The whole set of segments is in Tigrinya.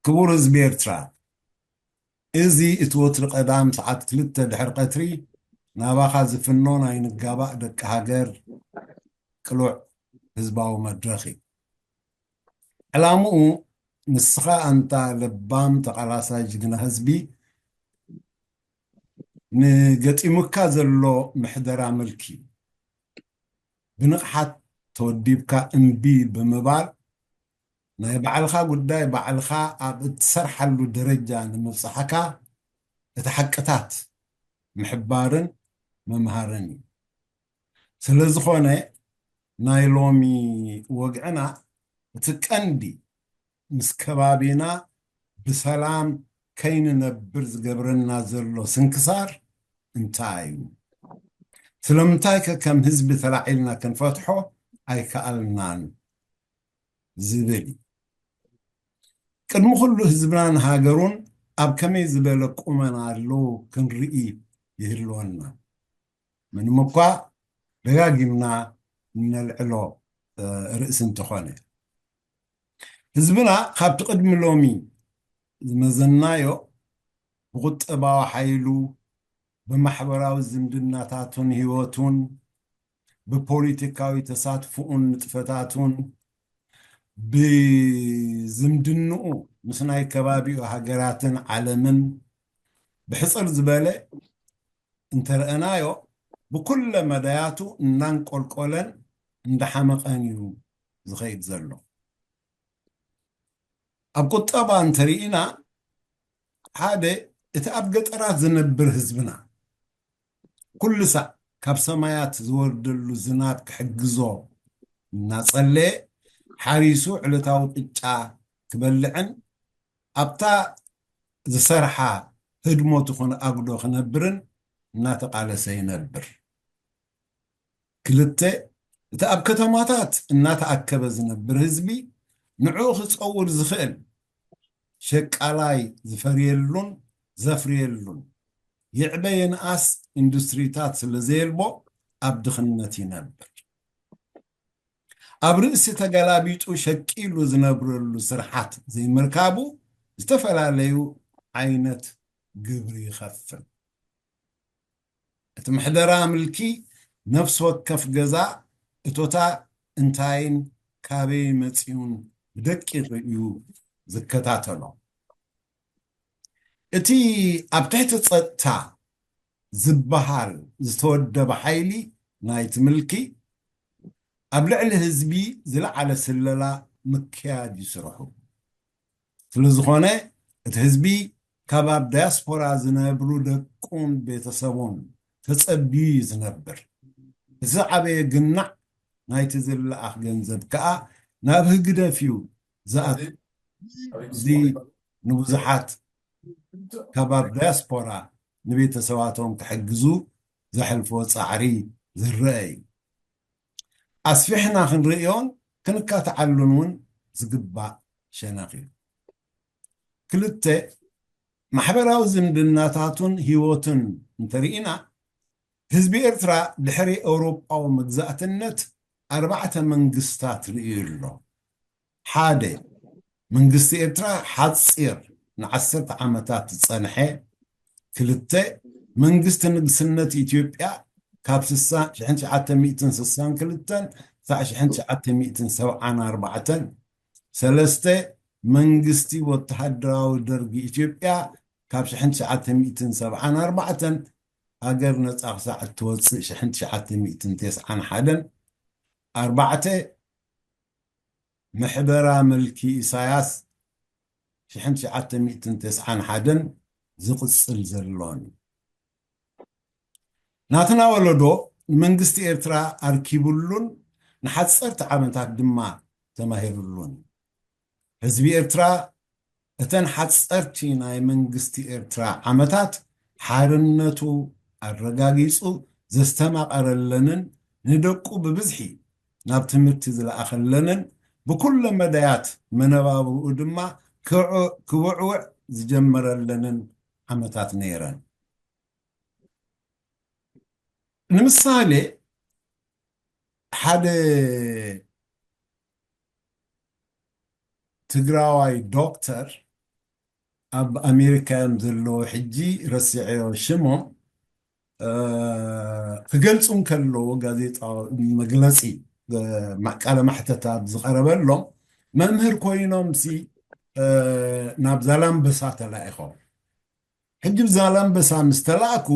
ክቡር ህዝቢ ኤርትራ፣ እዚ እቲ ወትሪ ቀዳም ሰዓት ክልተ ድሕሪ ቀትሪ ናባኻ ዝፍኖ ናይ ንጋባእ ደቂ ሃገር ቅሉዕ ህዝባዊ መድረኽ እዩ። ዕላምኡ ንስኻ ኣንታ ለባም ተቓላሳይ ጅግና ህዝቢ ንገጢሙካ ዘሎ ምሕደራ ምልኪ ብንቕሓት ተወዲብካ እምቢ ብምባል ናይ ባዕልኻ ጉዳይ ባዕልኻ ኣብ እትሰርሓሉ ደረጃ ንምብጻሕካ እቲ ሓቅታት ምሕባርን ምምሃርን እዩ። ስለ ዝኾነ ናይ ሎሚ ወግዕና እቲ ቀንዲ ምስ ከባቢና ብሰላም ከይንነብር ዝገብረና ዘሎ ስንክሳር እንታይ እዩ? ስለምንታይ ከ ከም ህዝቢ ተላዒልና ክንፈትሖ ኣይከኣልናን? ዝብል እዩ። ቅድሚ ኩሉ ህዝብናን ሃገሩን ኣብ ከመይ ዝበለ ቁመና ኣለዉ ክንርኢ ይህልወና። ምንም እኳ ደጋጊምና እነልዕሎ ርእሲ እንተኾነ፣ ህዝብና ካብቲ ቅድሚ ሎሚ ዝመዘናዮ ብቁጠባዊ ሓይሉ፣ ብማሕበራዊ ዝምድናታቱን ህይወቱን፣ ብፖለቲካዊ ተሳትፎኡን ንጥፈታቱን፣ ብዝምድንኡ ምስ ናይ ከባቢኡ ሃገራትን ዓለምን፣ ብሕጽር ዝበለ እንተረኣናዮ፣ ብኩለ መዳያቱ እናንቆልቆለን እንዳሓመቐን እዩ ዝኸይድ ዘሎ። ኣብ ቁጠባ እንተርኢና፣ ሓደ፣ እቲ ኣብ ገጠራት ዝነብር ህዝብና ኩሉ ሳዕ ካብ ሰማያት ዝወርደሉ ዝናብ ክሕግዞ እናጸለየ ሓሪሱ ዕለታዊ ቅጫ ክበልዕን ኣብታ ዝሰርሓ ህድሞ ትኹን ኣጉዶ ክነብርን እናተቓለሰ ይነብር። ክልተ፣ እቲ ኣብ ከተማታት እናተኣከበ ዝነብር ህዝቢ ንዕኡ ክጸውር ዝኽእል ሸቃላይ ዝፈርየሉን ዘፍርየሉን ይዕበ የንኣስ ኢንዱስትሪታት ስለ ዘየልቦ ኣብ ድኽነት ይነብር። ኣብ ርእሲ ተገላቢጡ ሸቂሉ ዝነብረሉ ስርሓት ዘይምርካቡ ዝተፈላለዩ ዓይነት ግብሪ ይኸፍል። እቲ ምሕደራ ምልኪ ነፍሲ ወከፍ ገዛ እቶታ እንታይን ካበይ መጺኡን ብደቂቕ እዩ ዝከታተሎ። እቲ ኣብ ትሕቲ ጸጥታ ዝበሃል ዝተወደበ ሓይሊ ናይቲ ምልኪ ኣብ ልዕሊ ህዝቢ ዝለዓለ ስለላ ምክያድ እዩ ስርሑ። ስለ ዝኾነ እቲ ህዝቢ ካብ ኣብ ዳያስፖራ ዝነብሩ ደቁን ቤተሰቡን ተጸቢዩ እዩ ዝነብር። እቲ ዝዓበየ ግናዕ ናይቲ ዝለኣኽ ገንዘብ ከኣ ናብ ህግደፍ እዩ ዝኣቱ። እዚ ንብዙሓት ካብ ኣብ ዳያስፖራ ንቤተሰባቶም ክሕግዙ ዘሕልፎ ጻዕሪ ዝረአ እዩ። ኣስፊሕና ክንርእዮን ክንካትዓሉን እውን ዝግባእ ሸነኽ እዩ። ክልተ፣ ማሕበራዊ ዝምድናታቱን ህይወቱን እንተርኢና፣ ህዝቢ ኤርትራ ድሕሪ ኤውሮጳዊ መግዛእትነት ኣርባዕተ መንግስታት ርእዩ ኣሎ። ሓደ፣ መንግስቲ ኤርትራ ሓጺር ንዓሰርተ ዓመታት ዝጸንሐ። ክልተ፣ መንግስቲ ንግስነት ኢትዮጵያ ካብ ስሳ-፣ ሽሕን ትሽዓተ ሚእትን ስሳን ክልተን ክሳዕ ሽሕን ትሽዓተ ሚእትን ሰብዓን ኣርባዕተን። ሰለስተ፣ መንግስቲ ወተሃደራዊ ደርጊ ኢትዮጵያ ካብ ሽሕን ትሽዓተ ሚእትን ሰብዓን ኣርባዕተን ሃገር ነጻ ክሳዕ እትወጽእ ሽሕን ትሽዓተ ሚእትን ተስዓን ሓደን። ኣርባዕተ፣ ምሕደራ ምልኪ ኢሳያስ ሽሕን ትሽዓተ ሚእትን ተስዓን ሓደን ዝቕጽል ዘሎን እዩ። ናትና ወለዶ ንመንግስቲ ኤርትራ ኣርኪቡሉን ንሓጸርቲ ዓመታት ድማ ተማሂሩሉን እዩ። ህዝቢ ኤርትራ እተን ሓጸርቲ ናይ መንግስቲ ኤርትራ ዓመታት ሓርነቱ ኣረጋጊጹ ዘስተማቐረለንን ንደቁ ብብዝሒ ናብ ትምህርቲ ዝለኣኸለንን ብኩለ መዳያት መነባብርኡ ድማ ክዕ-፣ ክውዕውዕ ዝጀመረለንን ዓመታት ነይረን። ንምሳሌ፣ ሓደ ትግራዋይ ዶክተር ኣብ ኣሜሪካ እዮም ዘለዉ። ሕጂ ረሲዐዮ ሽሞም። እ፣ ክገልጹ እንከለዉ፣ ጋዜጣ መግለጺ፣ እ፣ ማ-፣ ቃለ ማሕተት ኣብ ዝቐረበሎም፣ መምህር ኮይኖም ሲ፣ እ፣ ናብ ዛላምበሳ ተላኢኾም። ሕጂ ብ ዛላምበሳ ምስ ተላእኩ፣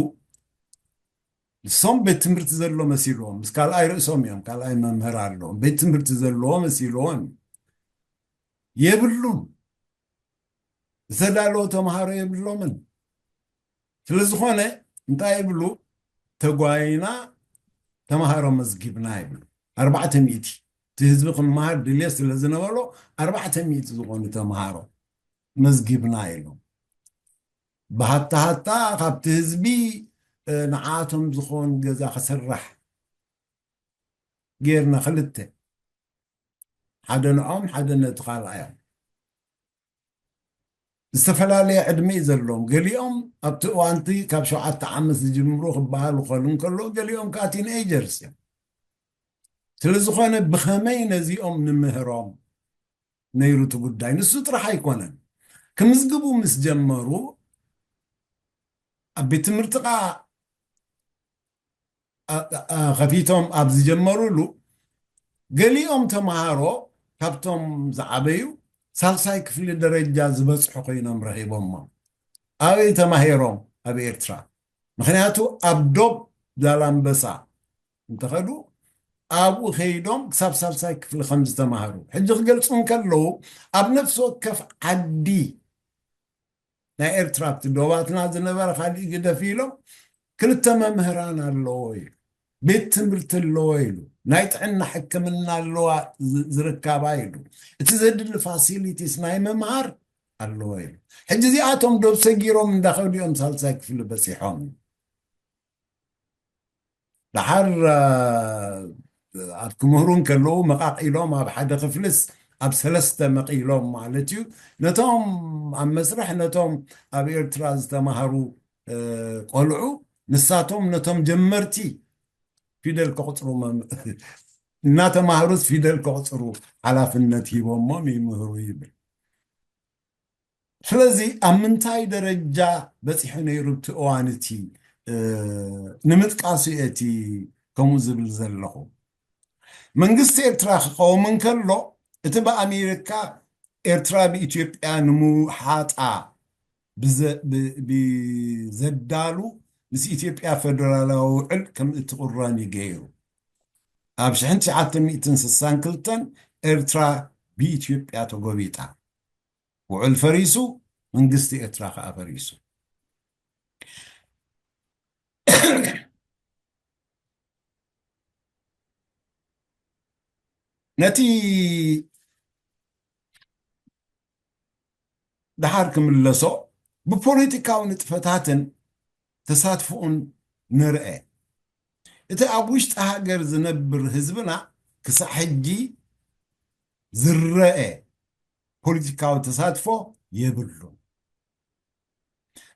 ንሶም ቤት ትምህርቲ ዘሎ መሲልዎም፣ ምስ ካልኣይ ርእሶም እዮም፣ ካልኣይ መምህር ኣለዎም፣ ቤት ትምህርቲ ዘለዎ መሲልዎም። የብሉን። ዝተዳለወ ተምሃሮ የብሎምን። ስለ ዝኾነ እንታይ ይብሉ? ተጓይና ተምሃሮ መዝጊብና ይብሉ። ኣርባዕተ ሚእቲ፣ እቲ ህዝቢ ክመሃር ድልየት ስለ ዝነበሮ፣ ኣርባዕተ ሚእቲ ዝኾኑ ተምሃሮ መዝጊብና ኢሎም። ብሃታ ሃታ ካብቲ ህዝቢ፣ እ፣ ንዓኣቶም ዝኾን ገዛ ክስራሕ ጌርና፣ ክልተ፣ ሓደ ንዖም፣ ሓደ ነቲ ካልኣዮም። ዝተፈላለየ ዕድመ እዩ ዘለዎም። ገሊኦም ኣብቲ እዋንቲ ካብ ሸውዓተ ዓመት ዝጅምሩ ክበሃሉ ክኸሉ እንከለዉ፣ ገሊኦም ከዓ ቲንኤጀርስ እዮም። ስለ ዝኾነ ብኸመይ ነዚኦም ንምህሮም ነይሩ እቲ ጉዳይ። ንሱ ጥራሕ ኣይኮነን። ክምዝግቡ ምስ ጀመሩ፣ ኣብ ቤት ትምህርቲ ከዓ ኣ-፣ ኣ-፣ ከፊቶም ኣብ ዝጀመሩሉ፣ ገሊኦም ተምሃሮ ካብቶም ዝዓበዩ ሳልሳይ ክፍሊ ደረጃ ዝበጽሑ ኮይኖም ረኺቦሞም። ኣበይ ተማሂሮም? ኣብ ኤርትራ። ምኽንያቱ ኣብ ዶብ ዛላምበሳ እንተኸዱ፣ ኣብኡ ከይዶም ክሳብ ሳልሳይ ክፍሊ ከም ዝተማህሩ። ሕጂ ክገልጹ እንከለዉ፣ ኣብ ነፍሲ ወከፍ ዓዲ ናይ ኤርትራ፣ ኣብቲ ዶባትና ዝነበረ፣ ካሊእ ግደፍ ኢሎም፣ ክልተ መምህራን ኣለዎ ኢሉ፣ ቤት ትምህርቲ ኣለዎ ኢሉ፣ ናይ ጥዕና ሕክምና ኣለዋ ዝ-፣ ዝርከባ ኢሉ፣ እቲ ዘድሊ ፋሲሊቲስ ናይ ምምሃር ኣለዎ ኢሉ። ሕጂ እዚኣቶም ዶብ ሰጊሮም እንዳኸዱ እዮም ሳልሳይ ክፍሊ በጺሖም። ደሓር፣ እ፣ ኣብ ክምህሩ እንከለዉ መቓቒሎም ኣብ ሓደ ክፍልስ ኣብ ሰለስተ መቒሎም ማለት እዩ። ነቶም ኣብ መስርሕ፣ ነቶም ኣብ ኤርትራ ዝተማህሩ፣ እ፣ ቆልዑ፣ ንሳቶም ነቶም ጀመርቲ ፊደል ከቑጽሩ መም-፣ እናተማህሩስ ፊደል ከቑጽሩ ሓላፍነት ሂቦሞም ይምህሩ ይብል። ስለዚ ኣብ ምንታይ ደረጃ በጺሑ ነይሩ እቲ እዋን እቲ፣ እ፣ ንምጥቃሱ እየ እቲ ከምኡ ዝብል ዘለኹ። መንግስቲ ኤርትራ ክቐውም እንከሎ፣ እቲ ብኣሜሪካ ኤርትራ ብኢትዮጵያ ንምውሓጣ ብዘ-፣ ብ-፣ ብዘዳሉ ምስ ኢትዮጵያ ፈደራላዊ ውዕል ከም እትቑረን እዩ ገይሩ። ኣብ ሽሕን ትሽዓተ ሚእትን ስሳን ክልተን ኤርትራ ብኢትዮጵያ ተጎቢጣ። ውዕል ፈሪሱ፣ መንግስቲ ኤርትራ ከኣ ፈሪሱ። ነቲ ደሓር ክምለሶ፣ ብፖለቲካዊ ንጥፈታትን ተሳትፎኡን ንርአ። እቲ ኣብ ውሽጢ ሃገር ዝነብር ህዝብና ክሳዕ ሕጂ ዝረአ ፖለቲካዊ ተሳትፎ የብሉን።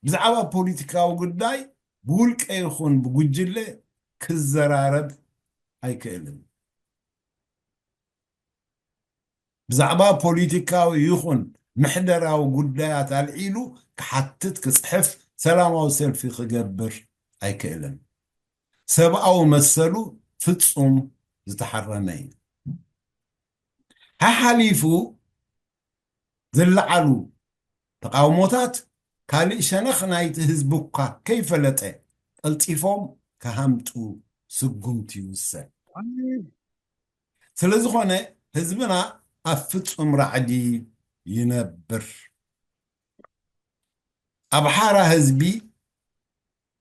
ብዛዕባ ፖለቲካዊ ጉዳይ ብውልቀ ይኹን ብጉጅለ ክዘራረብ ኣይክእልን። ብዛዕባ ፖለቲካዊ ይኹን ምሕደራዊ ጉዳያት ኣልዒሉ ክሓትት፣ ክጽሕፍ፣ ሰላማዊ ሰልፊ ክገብር ኣይክእልን። ሰብኣዊ መሰሉ ፍጹም ዝተሓረመ እዩ። ሓሓሊፉ ዝለዓሉ ተቓውሞታት ካልእ ሸነኽ ናይቲ ህዝቢ እኳ ከይፈለጠ ቀልጢፎም ክሃምጡ ስጉምቲ ይውሰድ። ስለ ዝኾነ ህዝብና ኣብ ፍጹም ራዕዲ ይነብር። ኣብ ሓራ ህዝቢ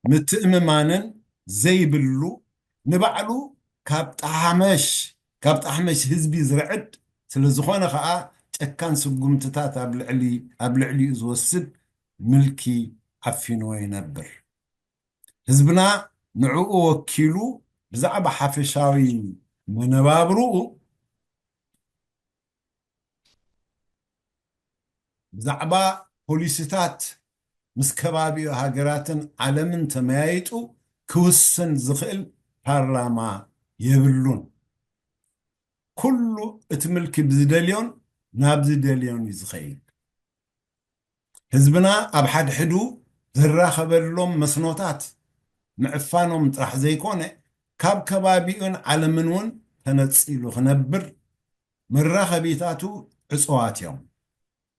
ምትእምማንን ዘይብሉ፣ ንባዕሉ ካብ ጣሕመሽ፣ ካብ ጣሕመሽ ህዝቢ ዝርዕድ ስለ ዝኾነ ኸኣ፣ ጨካን ስጉምትታት ኣብ ልዕሊ፣ ኣብ ልዕሊኡ ዝወስድ ምልኪ ዓፊንዎ ይነብር። ህዝብና ንዕኡ ወኪሉ ብዛዕባ ሓፈሻዊ መነባብርኡ፣ ብዛዕባ ፖሊሲታት ምስ ከባቢኡ ሃገራትን ዓለምን ተመያይጡ ክውስን ዝኽእል ፓርላማ የብሉን። ኩሉ እቲ ምልኪ ብዝደልዮን ናብ ዝደልዮን እዩ ዝኸይድ። ህዝብና ኣብ ሓድሕዱ ዝራኸበሎም መስኖታት ምዕፋኖም ጥራሕ ዘይኮነ፣ ካብ ከባቢኡን ዓለምን እውን ተነጺሉ ክነብር መራኸቢታቱ ዕጹዋት እዮም።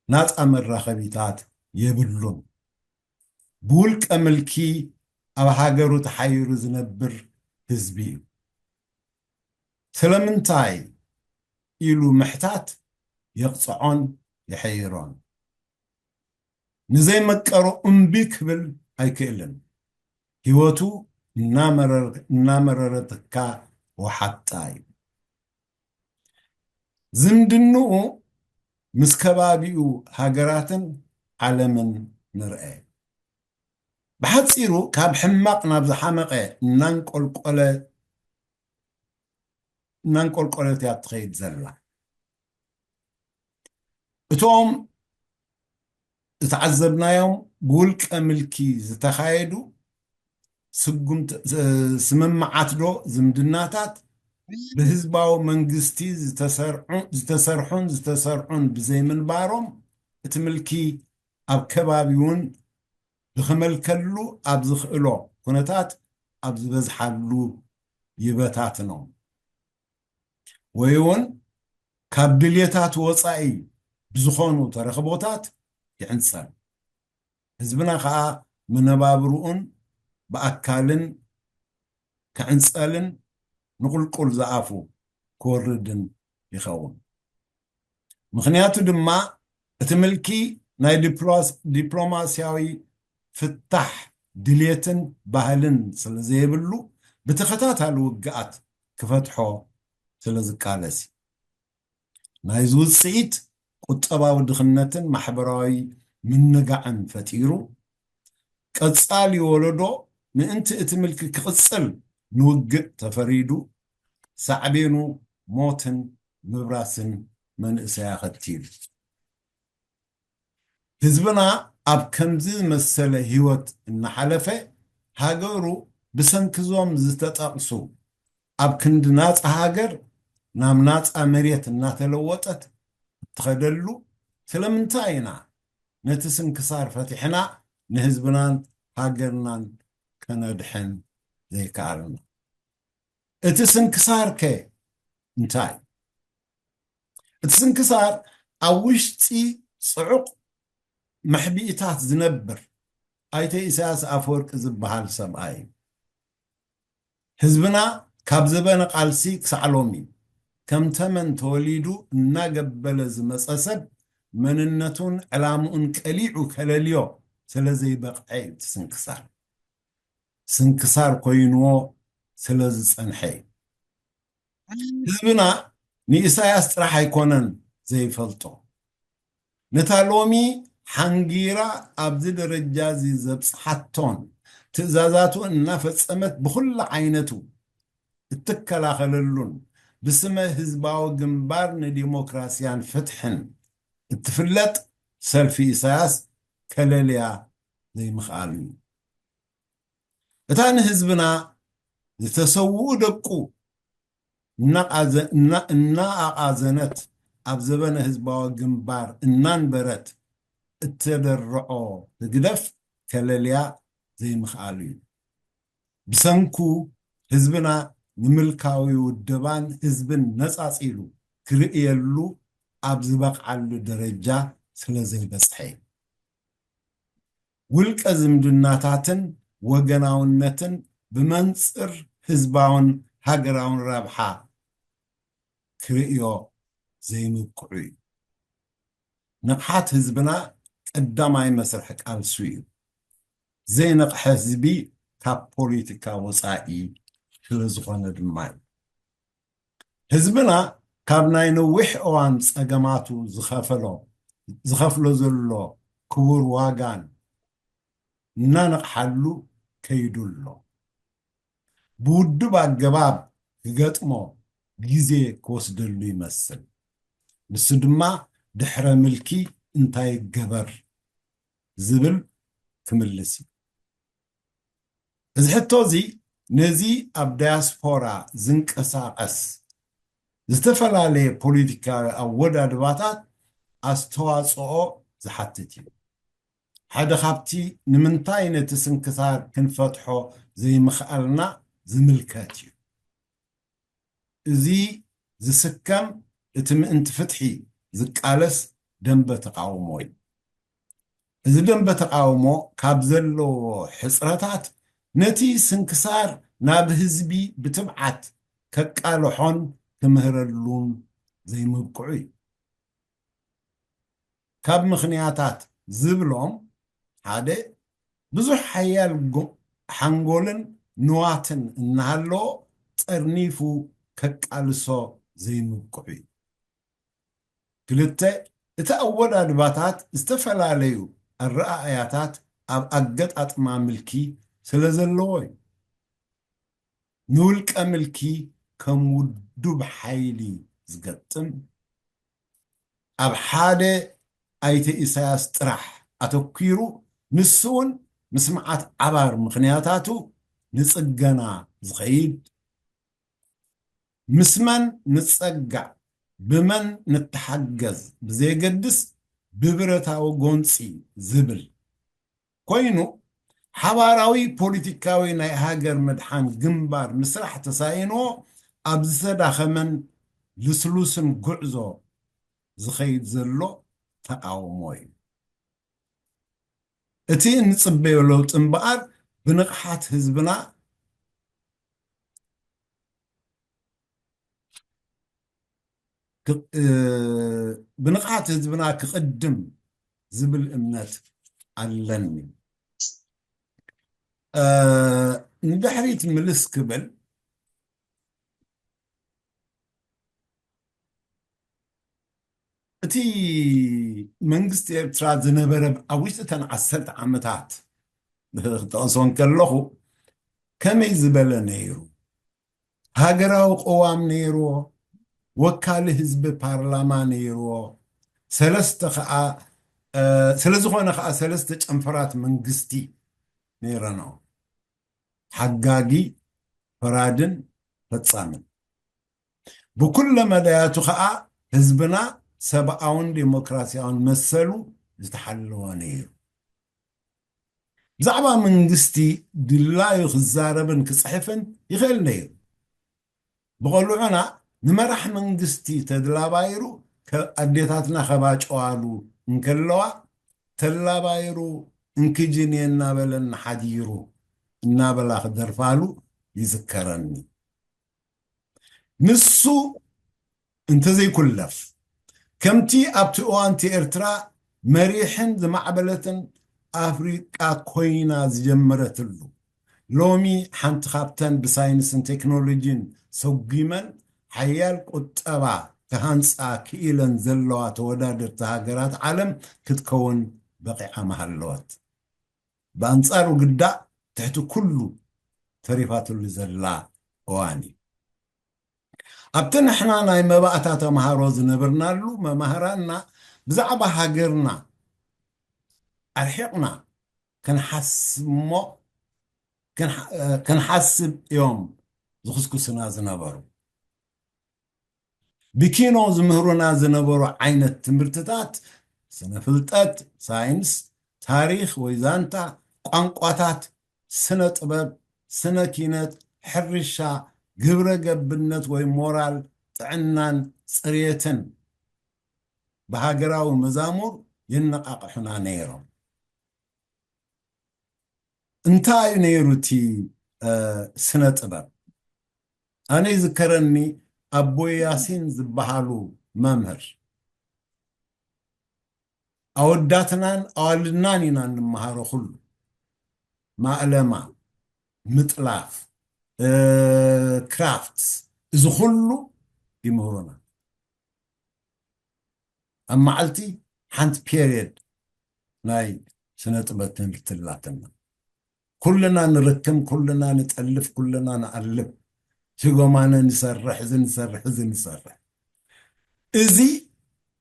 ናጻ መራኸቢታት የብሉን። ብውልቀ ምልኪ ኣብ ሃገሩ ተሓይሩ ዝነብር ህዝቢ እዩ። ስለምንታይ ኢሉ ምሕታት የቕጽዖን የሐይሮን። ንዘይመቀሮ እምቢ ክብል ኣይክእልን። ህይወቱ እናመረር-፣ እናመረረትካ ወሓጣ እዩ። ዝምድንኡ ምስ ከባቢኡ ሃገራትን ዓለምን ንርአ። ብሓጺሩ ካብ ሕማቕ ናብ ዝሓመቐ እናንቆልቆለ-፣ እናንቆልቆለት እያ ትኸይድ ዘላ። እቶም ዝተዓዘብናዮም ብውልቀ ምልኪ ዝተኻየዱ ስጉምት-፣ ስምምዓት ዶ ዝምድናታት ብህዝባዊ መንግስቲ ዝተሰርዑ-፣ ዝተሰርሑን ዝተሰርዑን ብዘይምንባሮም፣ እቲ ምልኪ ኣብ ከባቢውን ብኸመልከሉ ኣብ ዝኽእሎ ኩነታት ኣብ ዝበዝሓሉ ይበታትኖም። ወይ እውን ካብ ድልየታት ወጻኢ ብዝኾኑ ተረኽቦታት ይዕንጸል። ህዝብና ኸኣ መነባብርኡን ብኣካልን ክዕንጸልን ንቑልቁል ዝኣፉ ክወርድን ይኸውን። ምኽንያቱ ድማ እቲ ምልኪ ናይ ዲፕሎስ-፣ ዲፕሎማስያዊ ፍታሕ ድልየትን ባህልን ስለ ዘይብሉ፣ ብተኸታታሊ ውግኣት ክፈትሖ ስለ ዝቃለስ እዩ። ናይዚ ውጽኢት ቁጠባዊ ድኽነትን ማሕበራዊ ምንጋዕን ፈጢሩ፣ ቀጻሊ ወለዶ ምእንቲ እቲ ምልኪ ክቕጽል ንውግእ ተፈሪዱ፣ ሳዕቤኑ ሞትን ምብራስን መንእሰይ ኣኸቲሉ። ህዝብና ኣብ ከምዚ ዝመሰለ ህይወት እናሓለፈ፣ ሃገሩ ብሰንክዞም ዝተጠቕሱ ኣብ ክንዲ ናጻ ሃገር ናብ ናጻ መሬት እናተለወጠት እትኸደሉ ስለምንታይ ኢና ነቲ ስንክሳር ፈቲሕና ንህዝብናን ሃገርናን ከነድሕን ዘይከኣልና? እቲ ስንክሳር ከ እንታይ? እቲ ስንክሳር ኣብ ውሽጢ ጽዑቕ መሕቢኢታት ዝነብር ኣይተ ኢሳያስ ኣፈወርቂ ዝበሃል ሰብኣይ እዩ። ህዝብና ካብ ዘበነ ቃልሲ ክሳዕ ሎሚ ከም ተመን ተወሊዱ እናገበለ ዝመጸ ሰብ፣ መንነቱን ዕላምኡን ቀሊዑ ከለልዮ ስለ ዘይበቕዐ እዩ እቲ ስንክሳር። ስንክሳር ኮይንዎ ስለ ዝጸንሐ እዩ። ህዝብና ንኢሳያስ ጥራሕ ኣይኮነን ዘይፈልጦ። ነታ ሎሚ ሓንጊራ ኣብዚ ደረጃ እዚ ዘብጽሓቶን ትእዛዛቱ እናፈጸመት ብኹሉ ዓይነቱ እትከላኸለሉን ብስመ ህዝባዊ ግንባር ንዲሞክራስያን ፍትሕን እትፍለጥ ሰልፊ ኢሳያስ ከለልያ ዘይምኽኣሉ እዩ። እታ ንህዝብና ዝተሰውኡ ደቁ እናቃዘ-፣ እና-፣ እናኣቃዘነት ኣብ ዘበነ ህዝባዊ ግንባር እናንበረት እተደርዖ ህግደፍ ከለልያ ዘይምኽኣሉ እዩ። ብሰንኩ ህዝብና ንምልካዊ ውደባን ህዝብን ነጻጺሉ ክርእየሉ ኣብ ዝበቕዓሉ ደረጃ ስለ ዘይበጽሐ እዩ። ውልቀ ዝምድናታትን ወገናውነትን ብመንጽር ህዝባውን ሃገራውን ረብሓ ክርእዮ ዘይምብቅዑ እዩ። ንቕሓት ህዝብና ቀዳማይ መስርሕ ቃልሱ እዩ። ዘይነቕሐ ህዝቢ ካብ ፖለቲካ ወጻኢ ስለ ዝኾነ ድማ እዩ። ህዝብና ካብ ናይ ነዊሕ እዋን ጸገማቱ ዝኸፈሎ፣ ዝኸፍሎ ዘሎ ክቡር ዋጋን እናነቕሓሉ ከይዱ ኣሎ። ብውዱብ ኣገባብ ክገጥሞ ግዜ ክወስደሉ ይመስል። ንሱ ድማ ድሕረ ምልኪ እንታይ ይገበር ዝብል ክምልስ እዩ። እዚ ሕቶ እዚ ነዚ ኣብ ዳያስፖራ ዝንቀሳቐስ ዝተፈላለየ ፖለቲካዊ ኣወዳድባታት ኣስተዋጽኦ ዝሓትት እዩ። ሓደ ካብቲ ንምንታይ ነቲ ስንክሳር ክንፈትሖ ዘይምኽኣልና ዝምልከት እዩ። እዚ ዝስከም እቲ ምእንቲ ፍትሒ ዝቃለስ ደንበ ተቓውሞ እዩ። እዚ ደንበ ተቓውሞ ካብ ዘለዎ ሕጽረታት ነቲ ስንክሳር ናብ ህዝቢ ብትብዓት ከቃልሖን ክምህረሉን ዘይምብቅዑ እዩ። ካብ ምኽንያታት ዝብሎም ሓደ ብዙሕ ሓያል ጎ-፣ ሓንጎልን ንዋትን እናሃለዎ ጠርኒፉ ከቃልሶ ዘይምብቅዑ እዩ። ክልተ፣ እቲ ኣወዳድባታት ዝተፈላለዩ ኣረኣእያታት ኣብ ኣገጣጥማ ምልኪ ስለ ዘለዎ እዩ። ንውልቀ ምልኪ ከም ውዱብ ሓይሊ ዝገጥም፣ ኣብ ሓደ ኣይተ ኢሳያስ ጥራሕ ኣተኲሩ፣ ንሱ እውን ምስ መዓት ዓባር ምኽንያታቱ ንጽገና ዝኸይድ፣ ምስ መን ንጸጋዕ፣ ብመን ንተሓገዝ ብዘየገድስ ብብረታዊ ጎንጺ ዝብል ኮይኑ፣ ሓባራዊ ፖለቲካዊ ናይ ሃገር ምድሓን ግንባር ምስራሕ ተሳኢንዎ ኣብ ዝተዳኸመን ልስሉስን ጉዕዞ ዝኸይድ ዘሎ ተቓውሞ እዩ። እቲ እንጽበዮ ለውጢ እምበኣር ብንቕሓት ህዝብና ክ-፣ እ፣ ብንቕሓት ህዝብና ክቕድም ዝብል እምነት ኣለኒ። እ፣ ንድሕሪት ምልስ ክብል፣ እቲ መንግስቲ ኤርትራ ዝነበረ ኣብ ውሽጢ እተን ዓሰርተ ዓመታት ክጠቕሶ እንከለኹ ከመይ ዝበለ ነይሩ? ሃገራዊ ቅዋም ነይርዎ፣ ወካሊ ህዝቢ ፓርላማ ነይርዎ፣ ሰለስተ ኸኣ፣ እ፣ ስለ ዝኾነ ኸኣ ሰለስተ ጨንፈራት መንግስቲ ነይረኖ። ሓጋጊ፣ ፈራድን ፈጻምን። ብኩለ መዳያቱ ኸኣ ህዝብና ሰብኣውን ዴሞክራሲያውን መሰሉ ዝተሓለወ ነይሩ። ብዛዕባ መንግስቲ ድላዩ ክዛረብን ክጽሕፍን ይኽእል ነይሩ። ብቐልዑና ንመራሕ መንግስቲ ተድላባይሩ ከ-፣ ኣዴታትና ከባጨዋሉ እንከለዋ፣ ተላባይሩ እንክጅኔ እናበለና ሓዲሩ እናበላ ክደርፋሉ ይዝከረኒ። ንሱ እንተዘይኩለፍ፣ ከምቲ ኣብቲ እዋንቲ ኤርትራ መሪሕን ዝማዕበለትን ኣፍሪቃ ኮይና ዝጀመረትሉ፣ ሎሚ ሓንቲ ካብተን ብሳይንስን ቴክኖሎጂን ሰጒመን ሓያል ቁጠባ ክሃንጻ ክኢለን ዘለዋ ተወዳደርቲ ሃገራት ዓለም ክትከውን በቒዓ ምሃለወት። ብኣንጻሩ ግዳ ትሕቲ ኩሉ ተሪፋትሉ ዘላ እዋን እዩ። ኣብቲ ንሕና ናይ መባእታ ተምሃሮ ዝነበርናሉ መማህራንና ብዛዕባ ሃገርና ኣርሒቕና ክንሓስብ እሞ ክንሓ-፣ ክንሓስብ እዮም ዝኽስኩስና ዝነበሩ። ብኪኖ ዝምህሩና ዝነበሩ ዓይነት ትምህርትታት፣ ስነ ፍልጠት፣ ሳይንስ፣ ታሪኽ ወይ ዛንታ፣ ቋንቋታት፣ ስነ ጥበብ፣ ስነ ኪነት፣ ሕርሻ፣ ግብረ ገብነት ወይ ሞራል፣ ጥዕናን ጽሬትን ብሃገራዊ መዛሙር የነቓቕሑና ነይሮም። እንታይ እዩ ነይሩ እቲ፣ እ፣ ስነ ጥበብ? ኣነ ይዝከረኒ ኣቦይ ያሲን ዝበሃሉ መምህር፣ ኣወዳትናን ኣዋልድናን ኢና እንመሃሮ ኩሉ። ማእለማ፣ ምጥላፍ፣ እ፣ ክራፍትስ፣ እዚ ኩሉ ይምህሩና። ኣብ መዓልቲ ሓንቲ ፔርየድ ናይ ስነ ጥበብ ትምህርቲ ኣላትና። ኩልና ንርክም፣ ኩልና ንጠልፍ፣ ኩልና ንኣልም። ስጎማነ ንሰርሕ፣ እዚ ንሰርሕ፣ እዚ ንሰርሕ። እዚ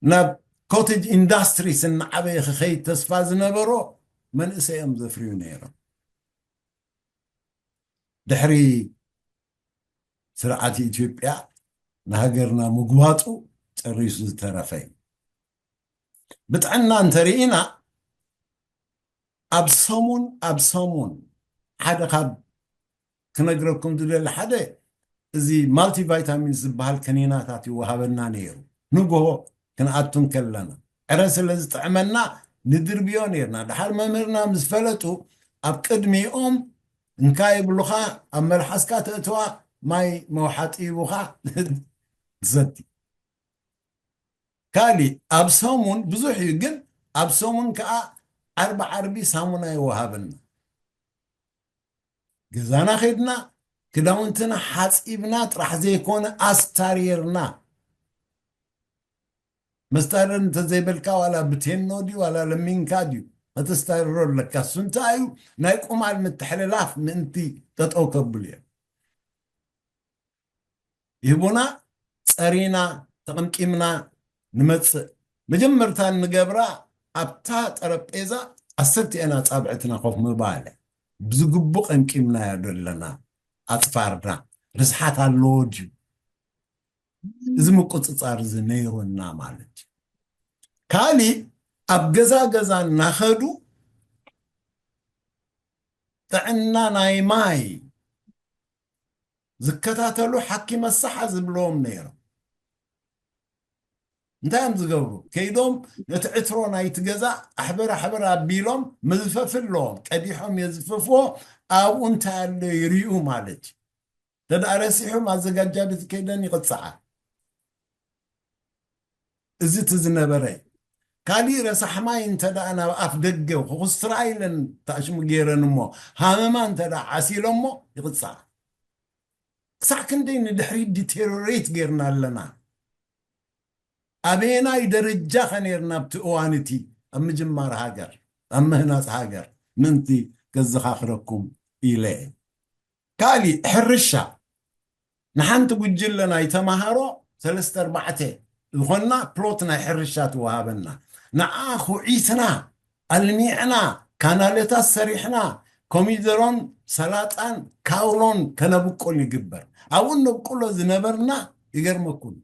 ናብ ኮቴጅ ኢንዳስትሪስ እናዓበየ ክኸይድ ተስፋ ዝነበሮ መንእሰይ እዮም ዘፍርዩ ነይሮም። ድሕሪ ስርዓት ኢትዮጵያ ንሃገርና ምግባጡ ጨሪሱ ዝተረፈ እዩ። ብጥዕና እንተርኢና፣ ኣብ ሰሙን ኣብ ሰሙን ሓደ ካብ ክነግረኩም ዝደሊ ሓደ፣ እዚ ማልቲቫይታሚን ዝበሃል ከኒናታት ይወሃበና ነይሩ። ንግሆ ክንኣቱ እንከለና ዕረ ስለ ዝጥዕመና ንድርብዮ ነይርና። ድሓር መምህርና ምስ ፈለጡ ኣብ ቅድሚኦም እንካ ይብሉኻ፣ ኣብ መልሓስካ ተእትዋ፣ ማይ መውሓጢ ይቡኻ ትሰቲ። ካሊእ ኣብ ሰሙን ብዙሕ እዩ፣ ግን ኣብ ሰሙን ከዓ ዓርቢ ዓርቢ ሳሙና ይወሃበና። ገዛና ኸድና ክዳውንትና ሓፂብና ጥራሕ ዘይኮነ ኣስታሪርና። መስታረር እንተዘይበልካ ዋላ ብቴኖ ድዩ ዋላ ለሚንካ ድዩ ከተስታርሮ ኣለካ። እሱ እንታይ እዩ? ናይ ቁማል ምትሕልላፍ ምእንቲ ጠጠው ከብሉ እዮም። ይህቡና፣ ጸሪና ተቐምቂምና ንመጽእ። መጀመርታ እንገብራ ኣብታ ጠረጴዛ ዓሰርተ እየን ኣጻብዕትና ኮፍ ምባል። ብዝግቡ ቀምቂምናዮ ዶ ኣለና ኣጽፋርና ርስሓት ኣለዎ ድዩ? እዚ ምቁጽጻር እዚ ነይሩና ማለት እዩ። ካሊእ ኣብ ገዛ ገዛ እናኸዱ ጥዕና ናይ ማይ ዝከታተሉ ሓኪመ ሳሓ ዝብልዎም ነይሮም። እንታይ እዮም ዝገብሩ? ከይዶም ነቲ ዕትሮ ናይቲ ገዛ ኣሕበር ኣሕበር ኣቢሎም መዝፈፊ ኣለዎም። ቀዲሖም የዝፍፍዎ፣ ኣብኡ እንታይ ኣሎ ይሪኡ ማለት እዩ። ተደኣ ረሲሑ ማዘጋጃ ቤት ከይደን ይቕጽዓ። እዚ እቲ ዝነበረ እዩ። ካሊእ ረሳሕ ማይ እንተ ደኣ ናብ ኣፍ ደገ ክኹስትራ ኢለን ታሽሙ ገይረን እሞ ሃመማ እንተ ደኣ ዓሲሎሞ ይቕጽዓ። ክሳዕ ክንደይ ንድሕሪት ዲቴሪዮሬት ጌርና ኣለና? ኣበየናይ ደረጃ ኸ ኔርና ኣብቲ እዋን እቲ ኣብ ምጅማር ሃገር፣ ኣብ ምህናጽ ሃገር ምእንቲ ከዘኻኽረኩም ኢለ እየ። ካሊእ ሕርሻ ንሓንቲ ጉጅለ ናይ ተማሃሮ ሰለስተ ኣርባዕተ ዝኾንና ፕሎት ናይ ሕርሻ ትወሃበና። ንዓ ኩዒትና ኣልሚዕና ካናለታት ሰሪሕና ኮሚደሮን ሰላጣን ካውሎን ከነብቁል ይግበር። ኣብኡ ነብቁሎ ዝነበርና ይገርመኩም።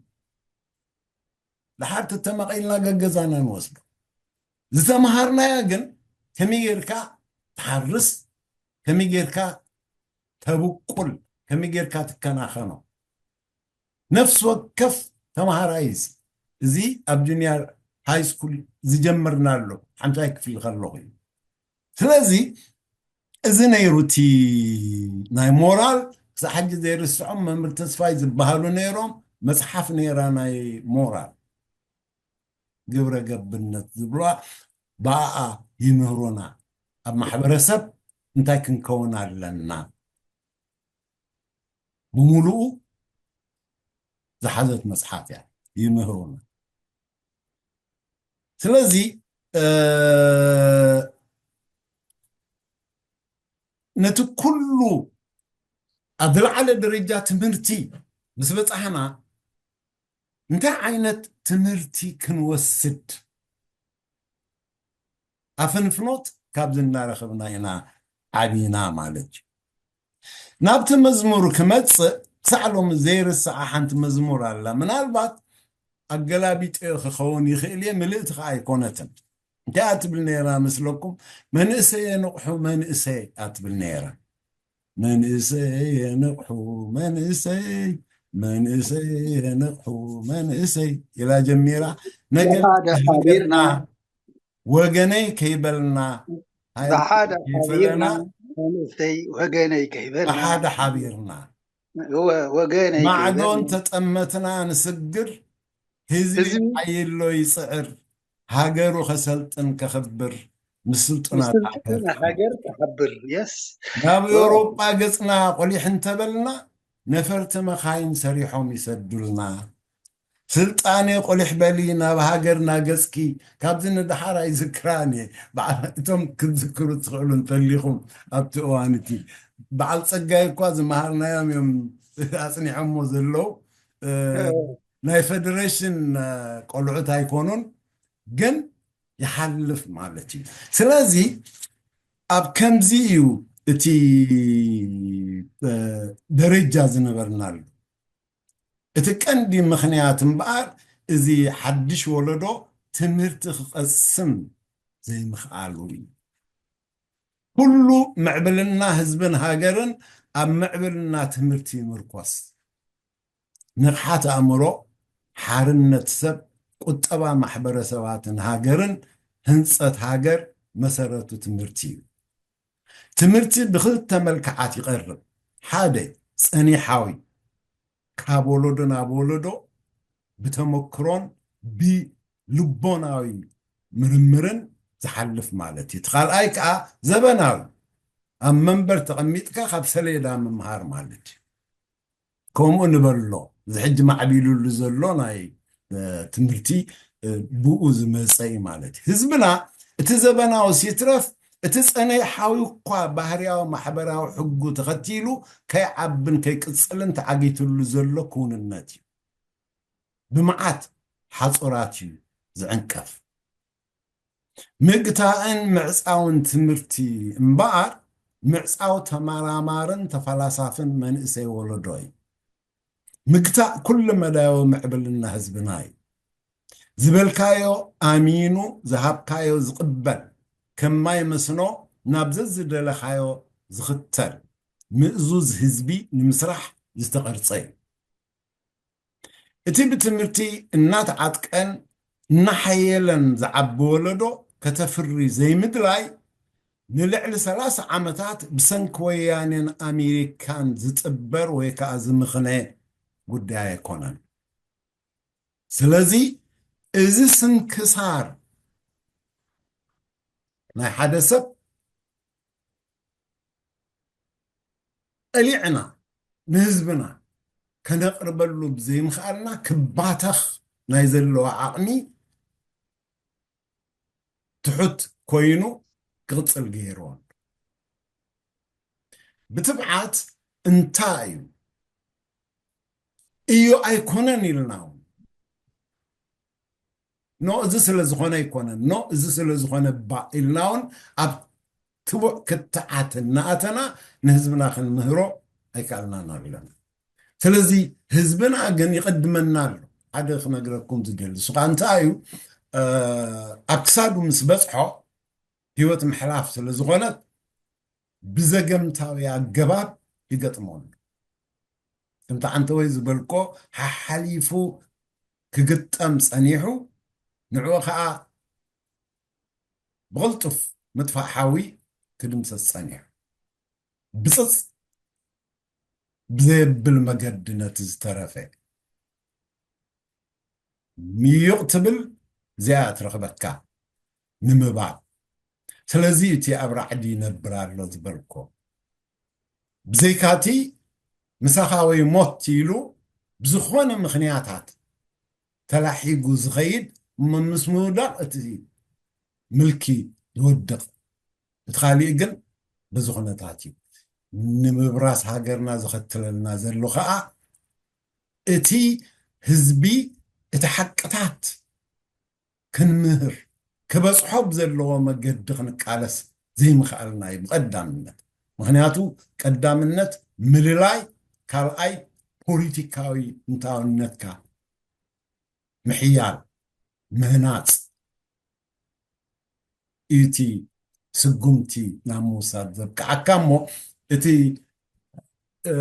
ድሓር ተተመቒልና ገገዛና ንወስዶ። ዝተምሃርናዮ ግን ከመይ ጌርካ ትሓርስ፣ ከመይ ጌርካ ተብቁል፣ ከመይ ጌርካ ትከናኸኖ። ነፍሲ ወከፍ ተምሃራይስ እዚ ኣብ ጁኒየር ሃይ ስኩል ዝጀመርና ኣሎ ሓምሻይ ክፍሊ ከለኹ እዩ። ስለዚ እዚ ነይሩ እቲ ናይ ሞራል ክሳብ ሕጂ ዘይርስዖም መምህር ተስፋይ ዝበሃሉ ነይሮም። መፅሓፍ ነይራ ናይ ሞራል ግብረ ገብነት ዝብሏ ብኣኣ ይምህሩና። ኣብ ማሕበረሰብ እንታይ ክንከውን ኣለና ብምሉኡ ዝሓዘት መፅሓፍ እያ። ይምህሩና። ስለዚ ነቲ ኩሉ ኣብ ዝለዓለ ደረጃ ትምህርቲ ምስ በፃሕና እንታይ ዓይነት ትምህርቲ ክንወስድ ኣፍንፍኖት ካብዚ እናረኸብና ኢና ዓቢና ማለት እዩ። ናብቲ መዝሙር ክመፅእ ክሳዕ ሎሚ ዘይርስዓ ሓንቲ መዝሙር ኣላ። ምናልባት ኣገላቢጠዮ ክኸውን ይኽእል እየ፣ ምልእቲ ከዓ ኣይኮነትን። እንታይ እያ ትብል ነይራ መስለኩም? መንእሰየ ንቕሑ መንእሰይ እያ ትብል ነይራ። መንእሰይ የንቕሑ መንእሰይ፣ መንእሰይ የንቕሑ መንእሰይ ኢላ ጀሚራ። ነገር ብሓደ ሓቢርና ወገነይ ከይበልና፣ ሃይማኖት ብሓደ ሓቢርና ከይፈለና፣ መንእሰይ ወገነይ ከይበልና፣ ብሓደ ሓቢርና እወ፣ ወገነይ ማዕዶ ከይበልና። እንተጠመትና ንስግር፣ ህዝቢ ህዝቢ ሓይሎ ይጽዕር፣ ሃገሩ ከሰልጥን ከኽብር፣ ምስ ስልጡናት ምስልጥን ሃገር ሃገር ትሓብር። የስ። ናብ ኦ። ኤውሮጳ ገጽና ቆሊሕ እንተበልና፣ ነፈርቲ መኻይን ሰሪሖም ይሰዱልና። ስልጣኔ ቆሊሕ በሊ ናብ ሃገርና ገጽኪ፣ ካብዚ ንደሓር ኣይዝክራን እየ። በዓል እቶም ክትዝክሩ ትኽእሉ እንተሊኹም ኣብቲ እዋን እቲ በዓል ጸጋይ እኳ ዝመሃርናዮም እዮም ኣጽኒሖሞ ዘለዉ። እ፣ እ። ናይ ፌደሬሽን፣ እ፣ ቆልዑት ኣይኮኑን፣ ግን ይሓልፍ ማለት እዩ። ስለዚ ኣብ ከምዚ እዩ እቲ፣ እ፣ ደረጃ ዝነበርናሉ። እቲ ቀንዲ ምኽንያት እምበኣር እዚ ሓድሽ ወለዶ ትምህርቲ ክቐስም ዘይምኽኣሉ እዩ። ኩሉ ምዕብልና ህዝብን ሃገርን ኣብ ምዕብልና ትምህርቲ ይምርኮስ። ንቕሓት ኣእምሮ፣ ሓርነት ሰብ፣ ቁጠባ ማሕበረሰባትን ሃገርን ህንፀት ሃገር መሰረቱ ትምህርቲ እዩ። ትምህርቲ ብኽልተ መልክዓት ይቐርብ። ሓደ፣ ጸኒሓዊ፣ ካብ ወለዶ ናብ ወለዶ ብተመክሮን ብልቦናዊ ምርምርን ዝሓልፍ ማለት እዩ። እቲ ካልኣይ ከዓ ዘበናዊ፣ ኣብ መንበር ተቐሚጥካ ካብ ሰሌዳ ምምሃር ማለት እዩ። ከምኡ ንበሎ፣ እዚ ሕጂ ማዕቢሉሉ ዘሎ ናይ ትምህርቲ ብኡ ዝመፀ እዩ ማለት እዩ። ህዝብና እቲ ዘበናዊ ሲትረፍ እቲ ፀኒሓዊ እኳ ባህርያዊ ማሕበራዊ ሕጉ ተኸቲሉ ከይዓብን ከይቅፅልን ተዓጊትሉ ዘሎ ክውንነት እዩ። ብመዓት ሓፁራት እዩ ዝዕንቀፍ። ምግታእን ምዕፃውን ትምህርቲ እምበኣር፣ ምዕፃው ተመራማርን ተፈላሳፍን መንእሰይ ወለዶ እዩ። ምግታእ ኩሉ መዳያዊ ምዕብልና ህዝብና እዩ። ዝበልካዮ ኣሚኑ ዝሃብካዮ ዝቕበል፣ ከም ማይ መስኖ ናብ ዘዝደለኻዮ ዝኽተል ምእዙዝ ህዝቢ ንምስራሕ ዝተቐርጸ እዩ። እቲ ብትምህርቲ እናተዓጥቀን እናሓየለን ዝዓቢ ወለዶ ከተፍሪ ዘይምድላይ፣ ንልዕሊ ሰላሳ ዓመታት ብሰንኪ ወያኔን ኣሜሪካን ዝጥበር ወይ ከዓ ዝምኽነ ጉዳይ ኣይኮነን። ስለዚ እዚ ስንክሳር ናይ ሓደ ሰብ ቀሊዕና ንህዝብና ከነቕርበሉ ብዘይምኽኣልና ክባተኽ ናይ ዘለዎ ዓቕሚ ትሑት ኮይኑ ክቕጽል ገይርዎ ኣሎ። ብትብዓት እንታይ እዩ? እዩ ኣይኮነን ኢልና እውን፣ ኖ፣ እዚ ስለ ዝኾነ ኣይኮነን፣ ኖ፣ እዚ ስለ ዝኾነ እባ ኢልና እውን ኣብ ትቡዕ ክትዓት እናኣተና ንህዝብና ክንምህሮ ኣይከኣልናን ኣለና። ስለዚ ህዝብና ግን ይቕድመና ኣሎ። ሓደ ክነግረኩም ዝደሊ፣ እሱ ከዓ እንታይ እዩ? እ፣ ኣብ ክሳዱ ምስ በጽሖ ህይወት ምሕላፍ ስለ ዝኾነት ብዘገምታዊ ኣገባብ ይገጥሞ ኣሎ። ከምቲ ዓንተወይ ዝበልኮ ሓሓሊፉ ክግጠም ጸኒሑ፣ ንዕኡ ኸኣ ብቕልጡፍ ምጥፋእ ሓዊ ክድምሰስ ጸኒሑ። ብጽጽ ብዘየብል መገዲ ነቲ ዝተረፈ ምዩቕ ትብል፣ እዚኣ እያ ትረኽበካ ንምባል። ስለዚ እቲ ኣብ ራዕዲ ይነብር ኣሎ ዝበልኮ፣ ብዘይካቲ ምሳኻ ወይ ሞት ኢሉ ብዝኾነ ምኽንያታት ተላሒጉ ዝኸይድ እሞ ምስ ምውዳቕ እቲ ምልኪ ዝወድቕ፣ እቲ ካሊእ ግን በዚ ኩነታት እዩ። ንምብራስ ሃገርና ዘኸትለልና ዘሎ ኸኣ እቲ ህዝቢ እቲ ሓቅታት ክንምህር፣ ክበጽሖ ብዘለዎ መገዲ ክንቃለስ ዘይምኽኣልና እዩ ብቐዳምነት። ምኽንያቱ ቀዳምነት ምልላይ፣ ካልኣይ ፖሊቲካዊ እንታውነትካ ምሕያል፣ ምህናጽ፣ እቲ ስጉምቲ ናብ ምውሳድ ዘብቅዓካ እሞ እቲ፣ እ፣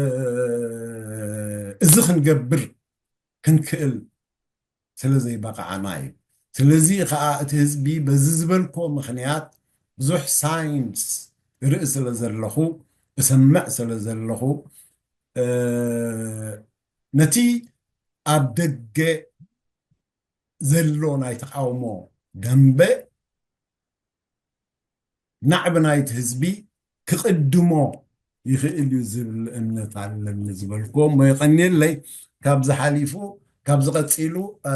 እዚ ክንገብር ክንክእል ስለ ዘይበቕዓና እዩ። ስለዚ ኸኣ እቲ ህዝቢ በዚ ዝበልኮ ምኽንያት ብዙሕ ሳይንስ ርኢ ስለ ዘለኹ፣ እሰምዕ ስለ ዘለኹ፣ እ፣ ነቲ ኣብ ደገ ዘሎ ናይ ተቃውሞ ደንበ ናዕቢ ናይቲ ህዝቢ ክቕድሞ ይኽእል እዩ ዝብል እምነት ኣለኒ ዝበልኩዎ እሞ የቐንየለይ። ካብዚ ሓሊፉ፣ ካብዚ ቀጺሉ፣ እ፣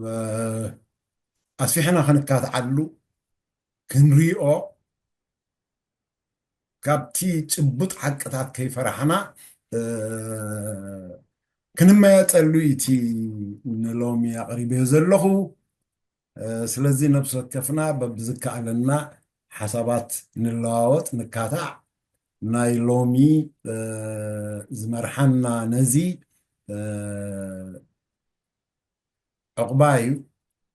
እ፣ ኣስፊሕና ክንካትዓሉ፣ ክንሪኦ፣ ካብቲ ጭቡጥ ሓቅታት ከይፈራሕና፣ እ፣ ክንመያጠሉ እዩ እቲ ንሎሚ ኣቕሪበዮ ዘለኹ። እ፣ ስለዚ ነብሲ ወከፍና በብዝከኣለና ሓሳባት ንለዋወጥ፣ ንካታዕ። ናይ ሎሚ፣ እ፣ ዝመርሓና ነዚ፣ እ፣ ዕቑባ እዩ፣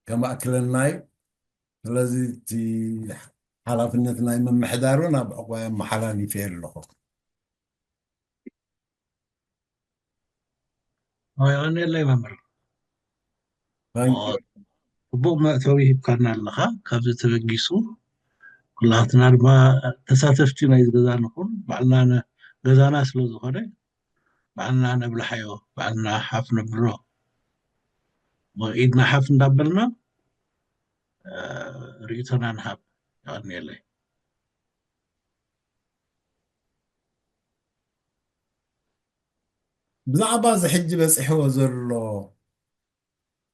ከማእክለና እዩ። ስለዚ እቲ ሓላፍነት ናይ ምምሕዳር እውን ኣብ ዕቑባይ ኣመሓላሊፈ ኣለኹ። የቐንየለይ መምህር። Thank you. ጽቡቕ መእተዊ ሂብካና ኣለኻ። ካብዚ ተበጊሱ ኩላትና ድማ ተሳተፍቲ ናይ ገዛ ንኹን። ባዕልና ነ- ገዛና ስለ ዝኾነ ባዕልና ነብልሓዮ፣ ባዕልና ሓፍ ነብሎ። ኢድና ሓፍ እንዳበልና እ፣ ርእይቶና ንሃብ። የቐንየለይ። ብዛዕባ እዚ ሕጂ በፂሕዎ ዘሎ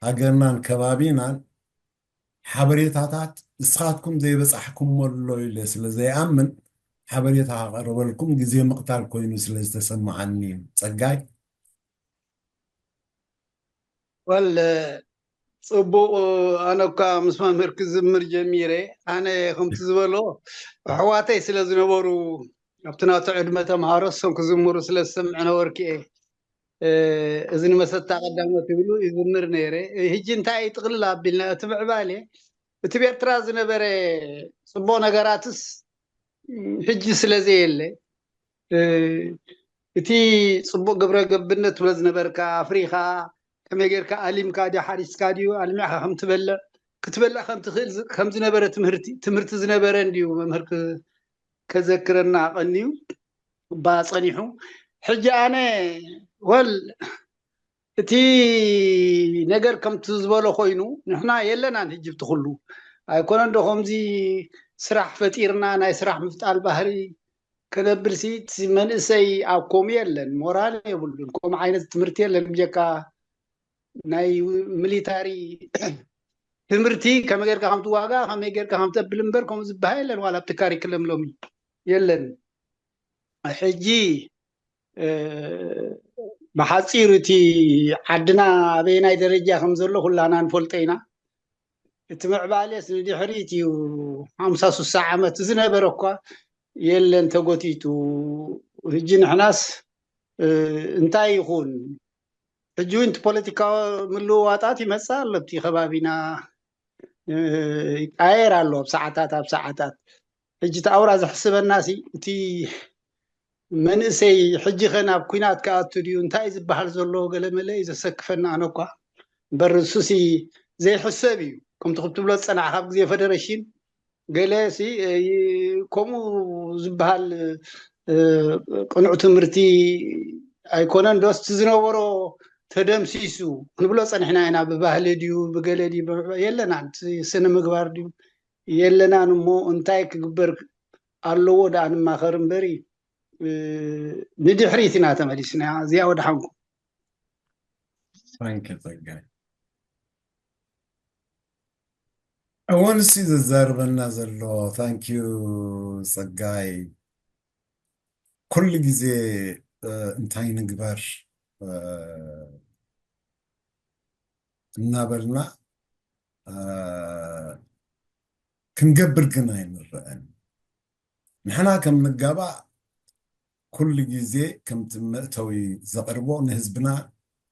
ሃገርናን ከባቢናን ሓበሬታታት ንስኻትኩም ዘይበፃሕኩሞ ኣሎ ኢለ ስለ ዘይኣምን ሓበሬታ ከቐርበልኩም ግዜ ምቕታል ኮይኑ ስለ ዝተሰማዓኒ እዩ። ፀጋይ። ወል ጽቡቕ። ኣነ እኳ ምስ መምህር ክዝምር ጀሚረ። ኣነ ከምቲ ዝበሎ ኣሕዋተይ ስለ ዝነበሩ ኣብቲ ናቱ ዕድመ ተምሃሮ እሶም ክዝምሩ ስለ ዝሰምዕ ነበርኩ እየ። እ፣ እዚ ንመሰታ ቀዳሞት ይብሉ ይዝምር ነይረ። ሕጂ እንታይ እዩ ጥቕልል ኣቢልና እቲ ምዕባለ እቲ ቤርትራ ዝነበረ ጽቡቕ ነገራትስ ሕጂ ስለ ዘየለ እ፣ እቲ ጽቡቕ ግብረ ገብነት ትብሎ ዝነበርካ ኣፍሪኻ ከመይ ጌርካ ኣሊምካ ድዩ ሓሪስካ ድዩ ኣልሚዕካ ከም ትበልዕ ክትበልዕ ከም ትኽእል ዝ- ከም ዝነበረ ትምህርቲ ትምህርቲ ዝነበረ እንድዩ መምህር ክ- ከዘክረና ቀንዩ እባ ጸኒሑ። ሕጂ ኣነ ወል እቲ ነገር ከምቲ ዝበሎ ኮይኑ ንሕና የለናን ሕጂ ብቲ ኩሉ ኣይኮነን ዶ ከምዚ ስራሕ ፈጢርና ናይ ስራሕ ምፍጣል ባህሪ ከነብል ሲ እቲ መንእሰይ ኣብ ከምኡ የለን ሞራል የብሉን ከምኡ ዓይነት ትምህርቲ የለን ብጀካ ናይ ሚሊታሪ ትምህርቲ ከመይ ጌርካ ከም ትዋጋ ከመይ ጌርካ ከም ተብል እምበር ከምኡ ዝበሃል የለን ዋላ ኣብቲ ካሪክለም ሎሚ የለን ሕጂ እ፣ ብሓፂሩ እቲ ዓድና ኣበየናይ ደረጃ ከም ዘሎ ኩላና ንፈልጦ ኢና እቲ ምዕባሌስ ንድሕሪት እዩ ሓምሳ ሱሳ ዓመት ዝነበረ እኳ የለን ተጎቲቱ ህጂ ንሕናስ እ፣ እንታይ ይኹን ሕጂ እውን እቲ ፖለቲካዊ ምልውዋጣት ይመፅእ ኣሎ ኣብቲ ከባቢና እ፣ ይቃየር ኣሎ ኣብ ሰዓታት ኣብ ሰዓታት ሕጂ እቲ ኣውራ ዘሕስበና ሲ እቲ መንእሰይ ሕጂ ኸ ናብ ኩናት ክኣቱ ድዩ እንታይ ዝበሃል ዘሎ ገለ መለ እዩ ዘሰክፈና ኣነ እኳ እምበር ንሱ ሲ ዘይሕሰብ እዩ ከምቲ ክትብሎ ዝፀናዕካ ኣብ ግዜ ፈደረሽን ገለ ሲ እ፣ ከምኡ ዝበሃል እ፣ ቅኑዕ ትምህርቲ ኣይኮነን ዶስ እቲ ዝነበሮ ተደምሲሱ ክንብሎ ፀኒሕና ኢና ብባህሊ ድዩ ብገለ ድዩ የለናን ስነ ምግባር ድዩ የለናን እሞ እንታይ ክግበር ኣለዎ ደኣ ንማኸር እምበሪ ንድሕሪት ኢና ተመሊስና እዚኣ ወድሓንኩም Thank you, Tseggaye. እወን እሱ ዘዛርበና ዘሎ thank you ፀጋይ ኩሉ ግዜ እንታይ ንግበር እናበልና ክንገብር ግን ኣይንረአን ንሕና ከም ንጋባእ ኩሉ ግዜ ከምቲ መእተዊ ዘቕርቦ ንህዝብና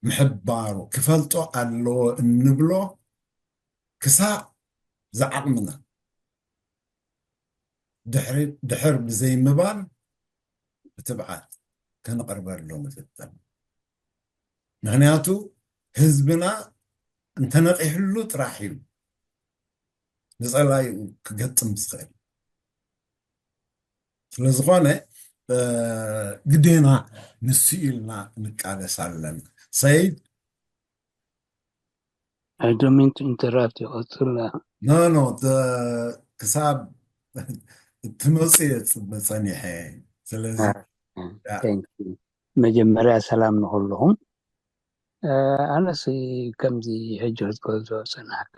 ምሕባሩ ክፈልጦ ኣለዎ እንብሎ ክሳብ ዝዓቕምና ድሕር ብዘይምባል ብትብዓት ከነቕርበሉ ንፍትን ምኽንያቱ ህዝብና እንተነቒሕሉ ጥራሕ እዩ ንፀላይኡ ክገጥም ዝኽእል ስለዝኾነ ግዴና ንሱ ኢልና ንቃለስ ኣለና ሰይድ I don't mean to interrupt you. Otula. No, no, the ክሳብ እትመፁ እየ ፅበ ፀኒሐ ስለዚ መጀመርያ ሰላም ንኩልኹም ኣነስ ከምዚ ሕጂ ክትገልጾ ዝጸናሕካ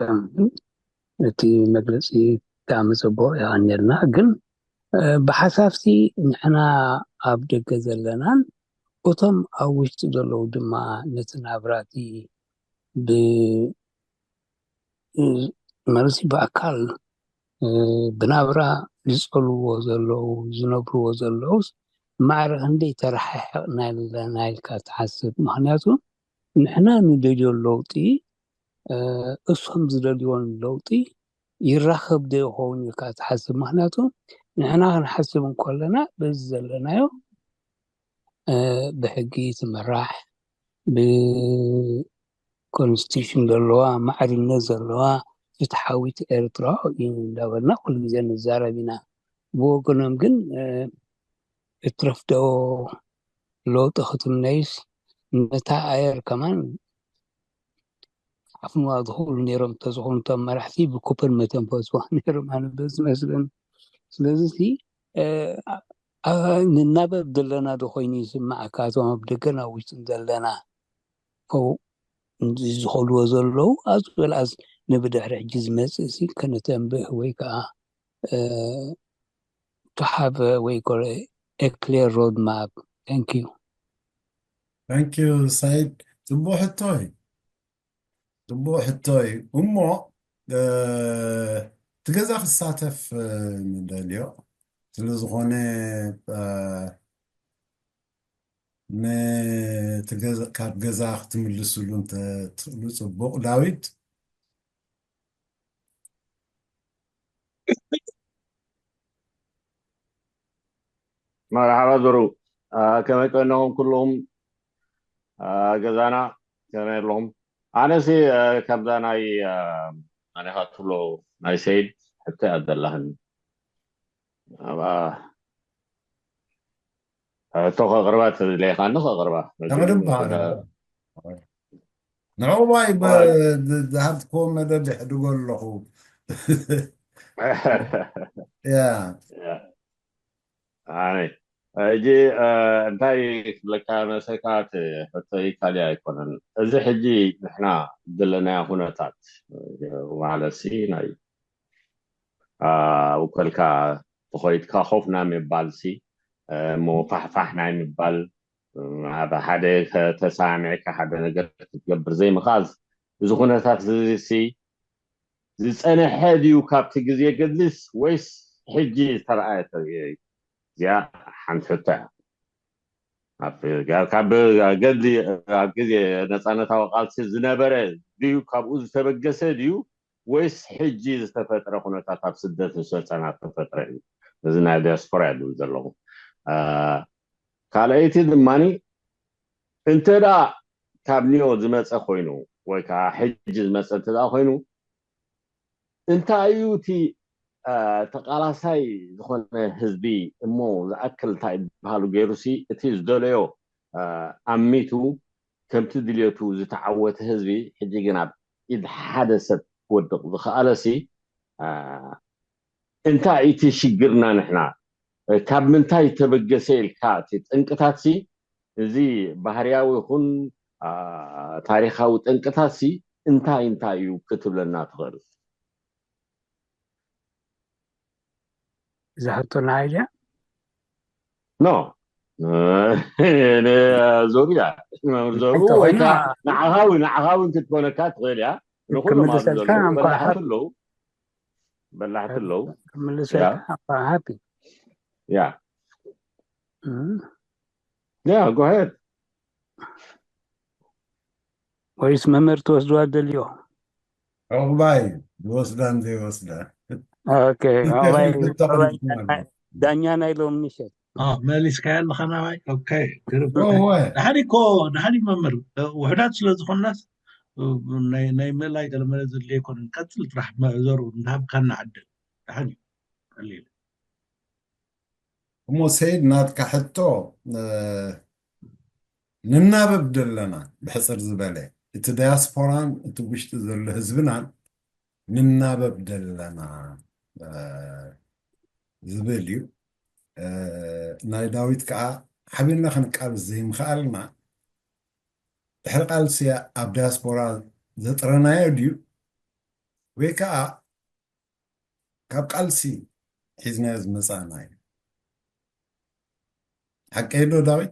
እቲ መግለጺ ብጣዕሚ ጽቡቕ የቐንየልና ግን ብሓሳብሲ ንሕና ኣብ ደገ ዘለናን እቶም ኣብ ውሽጢ ዘለዉ ድማ ነቲ ናብራቲ ብ ማለት ብኣካል ብናብራ ዝጸልዎ ዘለዉ ዝነብርዎ ዘለዉስ ማዕረ ክንደይ ተረሓሒቕና ኣለና ኢልካ ትሓስብ ምክንያቱ ንሕና ንደልዮ ለውጢ እሶም ዝደልዮን ለውጢ ይራኸብ ዶ ይኸውን ኢልካ ትሓስብ? ምኽንያቱ ንሕና ክንሓስብ እንከለና በዚ ዘለናዮ ብሕጊ ትምራሕ፣ ብኮንስቲቱሽን ዘለዋ፣ ማዕርነት ዘለዋ ፍትሓዊት ኤርትራ እዩ እንዳበልና ኩሉ ግዜ ንዛረብ ኢና። ብወገኖም ግን እትረፍደኦ ለውጢ ክትምነይስ ነታ ኣየር ከማን ክዓፍንዋ ዝኽእሉ ነይሮም እንተዝኾኑ እቶም መራሕቲ ብኩፐር መተንፈስዋ ነይሮም ኣነ በዝመስለኒ። ስለዚ ንናበብ ዘለና ዶ ኮይኑ ይስማዓካ እቶም ኣብ ደገን ኣብ ውሽጥን ዘለና ዝኸልዎ ዘለዉ ኣዝ well as ንብድሕሪ ሕጂ ዝመፅእ ሲ ከነተንብህ ወይ ከዓ to have what you call a clear road map. Thank you. Thank you, Said. ጽቡቕ ሕቶ እዩ። ጽቡቕ ሕቶ እዩ። እሞ እቲ ገዛ ክሳተፍ ንደልዮ። ስለ ዝኾነ ነቲ ገዛ፣ ካብ ገዛ ክትምልስሉ እንተትኽእሉ ጽቡቕ። ዳዊት? መርሓባ ዙሩ፣ ከመይ ቀነኹም ኩልኹም? ገዛና ከመይ ኣለኹም? ኣነሲ ከምዛ ናይ ኣነኻ ትብሎ ናይ ሰይድ ሕቶ እያ ዘላኽኒ። ሕቶ ከቕርባ ተዝለይኻኒ ከቕርባ። ተቕርባ። ንዕቑባይ ዝሃብትክዎ መደብ የሕድጎ ኣለኹ። ያ ሕጂ እንታይ ክብለካ መሰልካ፣ ሕቶይ ካሊእ ኣይኮነን። እዚ ሕጂ ንሕና ዘለናዮ ኩነታት ማለት ሲ ናይ ውከልካ ተኾይድካ ኮፍ ናይ ምባል ሲ፣ እሞ ፋሕፋሕ ናይ ምባል፣ ኣብ ሓደ ተሰማሚዕካ ሓደ ነገር ክትገብር ዘይምኽኣል፣ እዚ ኩነታት እዚ ሲ ዝጸንሐ ድዩ ካብቲ ግዜ ገድሊስ ወይስ ሕጂ ዝተረኣየ ተርእዮ እዩ? እዚኣ ሓንቲ ሕቶ እያ። ካብ ገድሊ ኣብ ግዜ ነፃነታዊ ቃልሲ ዝነበረ ድዩ ካብኡ ዝተበገሰ ድዩ ወይስ ሕጂ ዝተፈጥረ ኩነታት ኣብ ስደት ምስ መፀና ዝተፈጥረ እዩ? እዚ ናይ ዲያስፖራ እየ ዝብል ዘለኹ። ካልኣይቲ ድማ እንተ ደኣ ካብ ኒዮ ዝመፀ ኮይኑ ወይ ከዓ ሕጂ ዝመፀ እንተ ደኣ ኮይኑ እንታይ እዩ እቲ ተቃላሳይ ዝኾነ ህዝቢ እሞ ዝኣክል እንታይ ዝበሃሉ ገይሩሲ እቲ ዝደለዮ ኣሚቱ ከምቲ ድልየቱ ዝተዓወተ ህዝቢ ሕጂ ግን ኣብ ኢድ ሓደ ሰብ ክወድቕ ዝኸኣለሲ እንታይ እቲ ሽግርና ንሕና ካብ ምንታይ ተበገሰ ኢልካ እቲ ጠንቅታትሲ እዚ ባህርያዊ ይኹን ታሪኻዊ ጠንቅታትሲ እንታይ እንታይ እዩ ክትብለና ትኽእል? እዛ ሕቶ ንዓይ ድያ? ኖ ንዞሩ እያ። መምህር ዞሩ ወይ ከዓ ንዓኻ እውን ንዓኻ እውን ክትኮነካ ትኽእል እያ። ንኹሎም ኣብዚ ዘለዉ በላሕቲ ኣለዉ። በላሕቲ ኣለዉ። ክምልሰልካ ሃፒ ያ ያ ጎ ሄድ ወይስ መምህር ትወስድዋ ደልዮ? ዕቑባይ ዝወስዳን ዘይወስዳን። ኦኬ፣ ዕቑባይ ዳኛ ናይ ሎም ምሸት መሊስካያ ኣለኻ ናባይ። ኦኬ፣ ድሓን እኮ ድሓን መምህር ውሕዳት ስለ ዝኾንናስ ናይ ምእላይ ገለመለ ዘድልዮ ኣይኮነን። ቀፅል ጥራሕ ዘሩ እንዳሃብካና ዕድል ድሓን እዩ ቀሊል። እሞ ሰይድ ናትካ ሕቶ ንናበብ ደለና ብሕፅር ዝበለ እቲ ዳያስፖራን እቲ ውሽጢ ዘሎ ህዝብናን ንናበብ ደለና ዝብል እዩ። ናይ ዳዊት ከዓ ሓቢርና ክንቃለስ ዘይምኽኣልና ድሕሪ ቃልሲ ኣብ ዳያስፖራ ዘጥረናዮ ድዩ ወይ ከዓ ካብ ቃልሲ ሒዝናዮ ዝመፃእና እዩ። ሓቀይ ዶ ዳዊት?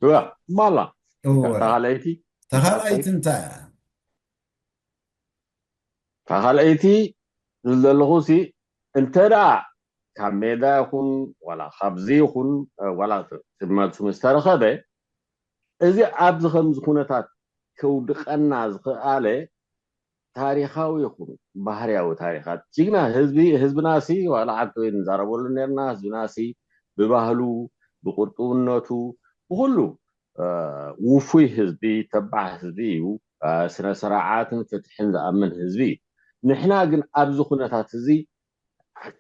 እዋ ማላ እወ። ተኻለይቲ ተኻልኣይቲ እንታይ እያ? ተኻለይቲ ዝብል ዘለኹ ሲ እንተ ደኣ ካብ ሜዳ ይኹን ዋላ ካብዚ ይኹን ዋላ ትመልሱ ምስ ተረኸበ እዚ ኣብዚ ከምዚ ኩነታት ከውድቐና ዝኽኣለ ታሪኻዊ ይኹን ባህርያዊ ታሪኻት ጅግና ህዝቢ ህዝብናሲ ዋላ ሓንቲ ወይ ንዛረበሉ ነርና ህዝብናሲ ብባህሉ ብቁርጥውነቱ ብኩሉ ውፉይ ህዝቢ ተባዕ ህዝቢ እዩ። ስነ ስርዓትን ፍትሕን ዝኣምን ህዝቢ እዩ። ንሕና ግን ኣብዚ ኩነታት እዚ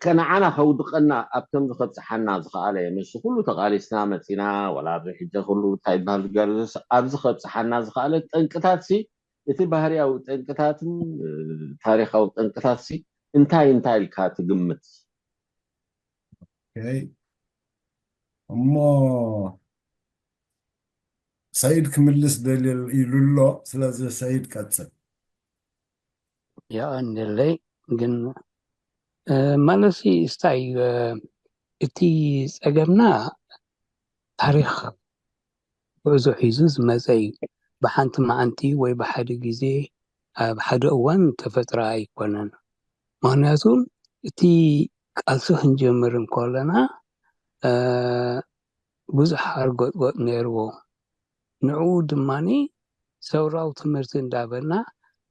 ከነዓና ከውድቀና ኣብ ከምዚ ከብፅሓና ዝኸኣለ ምስ ኩሉ ተቃሊስና መፂና ዋላ ኣብዚ ሕጂ ኩሉ እንታይ ይበሃል ገርስ ኣብዚ ከብፅሓና ዝኸኣለ ጠንቅታት ሲ እቲ ባህርያዊ ጠንቅታትን ታሪካዊ ጠንቅታት ሲ እንታይ እንታይ ኢልካ ትግምት? እሞ ሰይድ ክምልስ ደልየ ኢሉ ኣሎ። ስለዚ ሰይድ ቀፅል። የቐንየለይ። ግን ማለሲ እስታይ እቲ ፀገምና ታሪክ ጉዕዞ ሒዙ ዝመፀ እዩ። ብሓንቲ መዓንቲ ወይ ብሓደ ግዜ ኣብ ሓደ እዋን ተፈጥሮ ኣይኮነን። ምክንያቱ እቲ ቃልሲ ክንጀምር እንከለና ብዙሕ ሓርጎጥጎጥ ነይርዎ። ንዕኡ ድማ ሰውራዊ ትምህርቲ እንዳበልና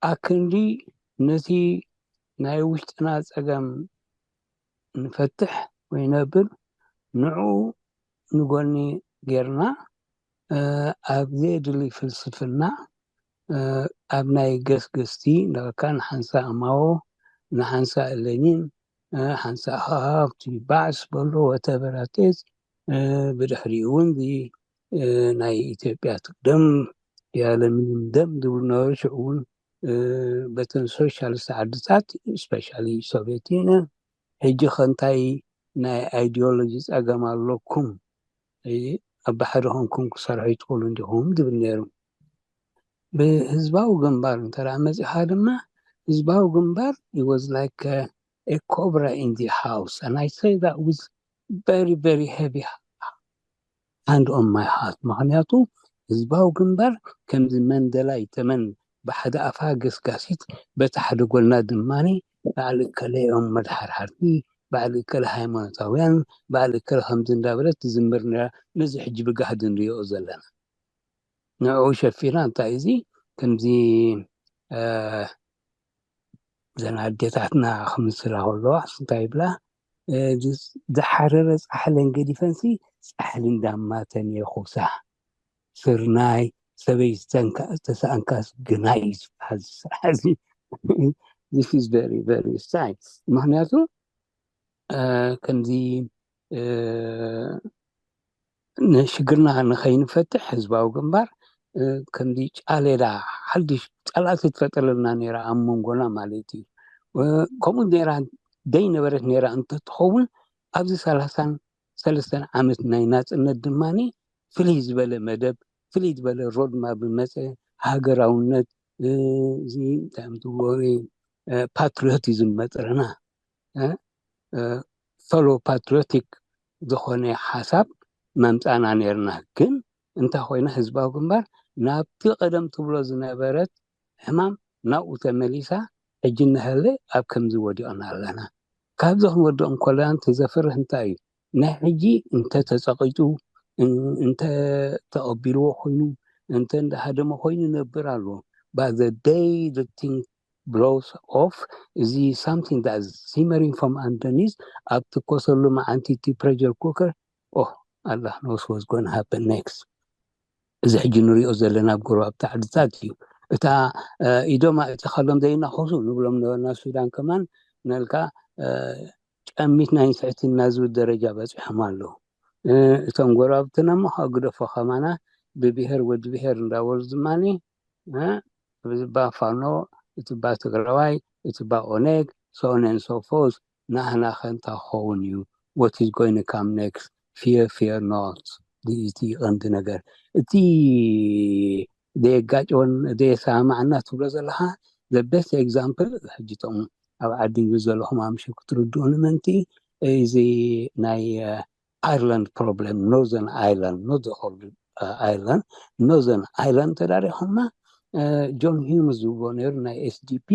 ኣክንዲ ነቲ ናይ ውሽጥና ፀገም ንፈትሕ ወይ ነብል ንዕኡ ንጎኒ ጌርና ኣብ ዘየድሊ ፍልስፍና ኣብ ናይ ገስገስቲ እንዳበልካ ንሓንሳእ ማዎ ንሓንሳእ ለኒን ሓንሳእ ከዓ ኣብቲ ባዕስ በሎ ወተበራቴት ብድሕሪኡ እውን ናይ ኢትዮጵያ ትቅደም ያለምንም ደም ዝብሉ ነበሩ። ሽዑ እውን በተን ሶሻሊስት ዓድታት ስፔሻሊ ሶቪየት ዩኒየን ሕጂ ከ እንታይ ናይ ኣይዲዮሎጂ ፀገም ኣለኩም? ኣብ ባሕሪ ኮንኩም ክሰርሑ ይትኽእሉ እንዲኹም ዝብል ነይሩ። ብህዝባዊ ግንባር እንተ መፂኻ ድማ ህዝባዊ ግንባር was like a cobra in the house and I say that with very very heavy hand on my heart። ምክንያቱ ህዝባዊ ግንባር ከምዚ መንደላይ ተመን ብሓደ ኣፋ ገስጋሲት በቲ ሓደ ጎና ድማ ባዕሊ እከለ እዮም መድሓርሓርቲ፣ ባዕሊ እከለ ሃይማኖታውያን፣ ባዕሊ እከለ ከምዚ እንዳበለት ትዝምር ነራ። ነዚ ሕጂ ብጋህዲ ንሪኦ ዘለና ንዕኡ ሸፊና እንታይ እዚ ከምዚ ዘን ኣዴታትና ክምስላ ከለዋ እንታይ ይብላ ዝሓረረ ፃሕለን ገዲፈንሲ ፃሕሊ እንዳማተን የኹሳ ስርናይ ሰበይ ዝተሰኣንካስ ግናይ እዩ ዝበሃል። ስርዓት this is very very sad። ምክንያቱ ከምዚ ንሽግርና ንኸይንፈትሕ ህዝባዊ ግንባር ከምዚ ጫሌዳ ሓድሽ ፀላእቲ ትፈጥረልና ነይራ ኣብ መንጎና ማለት እዩ። ከምኡ ነይራ ደይነበረት ነይራ እንተትኸውን ኣብዚ ሰላሳን ሰለስተን ዓመት ናይ ናፅነት ድማ ፍልይ ዝበለ መደብ ፍልይ ዝበለ ሮድማ ብመፀ ሃገራውነት እዚ እንታይ እዮም ትብልዎ ፓትሪዮቲዝም መፅረና ሶሎ ፓትሪዮቲክ ዝኾነ ሓሳብ መምፃና ነርና። ግን እንታይ ኮይና ህዝባዊ ግንባር ናብቲ ቀደም ትብሎ ዝነበረት ሕማም ናብኡ ተመሊሳ ሕጂ እናሃለ ኣብ ከምዚ ወዲቕና ኣለና። ካብዚ ክንወድቕ እንከለና እንተዘፍርህ እንታይ እዩ? ናይ ሕጂ እንተተፀቒጡ እንተተቐቢልዎ ኮይኑ እንተ እንዳሃደመ ኮይኑ ይነብር ኣሎ። But the day the thing blows off እዚ something that is simmering from underneath ኣብ ትኮሰሉ መዓንቲ እቲ pressure cooker oh Allah knows what's going to happen next። እዚ ሕጂ ንሪኦ ዘለና ኣብ ጎረባብቲ ዓድታት እዩ። እታ ኢዶማ እቲ ከሎም ዘይናኸሱ ንብሎም ነበርና ሱዳን ከማን ነልካ ጨሚትና ይንስሕትና ዝብል ደረጃ በፂሖም ኣለዉ። እቶም ጎረባብትና እሞ ካብ ግደፎ ከማና ብብሄር ወዲ ብሄር እንዳበሉ ዝማኒ ብዝባ ፋኖ እትባ ትግራዋይ እትባ ኦነግ so on and so forth ናህና ከ እንታይ ክኸውን እዩ what is going to come next fear fear not እቲ ቀንዲ ነገር እቲ ዘየጋጭወን ዘየሰማማዓና ትብሎ ዘለካ the best example ሕጂ እቶም ኣብ ዓዲ እንግሊዝ ዘለኹም ኣምሽ ክትርድኡኒ ምእንቲ እዚ ናይ Ireland problem Northern Ireland not the whole Ireland Northern Ireland ተዳሪኹማ ጆን ሂውምስ ዝብሎ ነይሩ ናይ S D P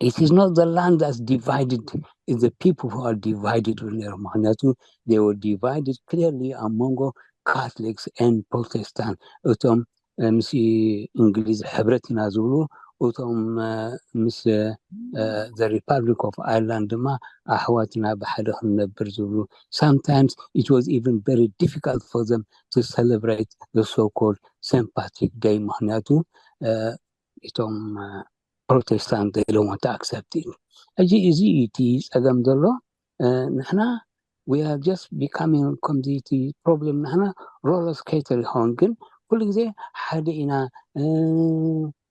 it is not the land that's divided it's the people who are divided ነይሩ ምክንያቱ they were divided clearly ኣብ መንጎ Catholics and Protestant እቶም ምስ እንግሊዝ ሕብረት ኢና ዝብሉ እቶም ምስ the Republic of Ireland ድማ ኣሕዋትና ብሓደ ክንነብር ዝብሉ። Sometimes it was even very difficult for them to celebrate the so-called St Patrick Day, ምክንያቱ እቶም ፕሮቴስታንት they don't want to accept it። ሕጂ እዚ እዩ እቲ ጸገም ዘሎ። ንሕና we are just becoming ከምዚ እቲ problem። ንሕና roller skater ይኸውን፣ ግን ኩሉ ግዜ ሓደ ኢና።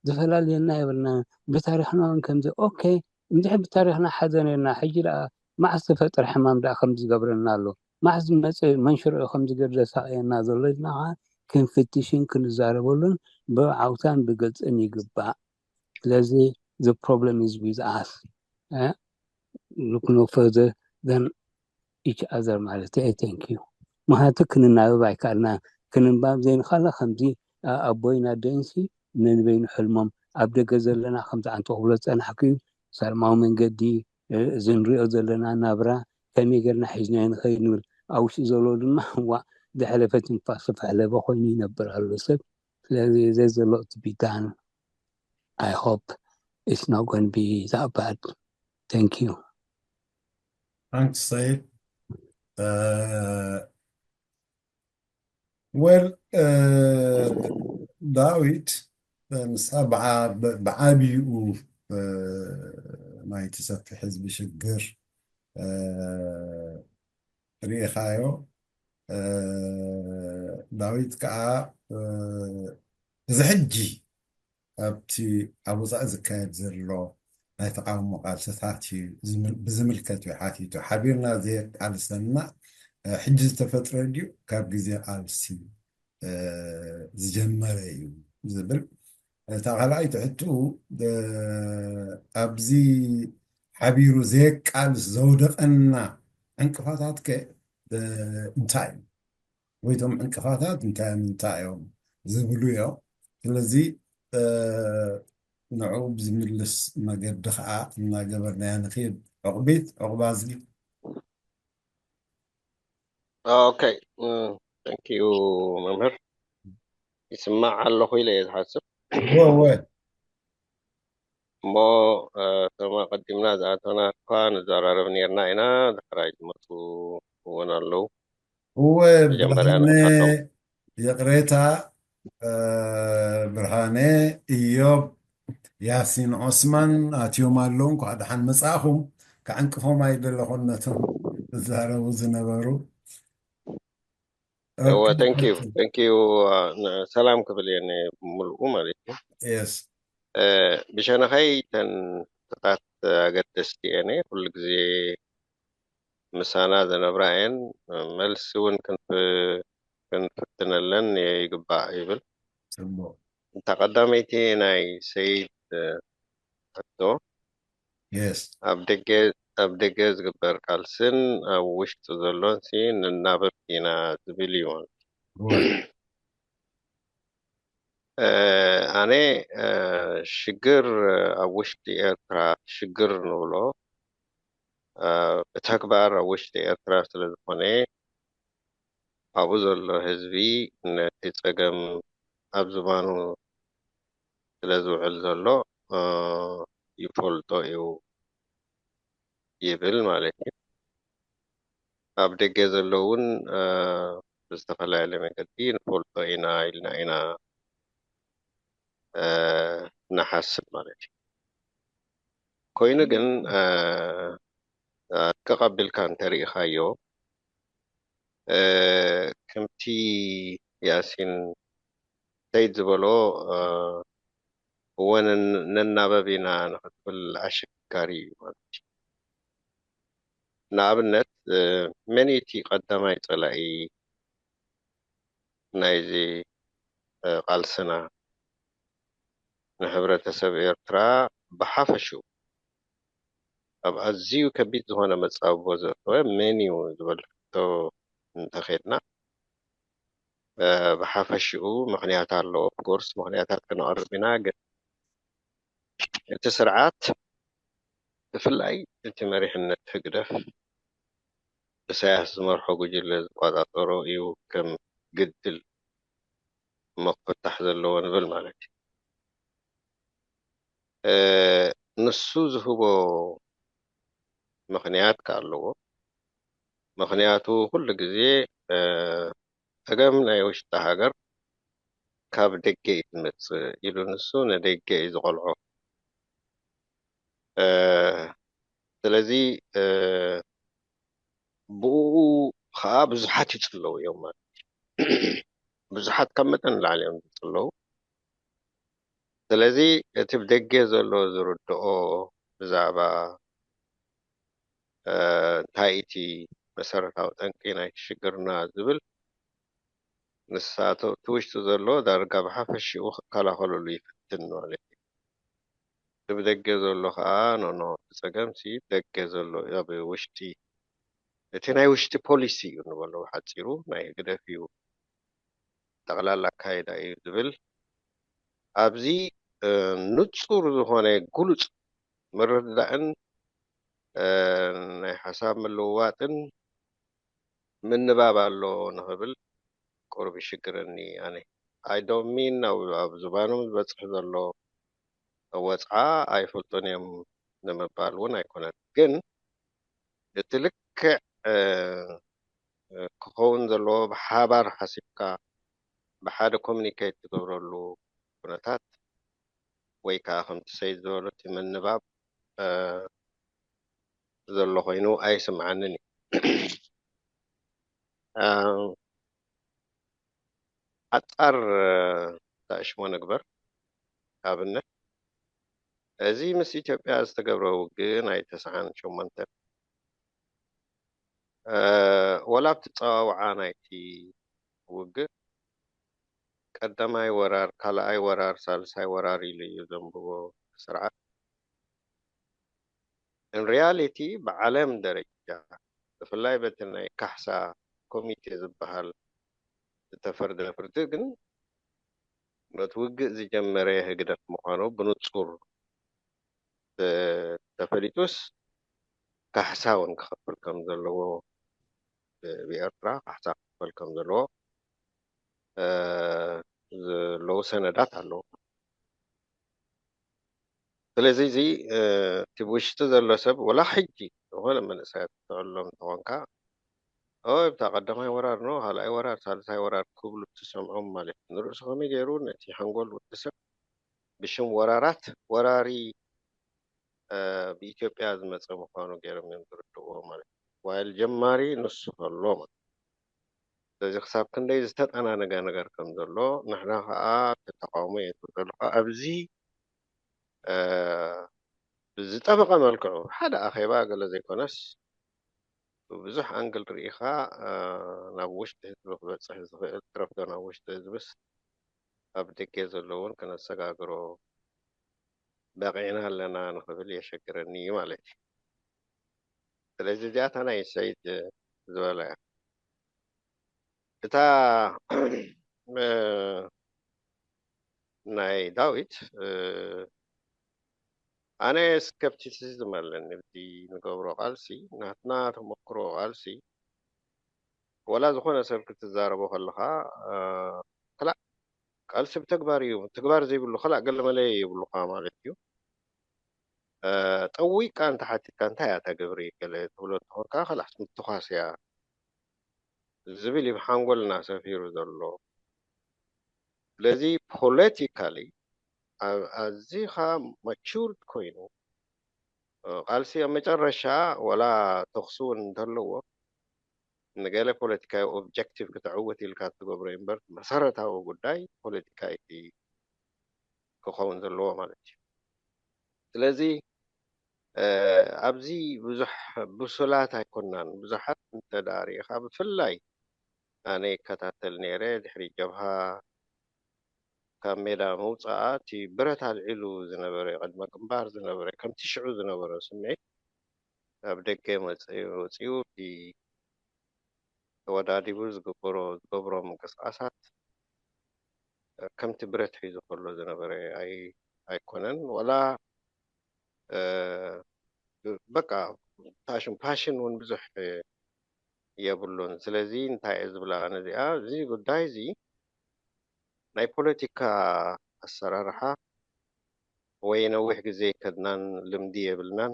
ዝፈላለየና የብልና። ብታሪክና እውን ከምዚ okay፣ እንድሕር ብታሪክና ሓደ ነርና፣ ሕጂ ደኣ መዓስ ተፈጥረ ሕማም ደኣ ከምዚ ዝገብረና ኣሎ፣ መዓስ ዝመፀ መንሽሮ ከምዚ ገድለ ሳቅየና ዘሎ ኢልና ከዓ ክንፍትሽን ክንዛረበሉን ብዓውታን ብግልፅን ይግባእ። ስለዚ the problem is with us. Look no further than each other ማለት እየ። Thank you። ምክንያቱ ክንናበብ ኣይከኣልና። ክንንባብ ዘይንኸላ ከምዚ ኣቦይን ኣደይንሲ ነንበይኑ ሕልሞም ኣብ ደገ ዘለና ከምዚ ኣንተ ክብሎ ዝፀናሕኩ እዩ። ሰላማዊ መንገዲ እዚ ንሪኦ ዘለና ናብራ ከመይ ጌርና ሒዝናዮ ንኸይድ ንብል። ኣብ ውሽጢ ዘሎ ድማ ዋእ ዝሐለፈ ትንፋሱ ፈሕለበ ኮይኑ ይነብር ኣሎ ሰብ። ስለዚ there's a lot to be done. I hope it's not going to be that bad. Thank you. Thanks, Said. Uh, well, uh, ዳዊት ንሳ ብዓቢኡ ናይቲ ሰፊሕ ህዝቢ ሽግር ርኢኻዮ። ዳዊት ከዓ እዚ ሕጂ ኣብቲ ኣብ ወፃኢ ዝካየድ ዘሎ ናይ ተቃውሞ ቃልስታት እዩ ብዝምልከት እዩ ሓቲቱ። ሓቢርና ዘየቃልሰና ሕጂ ዝተፈጥረ ድዩ ካብ ግዜ ቃልሲ ዝጀመረ እዩ ዝብል። እታ ካልኣይቲ ሕትኡ ኣብዚ ሓቢሩ ዘየቃልስ ዘውደቀና ዕንቅፋታት ከ እንታይ እዩ? ወይ እቶም ዕንቅፋታት እንታይ ምንታይ እዮም ዝብሉ እዮም። ስለዚ ንዕኡ ብዝምልስ መገዲ ከዓ እናገበርናያ ንኽይድ። ዕቑቢት ዕቑባ ዝጊ Okay. Thank you መምህር። ይስማዕ ኣለኹ ኢለ እየ ዝሓስብ። ወወ እሞ እቶም ኣቐዲምና ዝኣተና እኳ ንዘራረብ ነርና ኢና። ዳሕራይ ዝመፁ እውን ኣለዉ። እወ ብርሃነ ይቕሬታ፣ ብርሃነ፣ እዮብ፣ ያሲን ዖስማን ኣትዮም ኣለዉ። እንኳዕ ደሓን መጻእኹም። ክዕንቅፎም ኣይደለኹን ነቶም ዝዛረቡ ዝነበሩ። እወ፣ thank you፣ thank you። ሰላም ክብል እየ ንምልኡ ማለት እዩ። Yes። ብሸነኸይ ተን ጥቃት ኣገደስቲ እየን ኩሉ ግዜ ምሳና ዝነብራ እየን። መልሲ እውን ክንፍትነለን ይግባእ ይብል። ጽቡቅ። እታ ቀዳመይቲ ናይ ሰይድ ሕቶ Yes። ኣብ ደገ ኣብ ደገ ዝግበር ቃልስን ኣብ ውሽጢ ዘሎን ሲ ንናበብ ኢና ዝብል እዩ። Good። ኣነ ሽግር ኣብ ውሽጢ ኤርትራ ሽግር ንብሎ ብተግባር ኣብ ውሽጢ ኤርትራ ስለ ዝኾነ ኣብኡ ዘሎ ህዝቢ ነቲ ጸገም ኣብ ዝባኑ ስለ ዝውዕል ዘሎ ይፈልጦ እዩ ይብል ማለት እዩ። ኣብ ደገ ዘሎ እውን ብዝተፈላለየ መገዲ ንፈልጦ ኢና ኢልና ኢና ንሓስብ ማለት እዩ። ኮይኑ ግን ኣቀባብልካ እንተሪኢኻዮ ከምቲ ያሲን ሰይድ ዝበሎ እወ ነናበብ ኢና ንክትብል ኣሸጋሪ እዩ ማለት እዩ። ንኣብነት መን እዩ እቲ ቀዳማይ ፀላኢ ናይዚ ቃልስና ንሕብረተሰብ ኤርትራ ብሓፈሽኡ ኣብ ኣዝዩ ከቢድ ዝኾነ መጻብቦ ዘእተወ መን እዩ ዝበል ሕቶ እንተኸድና ብሓፈሽኡ ምኽንያት ኣለዎ። ኦፍኮርስ ምኽንያታት ክነቕርብ ኢና፣ ግን እቲ ስርዓት ብፍላይ እቲ መሪሕነት ህግደፍ ኢሳያስ ዝመርሖ ጉጅለ ዝቆጻጸሮ እዩ ከም ግድል እሞ ክፍታሕ ዘለዎ ንብል ማለት እዩ። ንሱ ዝህቦ ምኽንያት ከ ኣለዎ። ምኽንያቱ ኩሉ ግዜ ጸገም ናይ ውሽጢ ሃገር ካብ ደገ እዩ ዝመጽእ ኢሉ ንሱ ንደገ እዩ ዝቐልዖ። ስለዚ ብኡ ከዓ ብዙሓት ይጽለዉ እዮም ማለት እዩ። ብዙሓት ካብ መጠን ንላዕሊ እዮም ዝጽለዉ። ስለዚ እቲ ብደገ ዘሎ ዝርድኦ ብዛዕባ እንታይ እቲ መሰረታዊ ጠንቂ ናይ ሽግርና ዝብል ንሳቶ እቲ ውሽጢ ዘሎ ዳርጋ ብሓፈሽኡ ክከላኸለሉ ይፍትን ማለት እዩ። እቲ ብደገ ዘሎ ከዓ ኖኖ እቲ ጸገም ሲ ደገ ዘሎ ኣብ ውሽጢ እቲ ናይ ውሽጢ ፖሊሲ እዩ ንበሎ ሓፂሩ ናይ ህግደፍ እዩ ጠቕላላ ኣካይዳ እዩ ዝብል ኣብዚ ንጹር ዝኾነ ግሉጽ ምርዳእን ናይ ሓሳብ ምልውዋጥን ምንባብ ኣሎ ንኽብል ቁሩብ ይሽግረኒ ኣነ። I don't mean ኣብ ዝባኖም ዝበፅሕ ዘሎ ወፅዓ ኣይፈልጦን እዮም ንምባል እውን ኣይኮነን። ግን እቲ ልክዕ ክኸውን ዘለዎ ብሓባር ሓሲብካ ብሓደ ኮሚኒኬት ትገብረሉ ኩነታት ወይ ከዓ ከምቲ ሰይድ ዝበሎ እቲ ምንባብ ዘሎ ኮይኑ ኣይስምዓንን እዩ። ኣጻር ዳእሽሞ ንግበር ኣብነት እዚ ምስ ኢትዮጵያ ዝተገብረ ውግእ ናይ ተስዓን ሸሞንተን ወላ ኣብቲ ጸዋውዓ ናይቲ ውግእ ቀዳማይ ወራር፣ ካልኣይ ወራር፣ ሳልሳይ ወራር ኢሉ እዩ ዘንብቦ ስርዓት። In reality ብዓለም ደረጃ ብፍላይ በቲ ናይ ካሕሳ ኮሚቴ ዝበሃል ዝተፈርደ ፍርዲ ግን ነቲ ውግእ ዝጀመረ ህግደፍ ምዃኑ ብንጹር ተፈሊጡስ ካሕሳ እውን ክኸፍል ከም ዘለዎ ብኤርትራ ካሕሳ ክኸፍል ከም ዘለዎ ዘለዉ ሰነዳት ኣለዉ። ስለዚ እዚ እቲ ብውሽጢ ዘሎ ሰብ ወላ ሕጂ ዝኾነ መንእሰያት ትዕሎም እንተኾንካ ኣብታ ቀዳማይ ወራር ኖ ካልኣይ ወራር ሳልሳይ ወራር ክብሉ ትሰምዖም ማለት እዩ። ንርእሱ ከመይ ገይሩ ነቲ ሓንጎል ወዲ ሰብ ብሽም ወራራት ወራሪ ብኢትዮጵያ ዝመፀ ምዃኑ ገይሮም እዮም ዝርድእዎ ማለት እዩ። ዋይል ጀማሪ ንሱ ከሎ ማለት ስለዚ ክሳብ ክንደይ ዝተጠናነገ ነገር ከም ዘሎ ንሕና ከዓ ተተቃውሞ እየ ትብል ዘለካ ኣብዚ ብዝጠበቐ መልክዑ ሓደ ኣኼባ ገለ ዘይኮነስ ብብዙሕ ኣንግል ርኢኻ ናብ ውሽጢ ህዝቢ ክበፅሕ ዝኽእል ትረፍዶ ናብ ውሽጢ ህዝብስ ኣብ ደገ ዘለውን ከነሰጋግሮ በቒዕና ኣለና ንኽብል የሸግረኒ እዩ ማለት እዩ። ስለዚ እዚኣታ ናይ ሰይድ ዝበላ እያ። እታ ናይ ዳዊት ኣነ ስከፕቲሲዝም ኣለኒ ብቲ ንገብሮ ቃልሲ ናትና ተመክሮ ቃልሲ ወላ ዝኾነ ሰብ ክትዛረቦ ከለኻ ክላእ ቃልሲ ብተግባር እዩ ትግባር ዘይብሉ ክላእ ገለ መለየ የብሉኻ ማለት እዩ። ጠዊቃ እንተሓቲትካ እንታይ እያ እታ ግብሪ ገለ ትብሎ እንተኾንካ ክላእ ምትኳስ እያ ዝብል እዩ ብሓንጎልና ሰፊሩ ዘሎ። ስለዚ ፖለቲካሊ ኣዚኻ ማቹርድ ኮይኑ ቃልሲ ኣብ መጨረሻ ወላ ተኽሲ እውን እንተለዎ ንገለ ፖለቲካዊ ኦብጀክቲቭ ክተዕውት ኢልካ ትገብሮ እምበር መሰረታዊ ጉዳይ ፖለቲካ እቲ ክኸውን ዘለዎ ማለት እዩ። ስለዚ ኣብዚ ብዙሕ ብሱላት ኣይኮናን። ብዙሓት እንተዳሪእኻ ብፍላይ ኣነ ይከታተል ነይረ ድሕሪ ጀብሃ ካብ ሜዳ ምውፃኣ እቲ ብረት ኣልዒሉ ዝነበረ ቅድመ ግንባር ዝነበረ ከምቲ ሽዑ ዝነበረ ስምዒት ኣብ ደገ ወፂኡ እቲ ተወዳዲቡ ዝግበሮ ዝገብሮ ምንቅስቃሳት ከምቲ ብረት ሒዙ ከሎ ዝነበረ ኣይኮነን ወላ በቃ ፓሽን ፓሽን እውን ብዙሕ የብሉን። ስለዚ እንታይ እየ ዝብላ ኣነ እዚኣ እዚ ጉዳይ እዚ ናይ ፖለቲካ ኣሰራርሓ ወይ ነዊሕ ግዜ ከድናን ልምዲ የብልናን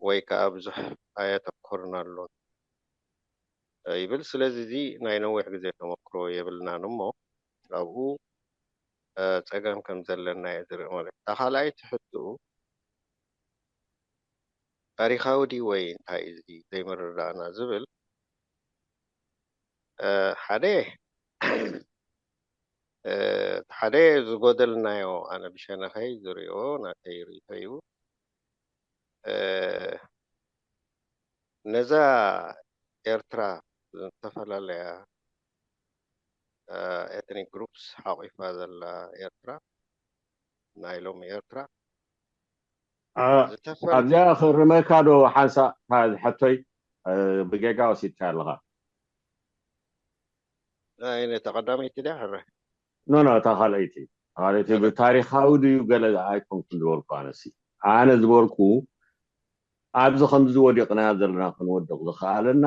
ወይ ከዓ ብዙሕ ኣየተኮርናሉን ይብል። ስለዚ እዚ ናይ ነዊሕ ግዜ ተመክሮ የብልናን እሞ ኣብኡ ጸገም ከም ዘለና እየ ዝርኢ ማለት። እታ ካልኣይቲ ሕትኡ ታሪኻዊ ድዩ ወይ እንታይ እዚ ዘይምርዳእና ዝብል ሓደ ሓደ ዝጎደልናዮ ኣነ ብሸነኸይ ዝሪኦ ናተይ ርእቶ እዩ። ነዛ ኤርትራ ዝተፈላለያ ኤትኒክ ግሩፕስ ሓቂፋ ዘላ ኤርትራ ናይ ሎሚ ኤርትራ ኣብዚኣ ክርመካ ዶ ሓንሳእ እታ ዝሐቶይ ብጌጋ ወሲድካ ኣለኻ። ናይ ነታ ቀዳመይቲ ድያ ሕረ ኖ ኖ እታ ካልኣይቲ ካልኣይቲ ብታሪኻዊ ድዩ ገለ ኣይኮንኩን ዝበልኩ ኣነሲ ኣነ ዝበልኩ ኣብዚ ከምዚ ወዲቕና ዘለና ክንወድቕ ዝኸኣለና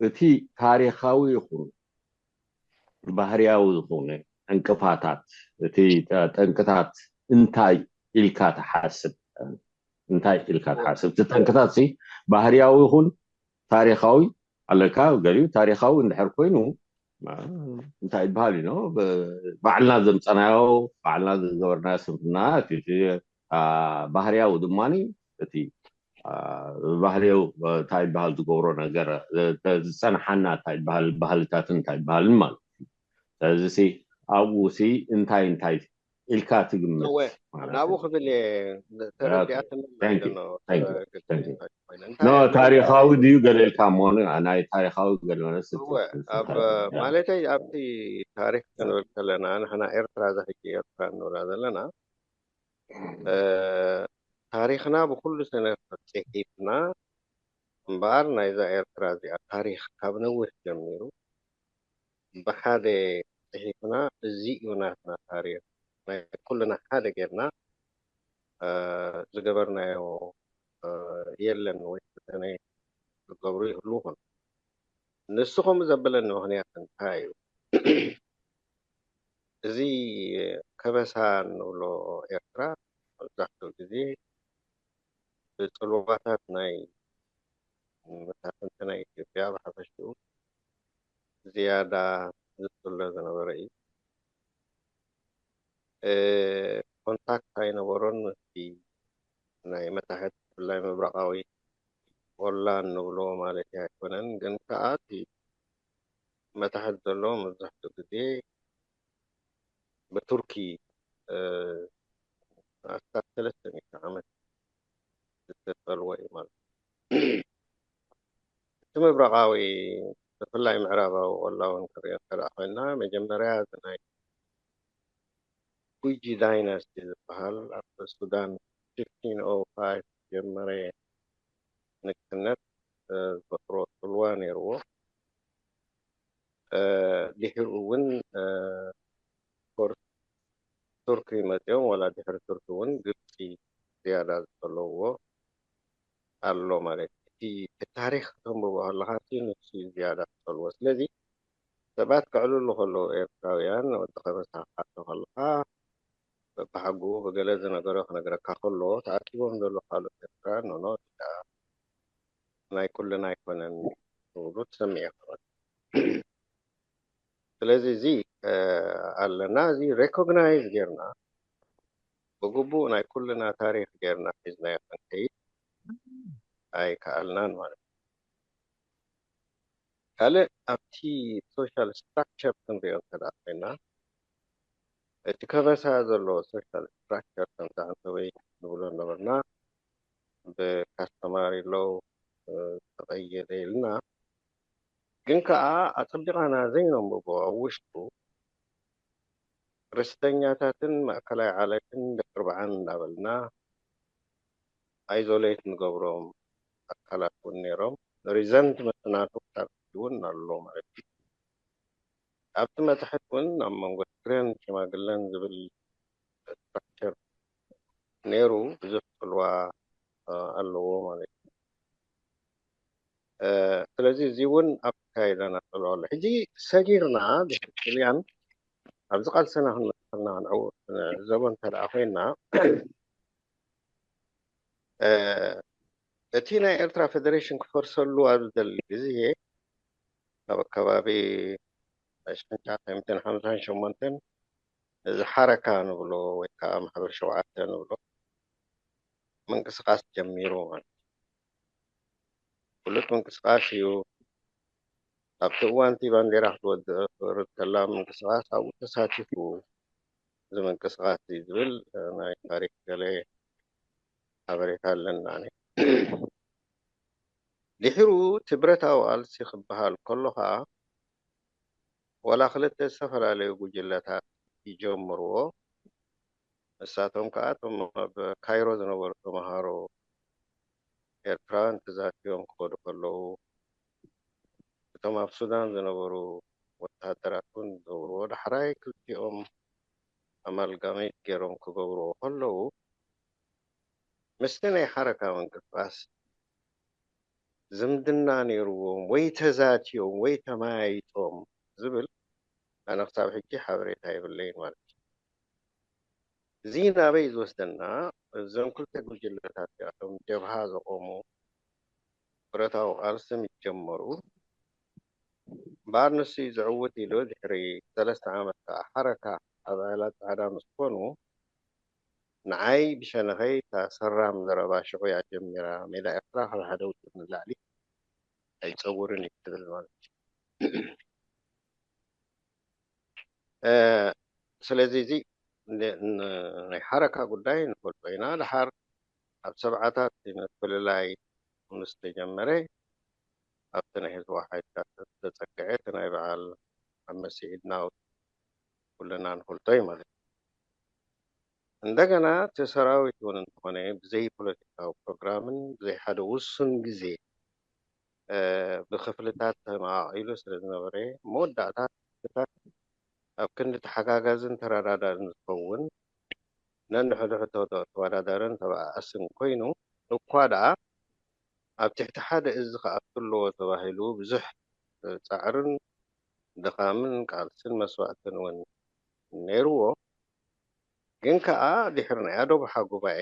እቲ ታሪኻዊ ይኹን ባህርያዊ ዝኾነ ዕንቅፋታት እቲ ጠንቅታት እንታይ ኢልካ ትሓስብ እንታይ ኢልካ ትሓስብ እቲ ጠንቅታት ሲ ባህርያዊ ይኹን ታሪኻዊ ኣለካ ገሊኡ ታሪኻዊ እንድሕር ኮይኑ እንታይ ይበሃል እዩ ባዕልና ዘምፀናዮ ባዕልና ዝገበርናዮ ስንፍና ባህርያዊ ድማ እቲ ባህርያዊ እንታይ ይበሃል ዝገብሮ ነገር ዝፀንሓና እንታይ ይበሃል ባህልታትን እንታይ ይበሃልን ማለት እዩ ስለዚ ኣብኡ ሲ እንታይ እንታይ ኢልካ ትግምት ናብኡ ክብል እየ ተረዲኣትኒ ኖ ታሪኻዊ ድዩ ገለ ኢልካ እሞ ናይ ታሪኻዊ ገለ ማለተይ ኣብቲ ታሪክ ክንብል ከለና ንሕና ኤርትራ እዛ ሕጂ ኤርትራ እንብላ ዘለና ታሪኽና ብኩሉ ሰነፍ ፅሒፍና እምበኣር ናይዛ ኤርትራ እዚኣ ታሪኽ ካብ ነዊሕ ጀሚሩ ብሓደ ፅሒፍና እዚ እዩ ናትና ታሪኽ ናይ ኩልና ሓደ ጌርና ዝገበርናዮ የለን ወይ ዝተነ ክገብሩ ይህሉ ይኹን ንሱ ከምኡ ዘበለኒ ምክንያት እንታይ እዩ እዚ ከበሳ እንብሎ ኤርትራ መብዛሕትኡ ግዜ ብፅልዋታት ናይ መሳፍንቲ ናይ ኢትዮጵያ ብሓፈሽኡ ዝያዳ ዝፅሎ ዝነበረ እዩ። ኮንታክት ኣይነበሮን ምስቲ ናይ መታሕት ብፍላይ ምብራቓዊ ወላ እንብሎ ማለት ኣይኮነን ግን ከዓ እቲ መታሕት ዘሎ መብዛሕትኡ ግዜ ብቱርኪ ኣስታት ሰለስተ ሚእቲ ዓመት ዝተፀልወ እዩ ማለት እዩ። እቲ ምብራቓዊ ብፍላይ ምዕራባዊ ቆላ እውን ክሪኦ እንተ ኮይንና መጀመርያ ናይ ፉጂ ዳይናስቲ ዝበሃል ኣብ ሱዳን ፊፍቲን ኦ ፋይቭ ዝጀመረ ንግስነት ዝፈጥሮ ፅልዋ ነይርዎ። ድሕሪኡ እውን ቱርኪ መፅኦም ዋላ ድሕሪ ቱርኪ እውን ግብፂ ዝያዳ ዝፀለውዎ ኣሎ ማለት እዩ። እቲ ታሪክ ከተንብቦ ከለካ ንሱ ዝያዳ ትፀልዎ። ስለዚ ሰባት ከዕልሉ ከለዉ ኤርትራውያን ወዲ ከበሳ ክትሓቶ ከለካ በብሓጉ ብገለ ዝነገሮ ክነግረካ ከሎ ተኣኪቦም ዘሎ ካልኦት ኤርትራውያን ኖኖ ናይ ኩልና ኣይኮነን ክብሉ ትሰምዕ ኢኻ። ስለዚ እዚ ኣለና እዚ ሬኮግናይዝ ጌርና ብግቡእ ናይ ኩልና ታሪክ ጌርና ሒዝናዮ ክንከይድ ኣይከኣልናን ማለት እዩ። ካልእ ኣብቲ ሶሻል ስትራክቸር ክንሪኦ እንተ ኮይና እቲ ከበሳ ዘሎ ሶሻል ስትራክቸር ከምቲ ኣንተወይ ንብሎ ነበርና ብካስተማሪ ሎው ተቐየደ ኢልና ግን ከዓ ኣፀቢቓና ዘይነንብቦ ኣብ ውሽጡ ርስተኛታትን ማእከላይ ዓለትን ደቂ ርብዓን እንዳበልና ኣይዞሌት ንገብሮም ኣካላት እውን ነይሮም ሪዘንት መትናቱ ክሳብ እውን ኣሎ ማለት እዩ ኣብቲ መታሕት እውን ኣብ መንጎ ትግረን ሽማግለን ዝብል ስትራክቸር ነይሩ ብዙሕ ፅልዋ ኣለዎ ማለት እዩ ስለዚ እዚ እውን ኣብ ካይዳና ፅልዋ ኣሎ ሕጂ ሰጊርና ብሽክልያን ኣብዚ ቃልሰና ክንመ ተኸታተልና ንዕው ንዕዘቦ እንተ ደኣ ኮይንና፣ እ፣ እቲ ናይ ኤርትራ ፌደሬሽን ክፈርሰሉ ኣብ ዝደሊ ግዜ፣ ኣብ ከባቢ ሽሕን ትሽዓተ ሚእትን ሓምሳን ሸሞንተን፣ እዚ ሓረካ ንብሎ ወይ ከዓ ማሕበር ሸውዓተ ንብሎ ምንቅስቃስ ጀሚሩ ማለት እዩ። ፍሉጥ ምንቅስቃስ እዩ። ኣብቲ እዋን እቲ ባንዴራ ክትወድእ ክትወርድ ከላ ምንቅስቃስ ኣብኡ ተሳቲፉ፣ እዚ ምንቅስቃስ እዚ ዝብል፣ እ፣ ናይ ታሪክ ገለ ሓበሬታ ኣለና። ድሕሩ እቲ ብረታዊ ቃልሲ ክበሃል ከሎ ከዓ፣ ዋላ ክልተ ዝተፈላለዩ ጉጅለታት ይጀምርዎ። ንሳቶም ከዓ እቶም ኣብ ካይሮ ዝነበሩ ተምሃሮ ኤርትራውያን ተዛትዮም ክኸዱ ከለዉ፣ እቶም ኣብ ሱዳን ዝነበሩ ወተሃደራት እውን ዝገብርዎ፣ ዳሕራይ ክልቲኦም ኣማልጋሜት ገይሮም ክገብርዎ ከለዉ፣ ምስቲ ናይ ሓረካ ምንቅስቃስ ዝምድና ነይርዎም ወይ ተዛትዮም ወይ ተመያይጦም ዝብል ኣነ ክሳብ ሕጂ ሓበሬታ የብለይን ማለት እዩ። እዚ ናበይ ዝወስደና? እዞም ክልተ ጉጅለታት እዚኣቶም ጀብሃ ዘቆሙ፣ ብረታዊ ቃልሲ ምስ ጀመሩ፣ እምበኣር ንሱ እዩ ዝዕውት ኢሉ ድሕሪ ሰለስተ ዓመት ከዓ ሓረካ ኣብ ኣያላት ጻዕዳ ምስ ኮኑ፣ ንዓይ ብሸነኸይ እታ ሰራም ዘረባ ሽዑ እያ ጀሚራ፣ ሜዳ ኤርትራ ካብ ሓደ ውድብ ንላዕሊ ኣይጸውርን እዩ ትብል ማለት እዩ። እ፣ ስለዚ እዚ ን-፣ ን-፣ ናይ ሓረካ ጉዳይ ንፈልጦ ኢና። ድሓር ኣብ ሰብዓታት ምፍልላይ ምስ ተጀመረ፣ ኣብቲ ናይ ህዝባዊ ሓይልታት ዝተጸግዐ እቲ ናይ በዓል ኣብ መሲዒድና ኩልና ንፈልጦ እዩ ማለት እዩ። እንደገና እቲ ሰራዊት እውን እንተኾነ ብዘይ ፖለቲካዊ ፕሮግራምን ብዘይ ሓደ ውሱን ግዜ፣ እ፣ ብክፍልታት ተመቓቒሉ ስለ ዝነበረ፣ መወዳእታ ክፍልታት ኣብ ክንዲ ተሓጋጋዝን ተረዳዳእን ዝኸውን ነንሕድሕዱ ተወዳዳርን ተበኣኣስን ኮይኑ፣ እኳ ደኣ ኣብ ትሕቲ ሓደ እዚ ክኣቱ ኣለዎ ተባሂሉ ብዙሕ ጻዕርን ድኻምን ቃልስን መስዋእትን እውን ነይርዎ። ግን ከኣ ድሕሪ ናይ ኣዶብሓ ጉባኤ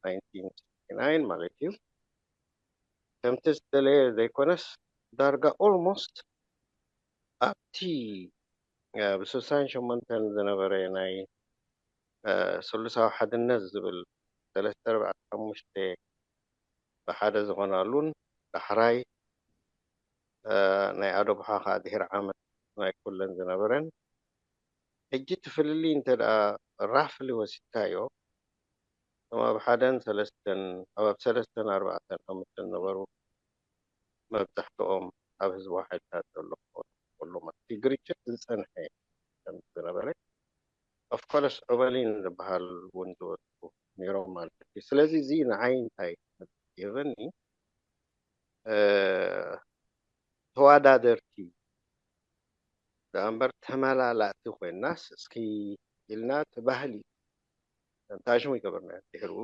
ናይንቲን ሲክስቲ ናይን ማለት እዩ፣ ከምቲ ዝተለየ ዘይኮነስ፣ ዳርጋ ኦልሞስት ኣብቲ፣ እ፣ ብስሳን ሸሞንተን ዝነበረ ናይ፣ እ፣ ስሉሳዊ ሓድነት ዝብል ሰለስተ ኣርባዕተ ሓሙሽተ ብሓደ ዝኾናሉን፣ ዳሕራይ፣ እ፣ ናይ ኣዶብሓ ከኣ ድሕሪ ዓመት ናይ ኩለን ዝነበረን። ሕጂ እቲ ፍልልይ እንተ ደኣ ራፍሊ ወሲድካዮ፣ እቶም ኣብ ሓደን ሰለስተን፣ ኣብ፣ ኣብ ሰለስተን ኣርባዕተን ሓሙሽተን ነበሩ፣ መብዛሕትኦም ኣብ ህዝባዊ ሓይልታት ዘሎ ክኾኑ ከሎ ማለት እዩ። ግርጭት ዝጸንሐ ከም ዝነበረ፣ ኦፍኮርስ ዑበሊን ዝበሃል እውን ዝወፁ ነይሮም ማለት እዩ። ስለዚ እዚ ንዓይ እንታይ ይህበኒ፣ እ፣ ተወዳደርቲ ደኣ እምበር ተመላላእቲ ኮይናስ እስኪ ኢልና እቲ ባህሊ እንታሽሙ ይገበርና ድሕሩ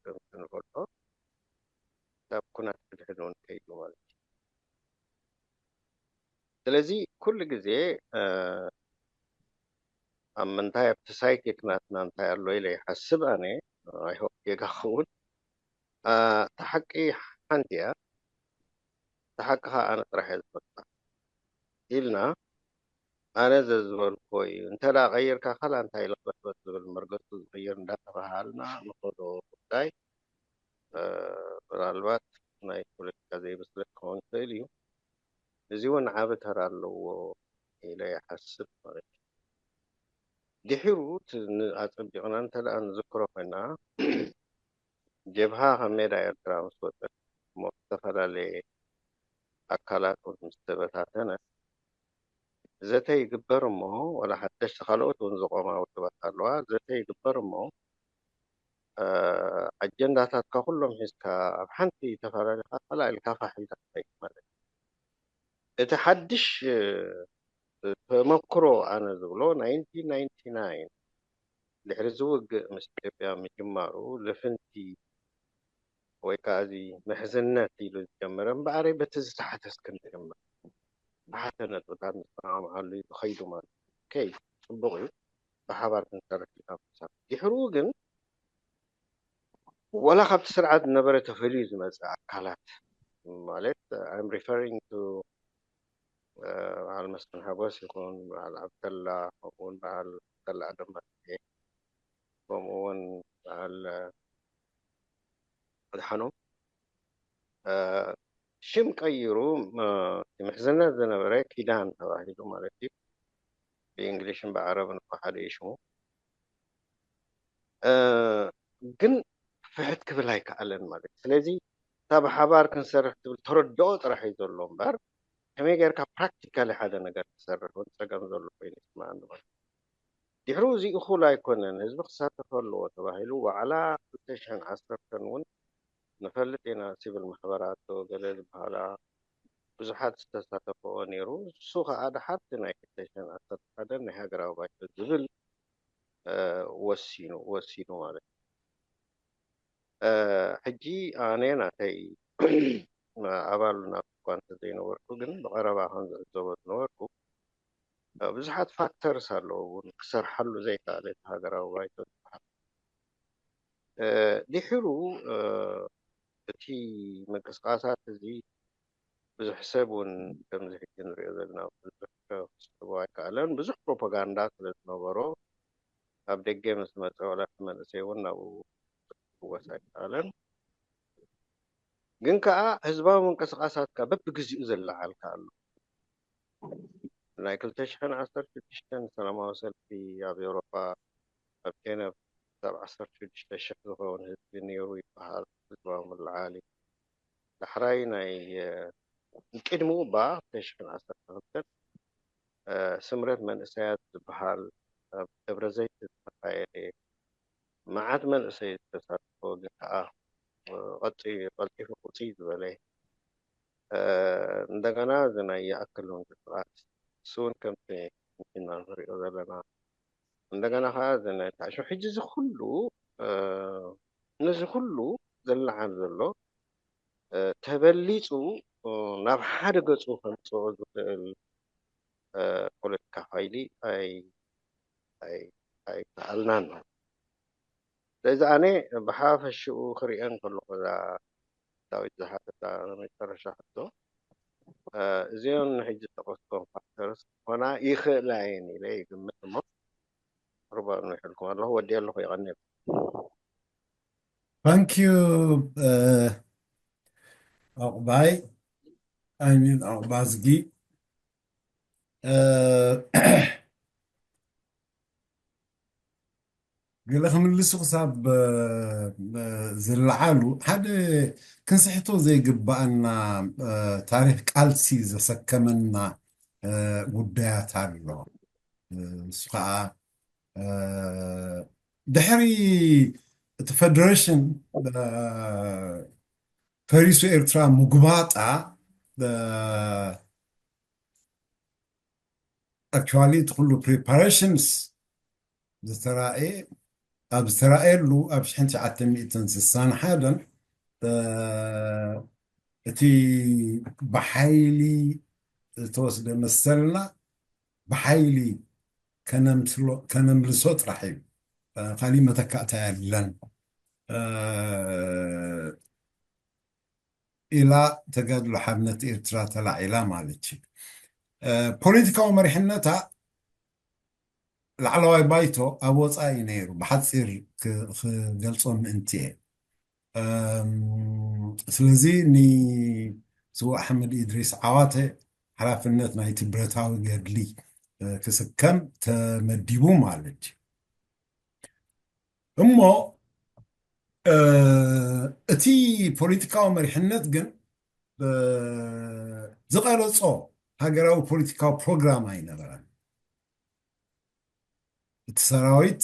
ከምቲ ንፈልጦ ናብ ኩናት ክድሕን እውን ከይዱ ማለት እዩ። ስለዚ ኩሉ ግዜ፣ እ፣ ኣብ ምንታይ ኣብቲ ሳይኪክ ናትና እንታይ ኣሎ ኢለ ይሓስብ ኣነ። ኣይሆፕ ጌጋ ክኸውን። እ፣ እታ ሓቂ ሓንቲ እያ። እታ ሓቂ ከዓ ኣነ ጥራሕ እየ ዝፈልጣ ኢልና ኣነ ዘዝበልኮ እዩ። እንተ ደኣ ቀይርካ ካላ እንታይ ለኽበጥበጥ ዝብል መርገጹ ዝቕይር እንዳተባሃልና ንኸዶ ጉዳይ፣ እ፣ ምናልባት ናይ ፖለቲካ ዘይብስለት ክኸውን ይኽእል እዩ። እዚ እውን ዓቢ ተራ ኣለዎ ኢለ ይሓስብ ማለት እዩ። ድሒሩ እቲ ን-፣ ኣጸቢቕና እንተ ደኣ ንዝክሮ ኮይና፣ ጀብሃ ካብ ሜዳ ኤርትራ ምስ ወጸት፣ እሞ ዝተፈላለየ ኣካላት እውን ምስ ተበታተነ፣ ዘተ ይግበር እሞ፣ ወላ ሓደሽቲ ካልኦት እውን ዝቖማ ውድባት ኣለዋ። ዘተ ይግበር እሞ፣ እ፣ ኣጀንዳታትካ ኩሎም ሒዝካ ኣብ ሓንቲ ተፈላሊኻ፣ ካልኣ ኢልካ ፋሕ ኢልካ ትኸይድ ማለት እዩ። እቲ ሓድሽ፣ እ፣ ተመክሮ ኣነ ዝብሎ፣ ናይንቲን ናይንቲ ናይን ድሕሪ እዚ ውግእ ምስ ኢትዮጵያ ምጅማሩ፣ ልፍንቲ ወይ ከኣ እዚ ምሕዝነት ኢሉ ዝጀመረ እምበኣር፣ በቲ ዝተሓተ እስኪ ንጀምር። ዝተሓተ ነጥብታት ንሰማምዓሉ እዩ ዝኸይዱ ማለት እዩ። ኦኬ፣ ጽቡቕ እዩ። ብሓባር ክንሰርሕ ኢና። ድሕሩ ግን ወላ ካብቲ ስርዓት ዝነበረ ተፈልዩ ዝመፀ ኣካላት ማለት I'm referring to በዓል መስፍን ሓጎስ ይኹን በዓል ዓብደላ ከምኡውን በዓል ዓብደላ ኣደም ከምኡውን በዓል ኣድሓኖም ሽም ቀይሩ ምሕዝነት ዝነበረ ኪዳን ተባሂሉ ማለት እዩ። ብእንግሊሽን ብዓረብን እኮ ሓደ እዩ ሽሙ። ግን ፍሕት ክብል ኣይከኣለን ማለት እዩ። ስለዚ እታ ብሓባር ክንሰርሕ ትብል ተረድኦ ጥራሕ እዩ ዘሎ እምበር ከመይ ጌርካ ፕራክቲካሊ ሓደ ነገር ትሰርሕ እውን ፀገም ዘሎ ኮይኑ ይስምዓኒ ማለት እዩ። ድሕሩ እዚ እኹል ኣይኮነን፣ ህዝቢ ክሳተፍ ኣለዎ ተባሂሉ ዋዕላ ክልተ ሽሕን ዓሰርተን እውን ንፈልጥ ኢና፣ ሲቪል ማሕበራት ዶ ገለ ዝበሃላ ብዙሓት ዝተሳተፈኦ ነይሩ። እሱ ከዓ ደሓር እቲ ናይ ክልተ ሽሕን ዓሰርተ ሓደን ናይ ሃገራዊ ባይቶ ዝብል ወሲኑ ወሲኑ ማለት እዩ። ሕጂ ኣነ ናተይ ኣባል ናቱ እኳ እንተዘይነበርኩ ግን ብቐረባ ከም ዝዕዘቦ ዝነበርኩ ብዙሓት ፋክተርስ ኣለዉ እውን ክሰርሓሉ ዘይከኣለ እቲ ሃገራዊ ባይቶ ዝበሃል። ድሕሩ እቲ ምንቅስቃሳት እዚ ብዙሕ ሰብ እውን ከምዚ ሕጂ ንሪኦ ዘለና ብዙሕ ክስሕቦ ኣይከኣለን። ብዙሕ ፕሮፓጋንዳ ስለ ዝነበሮ ኣብ ደገ ምስ መፀ ዋላ እቲ መንእሰይ እውን ናብኡ ክወስ ኣይከኣለን። ግን ከዓ ህዝባዊ ምንቅስቃሳት ከዓ በብግዚኡ ዝለዓል ከኣሉ ናይ ክልተ ሽሕን ዓሰርተ ሽዱሽተን ሰላማዊ ሰልፊ ኣብ ኤውሮጳ ኣብ ጀነቭ ክሳብ ዓሰርተ ሽዱሽተ ሽሕ ዝኸውን ህዝቢ ነይሩ ይበሃል። ህዝባዊ ምልዓል እዩ። ዳሕራይ ናይ ቅድሚኡ እባ ክልተ ሽሕን ዓሰርተ ክልተን ስምረት መንእሰያት ዝበሃል ኣብ ደብረ ዘይት ዝተኻየደ መዓት መንእሰይ ዝተሳተፎ ግን ከዓ ቀልጢፉ ቁፅይ ዝበለ እንደገና እዚ ናይ ይኣክል ምንቅስቃስ እሱ እውን ከምቲ ኢና ንሪኦ ዘለና እንደገና ከዓ እዚ ናይ ታዕሾ ሕጂ እዚ ኩሉ ነዚ ኩሉ ዝለዓል ዘሎ ተበሊፁ ናብ ሓደ ገፁ ከምፅኦ ዝኽእል ፖለቲካ ሓይሊ ኣይከኣልናን ማለት ስለዚ ኣነ ብሓፈሽኡ ክሪኦ እንከለኹ እዛ ዳዊት ዝሓተታ መጨረሻ ሕቶ እዚኦም ንሕጂ ዝጠቀስኩም ፋክተርስ ክኾና ይኽእላ እየን ኢለ ይግምት እሞ ርባ ንሕልኩም ኣለኹ ወዲ ኣለኹ ይቐኒል Thank you uh, ኣቕባይ I mean ኣቕባዝጊ uh, ገለ ክምልሱ ክሳብ ዝለዓሉ ሓደ ክንስሕቶ ዘይግባኣና ታሪክ ቃልሲ ዘሰከመና ጉዳያት ኣሎ። እሱ ከዓ ድሕሪ እቲ ፈደሬሽን ፈሪሱ ኤርትራ ምጉባጣ actually እቲ ኩሉ preparations ዝተራእየ ኣብ ዝተራእየሉ ኣብ ሽሕን ትሽዓተ ሚእትን ስሳን ሓደን እቲ ብሓይሊ ዝተወስደ መሰልና ብሓይሊ ከነምልሶ ጥራሕ እዩ። ካሊእ መተካእታ የለን ኢላ ተጋድሎ ሓርነት ኤርትራ ተላዒላ ማለት እዩ። ፖለቲካዊ መሪሕነታ ላዕለዋይ ባይቶ ኣብ ወፃኢ ነይሩ ብሓፂር ክገልፆ ምእንቲ እየ። ስለዚ ንስዉእ ኣሕመድ ኢድሪስ ዓዋተ ሓላፍነት ናይቲ ብረታዊ ገድሊ ክስከም ተመዲቡ ማለት እዩ። እሞ እቲ ፖለቲካዊ መሪሕነት ግን ዝቐረጾ ሃገራዊ ፖለቲካዊ ፕሮግራም ኣይነበረን። እቲ ሰራዊት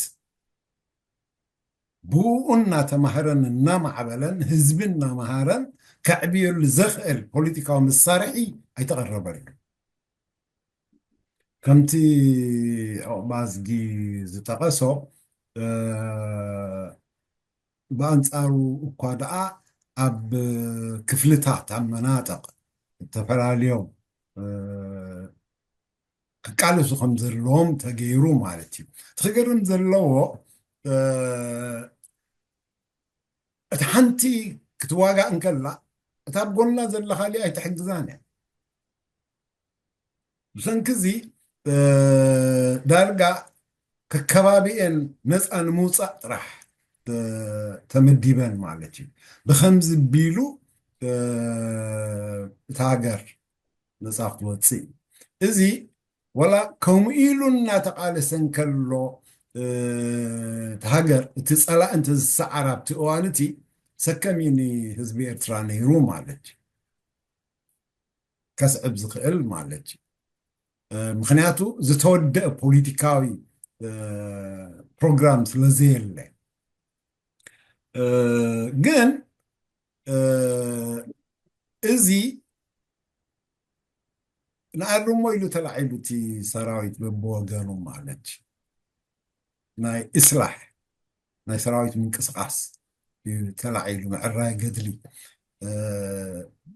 ብኡ እናተማህረን እናማዕበለን ህዝቢ እናመሃረን ከዕብየሉ ዘኽእል ፖለቲካዊ መሳርሒ ኣይተቐረበሉ። ከምቲ ዑቕባዝጊ ዝጠቐሶ ብኣንጻሩ እኳ ደኣ ኣብ ክፍልታት ኣብ መናጥቕ እተፈላለዮም ክቃለሱ ከም ዘለዎም ተገይሩ ማለት እዩ። እቲ ክገርም ዘለዎ፣ እ፣ እቲ ሓንቲ ክትዋጋእ እንከላ፣ እታ ኣብ ጎና ዘላ ካሊእ ኣይትሕግዛን እያ። ብሰንኪ እዚ፣ እ፣ ዳርጋ ከከባቢኤን ነፃ ንምውፃእ ጥራሕ፣ እ፣ ተመዲበን ማለት እዩ። ብኸምዚ ቢሉ፣ እ፣ እታ ሃገር ነፃ ክትወፅእ እዩ። እዚ ወላ ከምኡ ኢሉ እናተቓለሰ እንከሎ፣ እ፣ እቲ ሃገር፣ እቲ ፀላእ እንተዝሰዓር ኣብቲ እዋን እቲ ሰከም እዩ ንህዝቢ ኤርትራ ነይሩ ማለት እዩ። ከስዕብ ዝኽእል ማለት እዩ። እ፣ ምኽንያቱ ዝተወደአ ፖለቲካዊ፣ እ፣ ፕሮግራም ስለ ዘየለ። እ፣ ግን፣ እ፣ እዚ ንኣርሞ ኢሉ ተላዒሉ እቲ ሰራዊት በብወገኑ ማለት እዩ። ናይ እስላሕ ናይ ሰራዊት ምንቅስቃስ እዩ ተላዒሉ፣ ምዕራይ ገድሊ። እ፣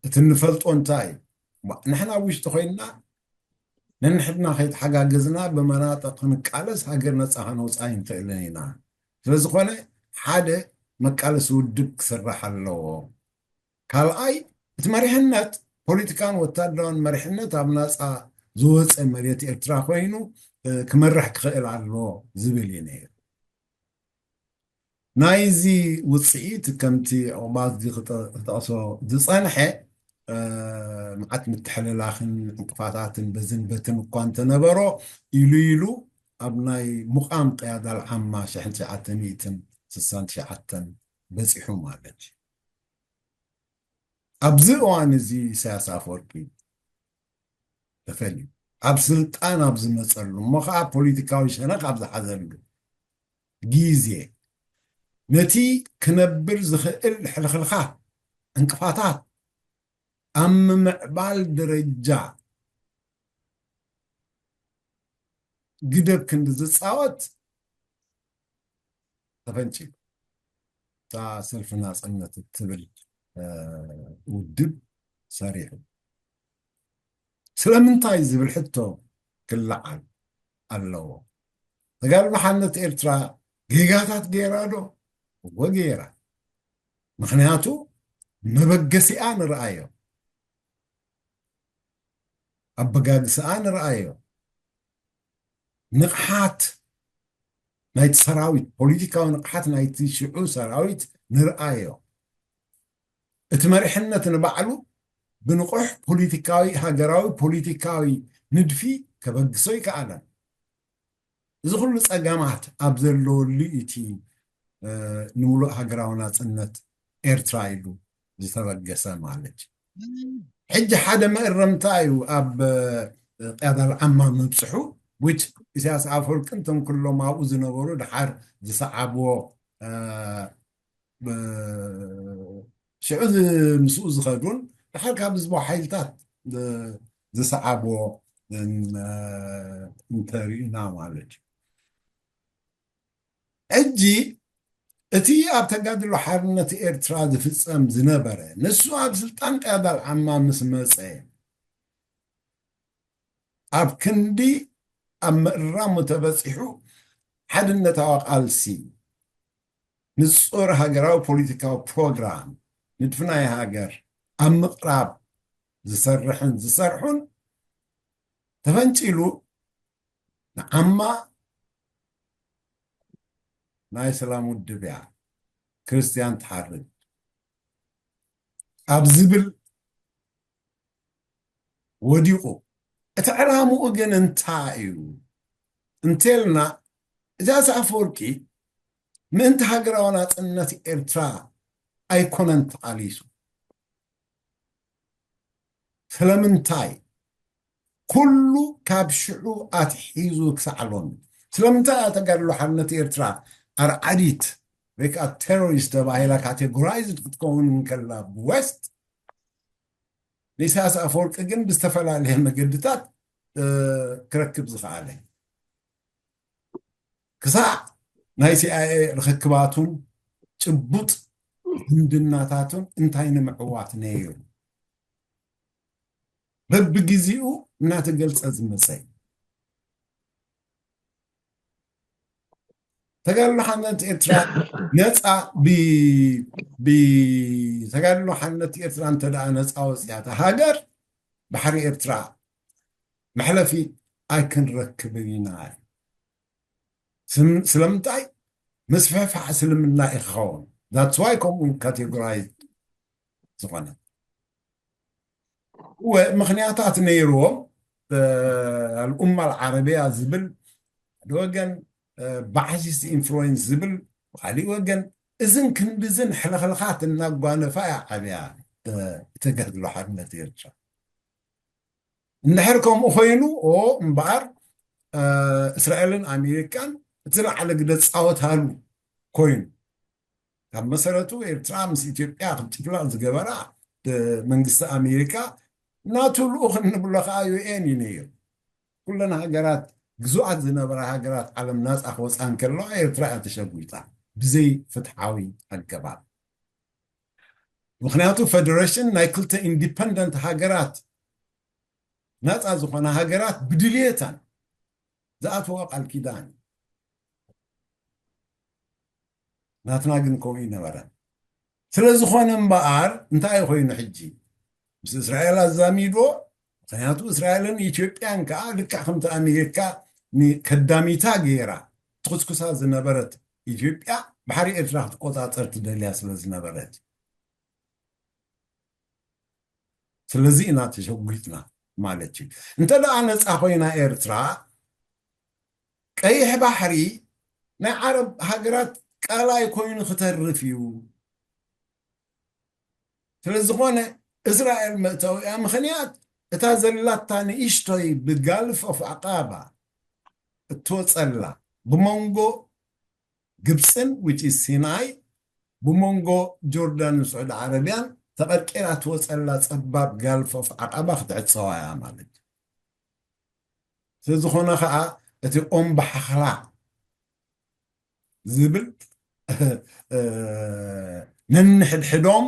እቲ እንፈልጦ እንታይ እዩ? ባ-፣ ንሕና ኣብ ውሽጢ ኮይንና ነንሕድና ከይተሓጋገዝና ብመናጠ ክንቃለስ ሃገር ነፃ ከነውፅኣ ኣይንኽእልን ኢና። ስለዝኾነ ሓደ መቃለሲ ውድብ ክስራሕ ኣለዎ። ካልኣይ፣ እቲ መሪሕነት፣ ፖለቲካን ወታደራውን መሪሕነት ኣብ ናፃ ዝወፀ መሬት ኤርትራ ኮይኑ፣ እ፣ ክመርሕ ክኽእል ኣለዎ ዝብል እዩ ነይሩ። ናይዚ ውፅኢት ከምቲ ዑቕባዝጊ ክጠ-፣ ክጠቕሶ ዝፀንሐ፣ እ፣ መዓት ምትሕልላኽን ዕንቅፋታትን በዝን በትን እኳ እንተነበሮ፣ ኢሉ ኢሉ ኣብ ናይ ሙቓም ቅያዳ ኣልዓማ ሽሕን ትሽዓተ ሚእትን ስሳን ትሽዓተን በፂሑ ማለት እዩ። ኣብዚ እዋን እዚ ኢሳያስ ኣፈወርቂ ተፈልዩ፣ ኣብ ስልጣን ኣብ ዝመፀሉ፣ እሞ ኸዓ ፖለቲካዊ ሸነኽ ኣብ ዝሓዘሉ ግዜ፣ ነቲ ክነብር ዝኽእል ሕልኽልኻት፣ ዕንቅፋታት ኣብ ምምዕባል ደረጃ ግደ ክንዲ ዝፃወት ተፈንጪሉ። እታ ሰልፊ ናፅነት እትብል፣ እ፣ ውድብ ሰሪሑ። ስለምንታይ ዝብል ሕቶ ክለዓል ኣለዎ። ተጋድሎ ሓርነት ኤርትራ ጌጋታት ገይራ ዶ? እወ ገይራ። ምኽንያቱ መበገሲኣ ንርኣዮ፣ ኣበጋግስኣ ንርኣዮ፣ ንቕሓት ናይቲ ሰራዊት፣ ፖለቲካዊ ንቕሓት ናይቲ ሽዑ ሰራዊት ንርኣዮ። እቲ መሪሕነት ንባዕሉ ብንቑሕ ፖለቲካዊ፣ ሃገራዊ ፖለቲካዊ ንድፊ ከበግሶ ይከኣለን። እዚ ኩሉ ጸገማት ኣብ ዘለወሉ እቲ፣ እ፣ ንምሉእ ሃገራዊ ናጽነት ኤርትራ ኢሉ ዝተበገሰ ማለት እዩ። ሕጂ ሓደ መእረምታ እዩ ኣብ፣ እ፣ ቅያዳ ኣልዓማ ምብጽሑ፣ which ኢሳያስ ኣፈወርቅን እቶም ኩሎም ኣብኡ ዝነበሩ ድሓር ዝሰዓብዎ፣ እ፣ ብ-፣ ሽዑ ዝ-፣ ምስኡ ዝኸዱን ድሓር ካብ ህዝባዊ ሓይልታት ዝ-፣ ዝሰዓብዎ እን-፣ እንተሪእና ማለት እዩ። ሕጂ እቲ ኣብ ተጋድሎ ሓርነት ኤርትራ ዝፍጸም ዝነበረ፣ ንሱ ኣብ ስልጣን ቅያዳ ኣልዓማ ምስ መጸ፣ ኣብ ክንዲ ኣብ ምእራሙ ተበጺሑ፣ ሓድነታዊ ቃልሲ፣ ንጹር ሃገራዊ ፖለቲካዊ ፕሮግራም፣ ንድፊ ናይ ሃገር ኣብ ምቕራብ ዝሰርሕን ዝሰርሑን ተፈንጪሉ፣ ንዓማ ናይ ሰላም ውድብ እያ፣ ክርስትያን ትሓርድ ኣብ ዝብል ወዲቑ። እቲ ዕላምኡ ግን እንታይ እዩ እንተልና፣ ኢሳያስ ኣፈወርቂ ምእንቲ ሃገራዊ ናጽነት ኤርትራ ኣይኮነን ተቓሊሱ። ስለምንታይ? ኩሉ ካብ ሽዑ ኣትሒዙ ክሳዕ ሎሚ። ስለምንታይ እያ ተጋድሎ ሓርነት ኤርትራ ኣርዓዲት ወይ ከዓ ቴሮሪስት ተባሂላ ካቴጎራይዝድ ክትከውን እንከላ ብወስት፣ ንኢሳያስ ኣፈወርቂ ግን ብዝተፈላለየ መገድታት፣ እ፣ ክረክብ ዝኸኣለ? ክሳዕ ናይ ሲ ኣይ ኤ ርኽክባቱን ጭቡጥ ዝምድናታቱን እንታይ ንምዕዋት ነይሩ? በብግዜኡ እናተገልጸ ዝመጸ እዩ። ተጋድሎ ሓርነት ኤርትራ ነፃ ብ ተጋድሎ ሓርነት ኤርትራ እንተ ደኣ ነፃ ወፅያ እታ ሃገር፣ ባሕሪ ኤርትራ መሕለፊ ኣይክንረክብን ኢና። ስለምንታይ? ምስፍሕፋሕ እስልምና ይኸውን። That's why ከምኡ categorize ዝኾነ ምኽንያታት ነይርዎም። ኣልኡማ ኣልዓረብያ ዝብል ሓደ ወገን፣ ባዕሲስ ኢንፍሉዌንስ ዝብል ብካሊእ ወገን፣ እዝን ክንድዝን ሕልኽልኻት እናጓነፋ እያ ዓብያ ተጋድሎ ሓርነት ኤርትራ። እንድሕር ከምኡ ኮይኑ ኦ እምበኣር እስራኤልን ኣሜሪካን እቲ ላዕለ ግደ ፃወታሉ ኮይኑ፣ ካብ መሰረቱ ኤርትራ ምስ ኢትዮጵያ ክትጭፍለቕ ዝገበራ መንግስቲ ኣሜሪካ ናቱ ልኡኽ እንብሎ ከዓ ዩ ኤን እዩ ነይሩ። ኩለን ሃገራት ግዙኣት ዝነበራ ሃገራት ዓለም ናፃ ክወፃ እንከለዋ ኤርትራ እያ ተሸጒጣ ብዘይ ፍትሓዊ ኣገባብ። ምክንያቱ ፌደሬሽን ናይ ክልተ ኢንዲፐንደንት ሃገራት ናፃ ዝኾነ ሃገራት ብድልየተን ዝኣተዋ ቃል ኪዳን እዩ። ናትና ግን ከምኡ ይነበረ። ስለ ዝኾነ እምበኣር እንታይ ኮይኑ ሕጂ ምስ እስራኤል ኣዛሚዶ? ምክንያቱ እስራኤልን ኢትዮጵያን ከዓ ልክዕ ከምቲ ኣሜሪካ ከዳሚታ ገይራ ትኩስኩሳ ዝነበረት ኢትዮጵያ ባሕሪ ኤርትራ ክትቆፃፀር ትደልያ ስለ ዝነበረት፣ ስለዚ ኢና ተሸጒጥና ማለት እዩ። እንተ ደኣ ነፃ ኮይና ኤርትራ፣ ቀይሕ ባሕሪ ናይ ዓረብ ሃገራት ቃላይ ኮይኑ ክተርፍ እዩ። ስለ ዝኾነ እስራኤል መእተዊኣ ምኽንያት እታ ዘላታ ንእሽቶይ ብጋልፍ ኦፍ ዓቃባ እትወፀላ ብመንጎ ግብፅን which is ሲናይ ብመንጎ ጆርዳንን ስዑዲ ዓረብያን ተቐርቂራ ትወፀላ ፀባብ ጋልፍ ኦፍ ዓቃባ ክትዕፀዋ እያ ማለት እዩ። ስለዝኾነ ከዓ እቲ ኦም ባሕኽላ ዝብል ነንሕድሕዶም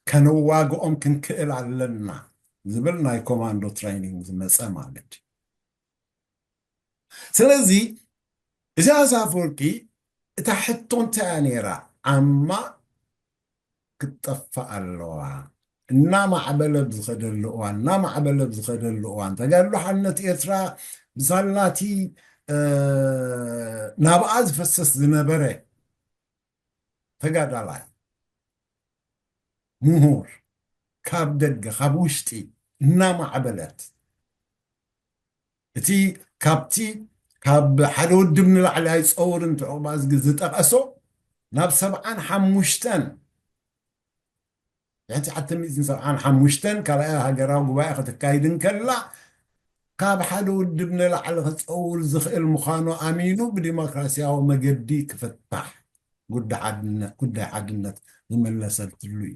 ከነዋግኦም ክንክእል ኣለና ዝብል ናይ ኮማንዶ ትሬኒንግ ዝመፀ ማለት እዩ። ስለዚ ኢሳያስ ኣፈወርቂ እታ ሕቶ እንታይ እያ ነይራ? ዓማ ክትጠፍእ ኣለዋ። እናማዕበለ ብዝኸደሉ እዋን እናማዕበለ ብዝኸደሉ እዋን ተጋድሎ ሓርነት ኤርትራ ብሳላቲ ናብኣ ዝፈሰስ ዝነበረ ተጋዳላይ ምሁር ካብ ደገ ካብ ውሽጢ እናማዕበለት እቲ ካብቲ ካብ ሓደ ውድብ ንላዕሊ ኣይፀውርን ትዕቑባ ዝጠቐሶ ናብ ሰብዓን ሓሙሽተን ትሕቲ ትሽዓተ ሚእትን ሰብዓን ሓሙሽተን ካልኣይ ሃገራዊ ጉባኤ ክትካይድ እንከላ ካብ ሓደ ውድብ ንላዕሊ ክፀውር ዝኽእል ምዃኑ ኣሚኑ ብዲሞክራሲያዊ መገዲ ክፍታሕ ጉዳይ ሓድነት ዝመለሰትሉ እዩ።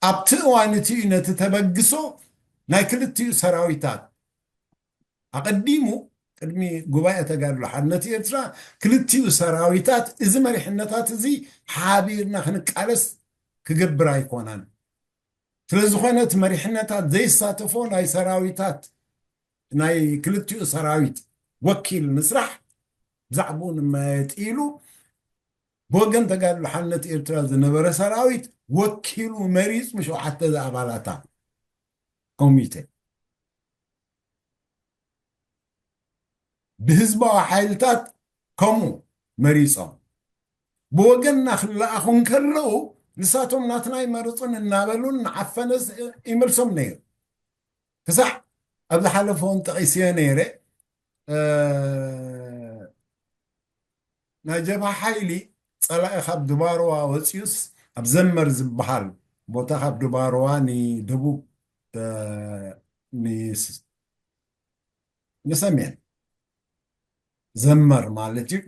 ኣብቲ እዋን እቲ እዩ ነቲ ተበግሶ ናይ ክልቲኡ ሰራዊታት ኣቐዲሙ ቅድሚ ጉባኤ ተጋድሎ ሓርነት ኤርትራ ክልቲኡ ሰራዊታት እዚ መሪሕነታት እዚ ሓቢርና ክንቃለስ ክገብር ኣይኮነን። ስለ ዝኾነ እቲ መሪሕነታት ዘይሳተፎ ናይ ሰራዊታት ናይ ክልቲኡ ሰራዊት ወኪል ምስራሕ ብዛዕባኡ ንመያየጥ ኢሉ ብወገን ተጋድሎ ሓርነት ኤርትራ ዝነበረ ሰራዊት ወኪሉ መሪፁ ሸውዓተ ዝኣባላታ ኮሚቴ ብህዝባዊ ሓይልታት ከምኡ መሪፆም ብወገንና ክለኣኹ እንከለዉ ንሳቶም ናትና ይመርፁን እናበሉን ንዓፈነ ይመልሶም ነይሩ። ክሳዕ ኣብ ዝሓለፈ እውን ጠቒስዮ ነይረ። ናይ ጀብሃ ሓይሊ ፀላኢ ካብ ድባርዋ ወፂኡስ ኣብ ዘመር ዝበሃል ቦታ ካብ ድባርዋ ንደቡብ ንሰሜን ዘመር ማለት እዩ።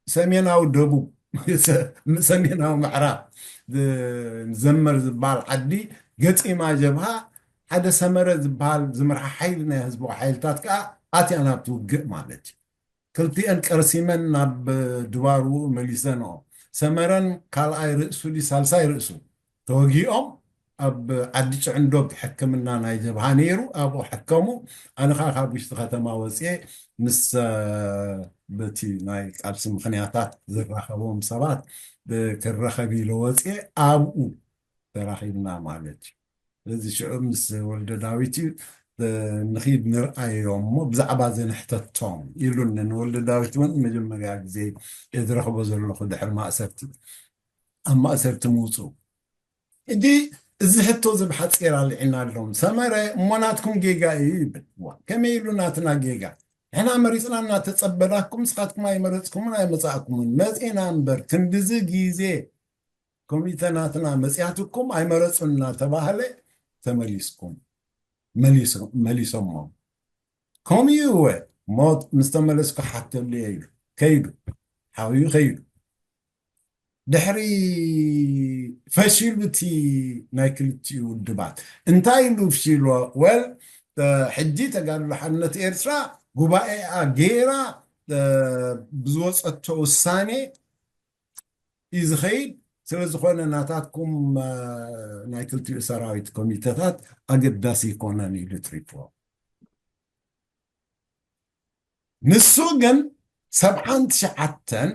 ሰሜናዊ ደቡብ ሰሜናዊ ምዕራብ ዘመር ዝበሃል ዓዲ ገፂማ ጀብሃ ሓደ ሰመረ ዝበሃል ዝምርሓ ሓይሊ ናይ ህዝባዊ ሓይልታት ከዓ ኣትያ ናብቲ ውግእ ማለት እዩ። ክልቲአን ቀርሲመን ናብ ድባርኡ መሊሰንኦ ሰመረን ካልኣይ ርእሱ ዲ ሳልሳይ ርእሱ ተወጊኦም ኣብ ዓዲ ጭዕንዶግ ሕክምና ናይ ጀብሃ ነይሩ። ኣብኡ ሕከሙ። ኣነ ኸዓ ካብ ውሽጢ ከተማ ወፅኤ ምስ በቲ ናይ ቃልሲ ምኽንያታት ዝራኸቦም ሰባት ክረኸብ ኢለ ወፅኤ ኣብኡ ተራኺብና ማለት እዩ። ስለዚ ሽዑ ምስ ወልደ ዳዊት እዩ ንኺድ ንርኣዮም እሞ ብዛዕባ ዘንሕተቶም ኢሉኒ። ንወልደ ዳዊት እውን መጀመርያ ግዜ ዝረኽቦ ዘለኹ ድሕሪ ማእሰርቲ ኣብ ማእሰርቲ ምውፅኡ። ሕጂ እዚ ሕቶ እዚ ብሓፂር ኣልዒና ኣለዎም። ሰመረ እሞ ናትኩም ጌጋ እዩ ይብል። ከመይ ኢሉ ናትና ጌጋ? ንሕና መሪፅና እናተፀበናኩም ንስኻትኩም ኣይመረፅኩምን ኣይመፃእኩምን። መፂና እምበር ክንድዚ ግዜ ኮሚተ ናትና መፅያትኩም ኣይመረፁን እናተባህለ ተመሊስኩም መሊሶሞም። ከምኡ እወ ሞት ምስ ተመለስኩ ሓተሉ እየ ኢሉ ከይዱ ሓውዩ ከይዱ። ድሕሪ ፈሺሉ እቲ ናይ ክልቲኡ ውድባት እንታይ ኢሉ ፍሺልዎ? ወል ሕጂ ተጋድሎ ሓርነት ኤርትራ ጉባኤኣ ገይራ ብዝወፀቶ ውሳኔ እዩ ዝኸይድ። ስለ ዝኾነ ናታትኩም ናይ ክልቲኡ ሰራዊት ኮሚተታት ኣገዳሲ ይኮነን ኢሉ ትሪፖ ንሱ ግን ሰብዓን ትሽዓተን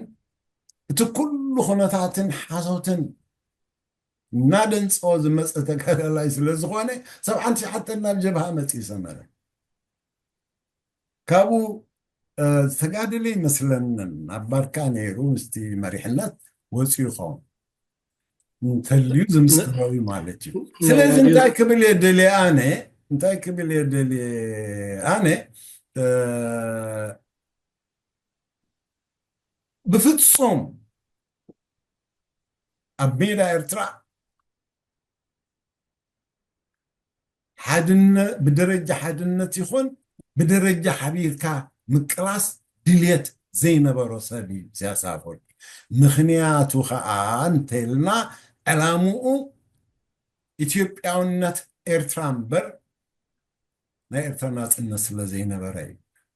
እቲ ኩሉ ኩነታትን ሓሶትን እናደንፀኦ ዝመፀ ተጋዳላይ ስለ ዝኾነ ሰብዓን ትሽዓተን ናብ ጀብሃ መፅኡ ሰመረ ካብኡ ዝተጋደለ ይመስለንን ኣብ ባርካ ነይሩ ምስቲ መሪሕነት ወፂኡ ይኸውን እንተልዩ ዝምስክሮ እዩ ማለት እዩ። ስለዚ እንታይ ክብል እየ ደልየ ኣነ እንታይ ክብል እየ ደልየ ኣነ ብፍጹም ኣብ ሜዳ ኤርትራ ሓድነ ብደረጃ ሓድነት ይኹን ብደረጃ ሓቢርካ ምቅላስ ድልየት ዘይነበሮ ሰብ እዩ ኢሳያስ ኣፈወርቂ። ምኽንያቱ ኸኣ እንተልና ዕላምኡ ኢትዮጵያውነት ኤርትራ እምበር ናይ ኤርትራ ናጽነት ስለ ዘይነበረ እዩ።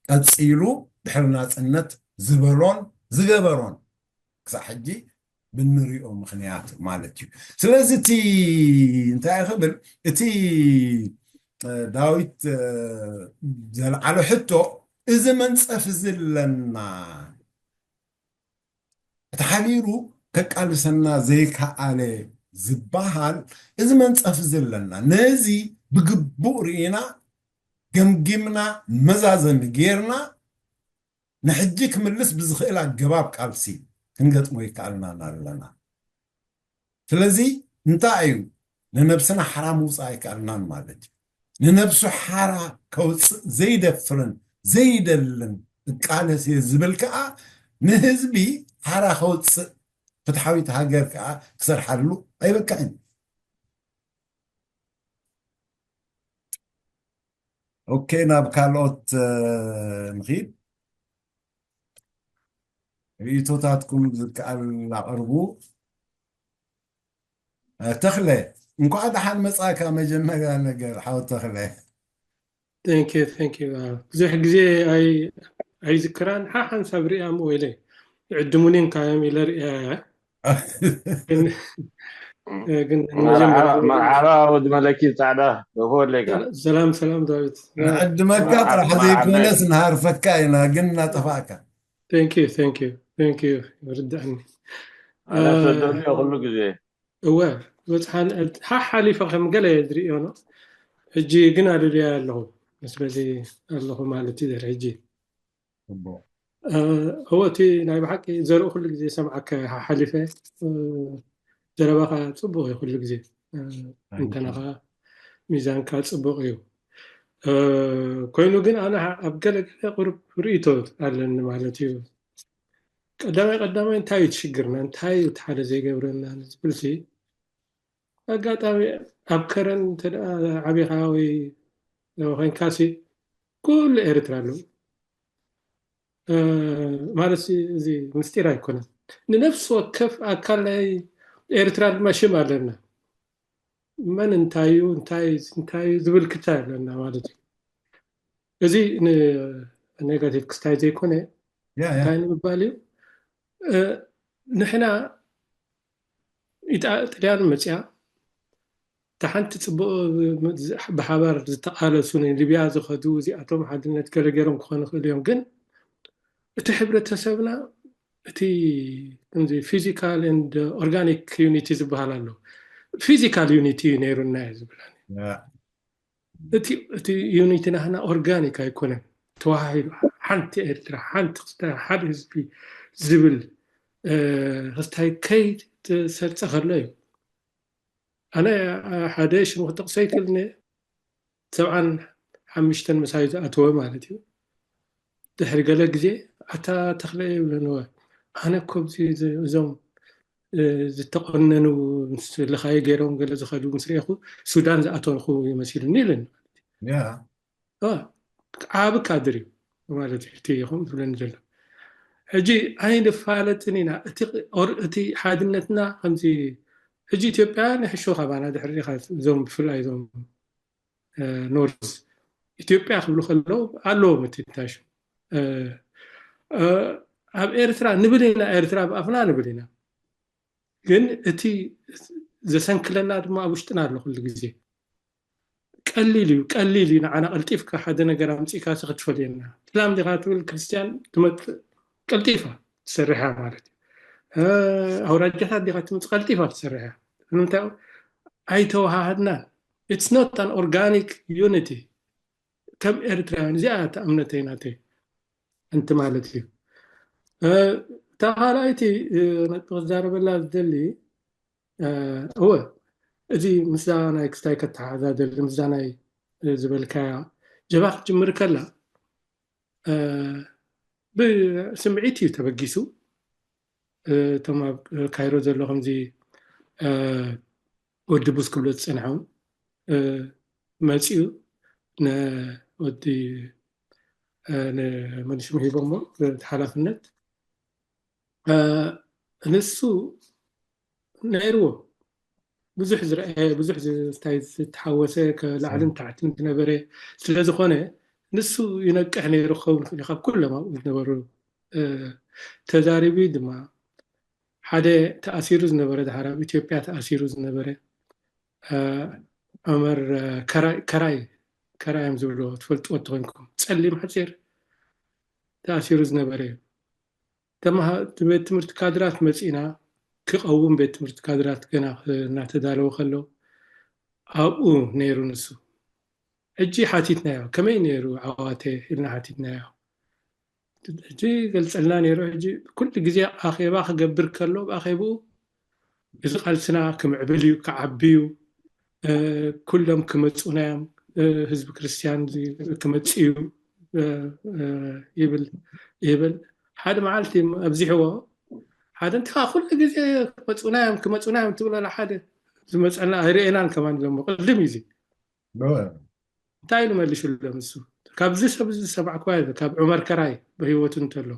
ቀጺሉ ድሕሪ ናጽነት ዝበሎን ዝገበሮን ክሳዕ ሕጂ ብንሪኦ ምኽንያት ማለት እዩ። ስለዚ እቲ እንታይ ክብል እቲ ዳዊት ዘልዓሎ ሕቶ እዚ መንፀፍ እዚ ኣለና እቲ ሓቢሩ ከቃልሰና ዘይከኣለ ዝበሃል እዚ መንፀፍ እዚ ኣለና ነዚ ብግቡእ ርኢና ገምጊምና መዛዘሚ ጌርና ንሕጂ ክምልስ ብዝኽእል ኣገባብ ቃልሲ ክንገጥሞ ይከኣልናን ኣለና። ስለዚ እንታይ እዩ ንነብስና ሓራ ምውፃእ ኣይከኣልናን ማለት እዩ። ንነብሱ ሓራ ከውፅእ ዘይደፍርን ዘይደልን እቃለስ እየ ዝብል ከዓ ንህዝቢ ሓራ ከውፅእ ፍትሓዊት ሃገር ከዓ ክሰርሓሉ ኣይበቅዕን። ኦኬ ናብ ካልኦት ንኺድ ርእቶታትኩም ዝከኣል ኣቕርቡ ተኽለ እንኳዕ ደሓን መጻእካ መጀመርያ ነገር ሓው ተኽለ ብዙሕ ግዜ ኣይዝክራን ሓሓንሳብ ሪኣ ምወይለ ይዕድሙኒ እንካዮም ኢለ ሪኣ ግን መርሓባ ወዲ መለኪ ጻዕዳ ደፎ ኣለካ ሰላም ሰላም ዳዊት ንዕድመካ ጥራሕ ዘይኮነስ ንሃርፈካ ኢና ግን እናጠፋእካ thank you thank you thank you ይርድኣኒ ኣላሰደልዮ ኩሉ ግዜ እወ በፅሓን ሓሓሊፈ ከም ገለ ዝርእዮ ነው ሕጂ ግን ኣደልያ ኣለኹ መስለዚ ኣለኹ ማለት እዩ ሕጂ እወ እቲ ናይ ብሓቂ ዘርኢ ኩሉ ግዜ ሰምዓካ ሓሓሊፈ ዘረባኻ ፅቡቅ እዩ ኩሉ ግዜ እንተናኻ ሚዛንካ ፅቡቅ እዩ ኮይኑ ግን ኣነ ኣብ ገለገለ ቁሩብ ርእቶ ኣለኒ ማለት እዩ ቀዳማይ ቀዳማይ እንታይ እዩ ትሽግርና እንታይ እዩ ሓደ ዘይገብረና ዝብልሲ ኣጋጣሚ ኣብ ከረን እንተ ዓቢኻ ወይ ኮይንካሲ ኩሉ ኤርትራ ኣለዉ ማለት እዚ ምስጢር ኣይኮነን ንነፍሲ ወከፍ ኣካል ናይ ኤርትራ ድማ ሽም ኣለና መን እንታይ እዩ እንታይ እንታይ ዝብል ክታይ ኣለና ማለት እዩ እዚ ኔጋቲቭ ክስታይ ዘይኮነ እንታይ ንምባል እዩ ንሕና ጥልያን መፅያ እታ ሓንቲ ጽቡቕ ብሓባር ዝተቓለሱ ናይ ሊብያ ዝኸዱ እዚኣቶም ሓድነት ገለ ገይሮም ክኾኑ ይኽእሉ እዮም። ግን እቲ ሕብረተሰብና እቲ ከምዚ physical and organic unity ዝበሃል ኣሎ። Physical unity እዩ ነይሩና እዩ ዝብል። እቲ እቲ unity ናህና organic ኣይኮነን፣ ተዋሃሂዱ ሓንቲ ኤርትራ፣ ሓንቲ ክስታይ፣ ሓደ ህዝቢ ዝብል ክስታይ ከይተሰርጸ ከሎ እዩ። ኣነ ሓደ ሽሙ ክጠቕሶ ይክእል፣ ሰብዓን ሓሙሽተን ምሳይ ዝኣተወ ማለት እዩ። ድሕሪ ገለ ግዜ ኣታ ተኽለ ይብለንወ፣ ኣነ እኮ እዞም ዝተቆነኑ ልኻይ ገይሮም ገለ ዝኸዱ ምስ ርኤኹ ሱዳን ዝኣተርኩ ይመሲሉኒ ኢለን። ዓብ ካድር እዩ ማለት እዩ እቲ ይኹም ዝብለኒ ዘሎ። ሕጂ ኣይንፋለጥን ኢና። እቲ ሓድነትና ከምዚ ሕጂ ኢትዮጵያ ንሕሾ ካባና ድሕሪ ዲኻ እዞም ብፍላይ እዞም ኖርዝ ኢትዮጵያ ክብሉ ከለዉ ኣለዎም እቲ ታሹ ኣብ ኤርትራ ንብል ኢና። ኤርትራ ብኣፍና ንብል ኢና፣ ግን እቲ ዘሰንክለና ድማ ኣብ ውሽጥና ኣሎ። ኩሉ ግዜ ቀሊል እዩ፣ ቀሊል እዩ ንዓና ቀልጢፍካ ሓደ ነገር ኣምፂእካ ክትፈልየና። እስላም ዲኻ ትብል ክርስትያን ትመፅእ ቀልጢፋ ትሰርሕ እያ ማለት እዩ። ኣውራጃታት ዲኻ ትመፅእ ቀልጢፋ ትሰርሕ እያ። ንምንታይ ኣይተዋሃሃድናን? It's not an organic unity። ከም ኤርትራውያን እዚኣ እታ እምነተይ ናተይ እንቲ ማለት እዩ። እታ ካልኣይቲ ነጥቢ ክዛረበላ ዝደሊ እወ፣ እዚ ምስዛ ናይ ክስታይ ከተሓዛደሊ ምስዛ ናይ ዝበልካያ ጀባ ክትጅምር ከላ ብስምዒት እዩ ተበጊሱ። እቶም ኣብ ካይሮ ዘሎ ከምዚ ወዲ ቡስ ክብሎ ዝፀንሐ እውን መፂኡ ንወዲ ንመንሽም ሂቦሞ ሓላፍነት ንሱ ነይርዎ ብዙሕ ዝረአ ብዙሕ እንታይ ዝተሓወሰ ላዕልን ታሕትን ዝነበረ ስለ ዝኾነ ንሱ ይነቅሕ ነይሩ ክኸውን ይኽእል ካብ ኩሎም ኣብኡ ዝነበሩ ተዛሪቡ ድማ ሓደ ተኣሲሩ ዝነበረ ድሓር ኣብ ኢትዮጵያ ተኣሲሩ ዝነበረ ዑመር ከራይ ከራይ እዮም ዝብልዎ ትፈልጥዎ ተኮንኩም ፀሊም ሓፂር ተኣሲሩ ዝነበረ እዩ። ቤት ትምህርቲ ካድራት መፂና ክቐውም ቤት ትምህርቲ ካድራት ገና እናተዳለወ ከሎ ኣብኡ ነይሩ ንሱ። ሕጂ ሓቲትናዮ ከመይ ነይሩ ዓዋተ ኢልና ሓቲትናዮ። ሕጂ ገልፀልና ነይሩ። ሕጂ ኩሉ ግዜ ኣኼባ ክገብር ከሎ ብኣኼብኡ እዚ ቃልስና ክምዕብል እዩ ክዓቢ እዩ ኩሎም ክመፁና እዮም ህዝቢ ክርስትያን ክመፅ እዩ ይብል ይብል ሓደ መዓልቲ ኣብዚሕዎ ሓደ እንት ኩሉ ግዜ ክመፁና እዮም ክመፁና እዮም ትብለላ ሓደ ዝመፀና ኣይርእናን ከማን ሎሞ ቅድም እዩ እንታይ ኢሉ መሊሹሎም እሱ ካብዚ ሰብ ዝሰማዕኩዋ ካብ ዑመር ከራይ ብህይወቱ እንተሎ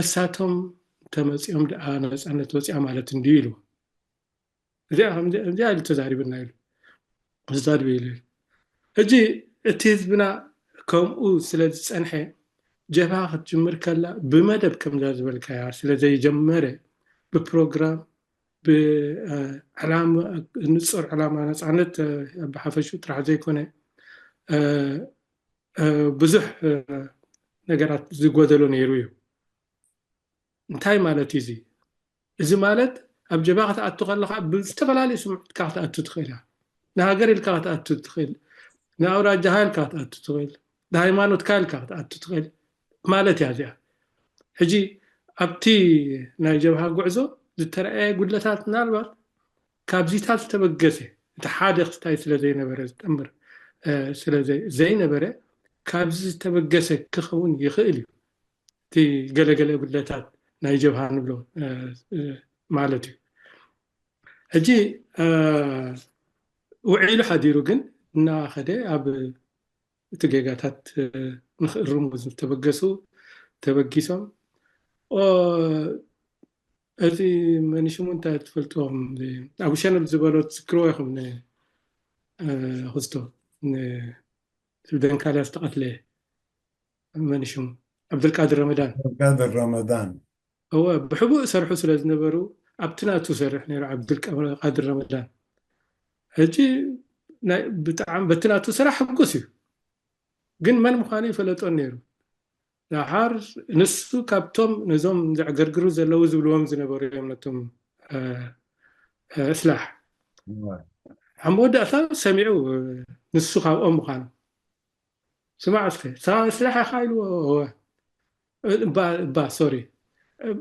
እሳቶም ተመፂኦም ደኣ ነፃነት ወፂኣ ማለት እንድዩ ኢሉ እዚኣ ኢሉ ተዛሪብና ኢሉ ተዛሪቡ ኢሉ ሕጂ እቲ ህዝብና ከምኡ ስለ ዝፀንሐ ጀብሃ ክትጅምር ከላ ብመደብ ከምዛ ዝበልካያ ስለ ዘይጀመረ ብፕሮግራም ብዕላማ ንፁር ዕላማ ነፃነት ብሓፈሹ ጥራሕ ዘይኮነ ብዙሕ ነገራት ዝጎደሎ ነይሩ እዩ። እንታይ ማለት እዩ እዚ? እዚ ማለት ኣብ ጀብሃ ክትኣቱ ከለኻ ብዝተፈላለዩ ስምዒትካ ክትኣቱ ትኽእል እያ። ንሃገር ኢልካ ክትኣቱ ትኽእል፣ ንኣውራጃኻ ኢልካ ክትኣቱ ትኽእል፣ ንሃይማኖትካ ኢልካ ክትኣቱ ትኽእል ማለት እያ እዚኣ። ሕጂ ኣብቲ ናይ ጀብሃ ጉዕዞ ዝተረኣየ ጉድለታት ምናልባት ካብዚታት ዝተበገሰ እቲ ሓደ ክስታይ ስለ ዘይነበረ ዝጠምር ስለ ዘይነበረ ካብዚ ዝተበገሰ ክኸውን ይኽእል እዩ። እቲ ገለገለ ጉድለታት ናይ ጀብሃ ንብሎ ማለት እዩ። ሕጂ ውዒሉ ሓዲሩ ግን እናኸደ ኣብ እቲ ጌጋታት ንክእርሙ ዝተበገሱ ተበጊሶም እዚ መኒሽሙ እንታይ ትፈልጥዎም ኣብ ሸነል ዝበሎ ትዝክርዎ ኢኹም ንክስቶ ስብደንካልያ ዝተቐትለ መኒሽሙ ዓብዱልቃድር ረመዳን ቃድር ረመዳን እወ ብሕቡእ ሰርሑ ስለ ዝነበሩ ኣብቲ ናቱ ሰርሕ ነይሩ ዓብዱልቃድር ረመዳን ሕጂ ናይ ብጣዕሚ በቲ ናቱ ስራሕ ሕጉስ እዩ፣ ግን መን ምዃኑ ይፈለጦን ነይሩ። ደሓር ንሱ ካብቶም ነዞም ዘዕገርግሩ ዘለዉ ዝብልዎም ዝነበሩ እዮም ነቶም እ፣ እ፣ እስላሕ። ኣብ መወዳእታ ሰሚዑ እ፣ ንሱ ካብኦም ምዃኑ። ስማዕ እስከ፣ ስኻ እስላሕ ኢኻ ኢልዎ። እወ። እባ፣ እባ፣ ሶሪ።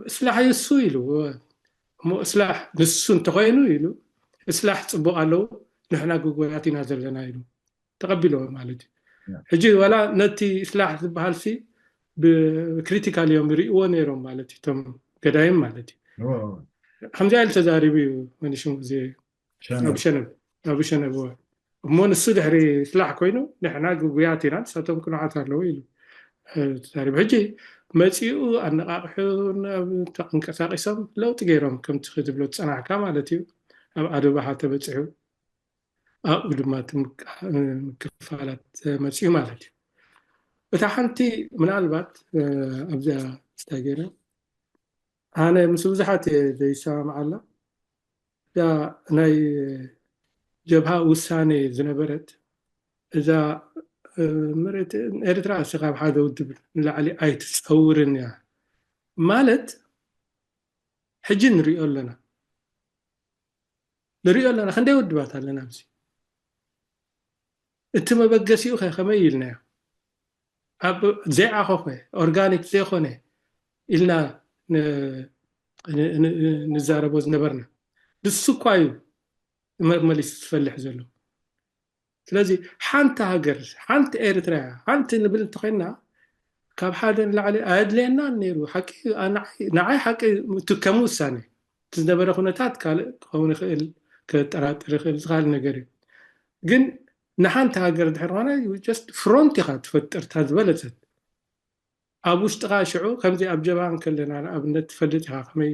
እስላሕ እዩ እሱ ኢሉ። እወ። እሞ እስላሕ ንሱ እንተኾይኑ ኢሉ፣ እስላሕ ጽቡቕ ኣለዎ፣ ንሕና ግጉያት ኢና ዘለና ኢሉ። ተቐቢልዎ ማለት እዩ። ሕጂ ዋላ ነቲ እስላሕ ዝበሃል ሲ ብክሪቲካል እዮም ይርእይዎ ነይሮም ማለት እዩ፣ እቶም ገዳይም ማለት እዩ። ከምዚኣ ኢሉ ተዛሪቡ እዩ። መን ሽሙ እዚ ኣቡ ሸነብ፣ ኣቡ ሸነብ። እወ። እሞ ንሱ ድሕሪ እስላሕ ኮይኑ ንሕና ግጉያት ኢና፣ ንሳቶም ቅኑዓት ኣለዉ ኢሉ እ፣ ተዛሪቡ። ሕጂ መጺኡ ኣነቓቕሑ ተንቀሳቒሶም ለውጢ ገይሮም ከምቲ ክትብሎ ዝጸናሕካ ማለት እዩ። ኣብ ዓዲ ባሓ ተበጺሑ ኣብኡ ድማ እቲ ምክ- ምክፋላት መጺኡ ማለት እዩ። እታ ሓንቲ ምናልባት እ፣ ኣብዚኣ ስታይ ገይረ ኣነ ምስ ብዙሓት እየ ዘይሰማምዓላ። እዛ ናይ ጀብሃ ውሳኔ ዝነበረት እዛ እ፣ መሬት ኤርትራ እስኻ ካብ ሓደ ውድብ ንላዕሊ ኣይትጸውርን እያ ማለት ሕጂ ንሪኦ ኣለና። ንሪኦ ኣለና፣ ክንደይ ውድባት ኣለና ኣብዚ። እቲ መበገሲኡ ከ ከመይ ኢልናዮ? ኣብ ዘይዓኸኸ ኦርጋኒክ ዘይኮነ ኢልና ን- ን- ን- ንዛረቦ ዝነበርና ንሱ እኳ እዩ መ- መሊሱ ዝፈልሕ ዘሎ። ስለዚ ሓንቲ ሃገር፣ ሓንቲ ኤርትራ፣ ሓንቲ ንብል እንተኮይና ካብ ሓደ ንላዕሊ ኣየድልየናን ነይሩ። ሓቂ ንዓይ ሓቂ እቲ ከም ውሳኔ እቲ ዝነበረ ኩነታት ካልእ ክኸውን ይኽእል፣ ከጠራጥር ይኽእል፣ ዝኻል ነገር እዩ። ግን ንሓንቲ ሃገር ድሕር ኾነ just ፍሮንት ኢኻ ትፈጥር እታ ዝበለጸት ኣብ ውሽጥኻ ሽዑ ከምዚ ኣብ ጀብሃ እንከለና ንኣብነት ትፈልጥ ኢኻ ከመይ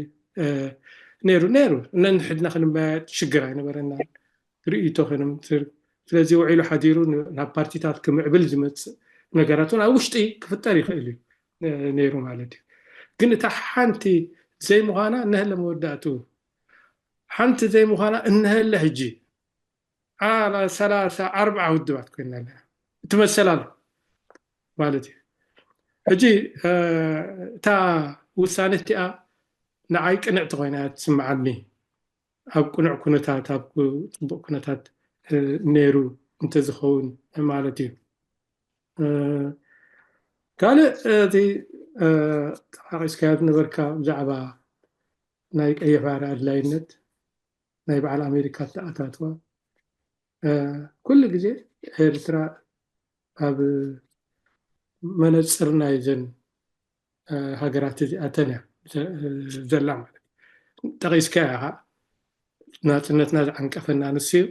ነይሩ ነይሩ ነንሕድና ክንመያየጥ ሽግር ኣይነበረና ርእይቶ ከነምትር ስለዚ ውዒሉ ሓዲሩ ናብ ፓርቲታት ክምዕብል ዝመፅእ ነገራት እውን ኣብ ውሽጢ ክፍጠር ይኽእል እዩ ነይሩ ማለት እዩ ግን እታ ሓንቲ ዘይምዃና እነሀለ መወዳእቱ ሓንቲ ዘይምዃና እነሀለ ሕጂ ዓላ ሰላሳ ኣርብዓ ውድባት ኮይና ኣለና እቲ መሰል ኣሎ ማለት እዩ ሕጂ እታ ውሳነ እቲኣ ንዓይ ቅንዕቲ ኮይና ትስምዓኒ ኣብ ቅኑዕ ኩነታት ኣብ ፅቡቅ ኩነታት ነይሩ እንተዝኸውን ማለት እዩ ካልእ እቲ ጠቃቂስካዮ ዝነበርካ ብዛዕባ ናይ ቀይሕ ባሕሪ ኣድላይነት ናይ በዓል ኣሜሪካ ኣተኣታትዋ ኩሉ ግዜ ኤርትራ ኣብ መነፅር ናይዘን ሃገራት እዚኣተን እያ ዘላ ማለት ጠቂስካ ኢኻ ናፅነትና ዝዓንቀፈና ንሱ እዩ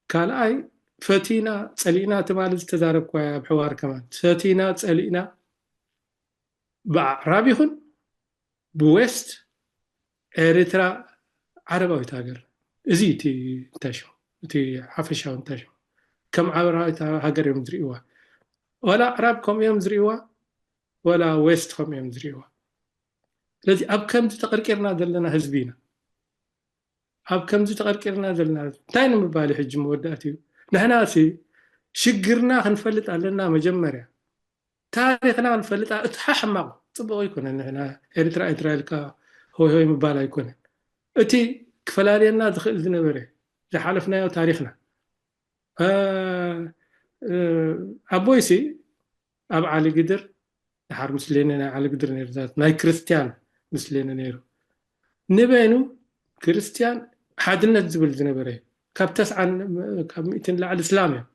ካልኣይ ፈቲና ፀሊእና ትማሊ ዝተዛረብኳ ኣብ ሕዋር ከማን ፈቲና ፀሊእና ብኣዕራብ ይኹን ብዌስት ኤርትራ ዓረባዊት ሃገር እዚ እቲ እንታይ ሽሙ እቲ ሓፈሻዊ እንታይ ሽሙ ከም ዓረባዊት ሃገር እዮም ዝርእይዋ ወላ ኣዕራብ ከምኡ እዮም ዝርእይዋ ወላ ዌስት ከምኡ እዮም ዝርእይዋ ስለዚ ኣብ ከምዚ ተቐርቂርና ዘለና ህዝቢ ኢና ኣብ ከምዚ ተቐርቂርና ዘለና ህዝቢ እንታይ ንምባል ሕጂ መወዳእቲ እዩ ንሕና ሲ ሽግርና ክንፈልጥ ኣለና መጀመርያ ታሪኽና ንፈልጣ እቲ ሓሕማቕ ፅቡቕ ኣይኮነን ንሕና ኤርትራ ኤርትራ ኢልካ ሆይ ሆይ ምባል ኣይኮነን እቲ ክፈላልየና ዝኽእል ዝነበረ ዝሓለፍናዮ ታሪኽና ኣቦይሲ ኣብ ዓሊ ግድር ድሓር ምስሌነ ናይ ዓሊ ግድር ነርዛት ናይ ክርስትያን ምስሌነ ነይሩ ንበይኑ ክርስትያን ሓድነት ዝብል ዝነበረ ካብ ተስዓን ካብ ሚእትን ላዕሊ እስላም እዮም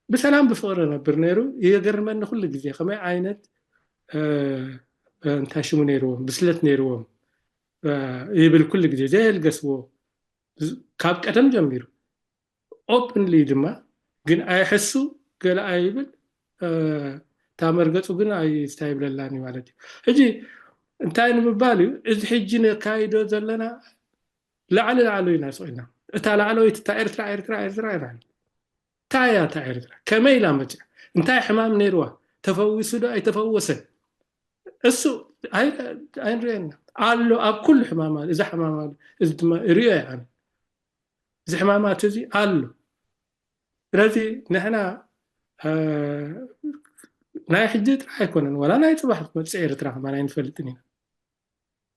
ብሰላም ብፍቕሪ ነብር ነይሩ። ይገርመኒ ኩሉ ግዜ ከመይ ዓይነት እንታይ ሽሙ ነይርዎም ብስለት ነይርዎም ይብል ኩሉ ግዜ ዘየልገስዎ ካብ ቀደም ጀሚሩ openly ድማ ግን ኣይሕሱ ገለ ኣይብል እታ መርገፁ ግን ኣይስታ ይብለላን እዩ ማለት እዩ። ሕጂ እንታይ ንምባል እዩ እዚ ሕጂ ነካይዶ ዘለና ላዕሊ ላዕሉ ኢና ስቕ ኢልና እታ ላዕለወይቲ እታ ኤርትራ ኤርትራ ኤርትራ ኢና እንታይ እያ እታ ኤርትራ ከመይ ኢላ መፅያ እንታይ ሕማም ነይርዋ ተፈዊሱ ዶ ኣይተፈወሰን እሱ ኣይንሪኦ ኢና ኣሎ ኣብ ኩሉ ሕማም ኣሎ እዛ ሕማም ኣሎ እዚ ድማ ሪኦ እየ ኣነ እዚ ሕማማት እዚ ኣሎ። ስለዚ ንሕና ናይ ሕጂ ጥራሕ ኣይኮነን፣ ዋላ ናይ ፅባሕ ክትመፅእ ኤርትራ ከማን ኣይንፈልጥን ኢና።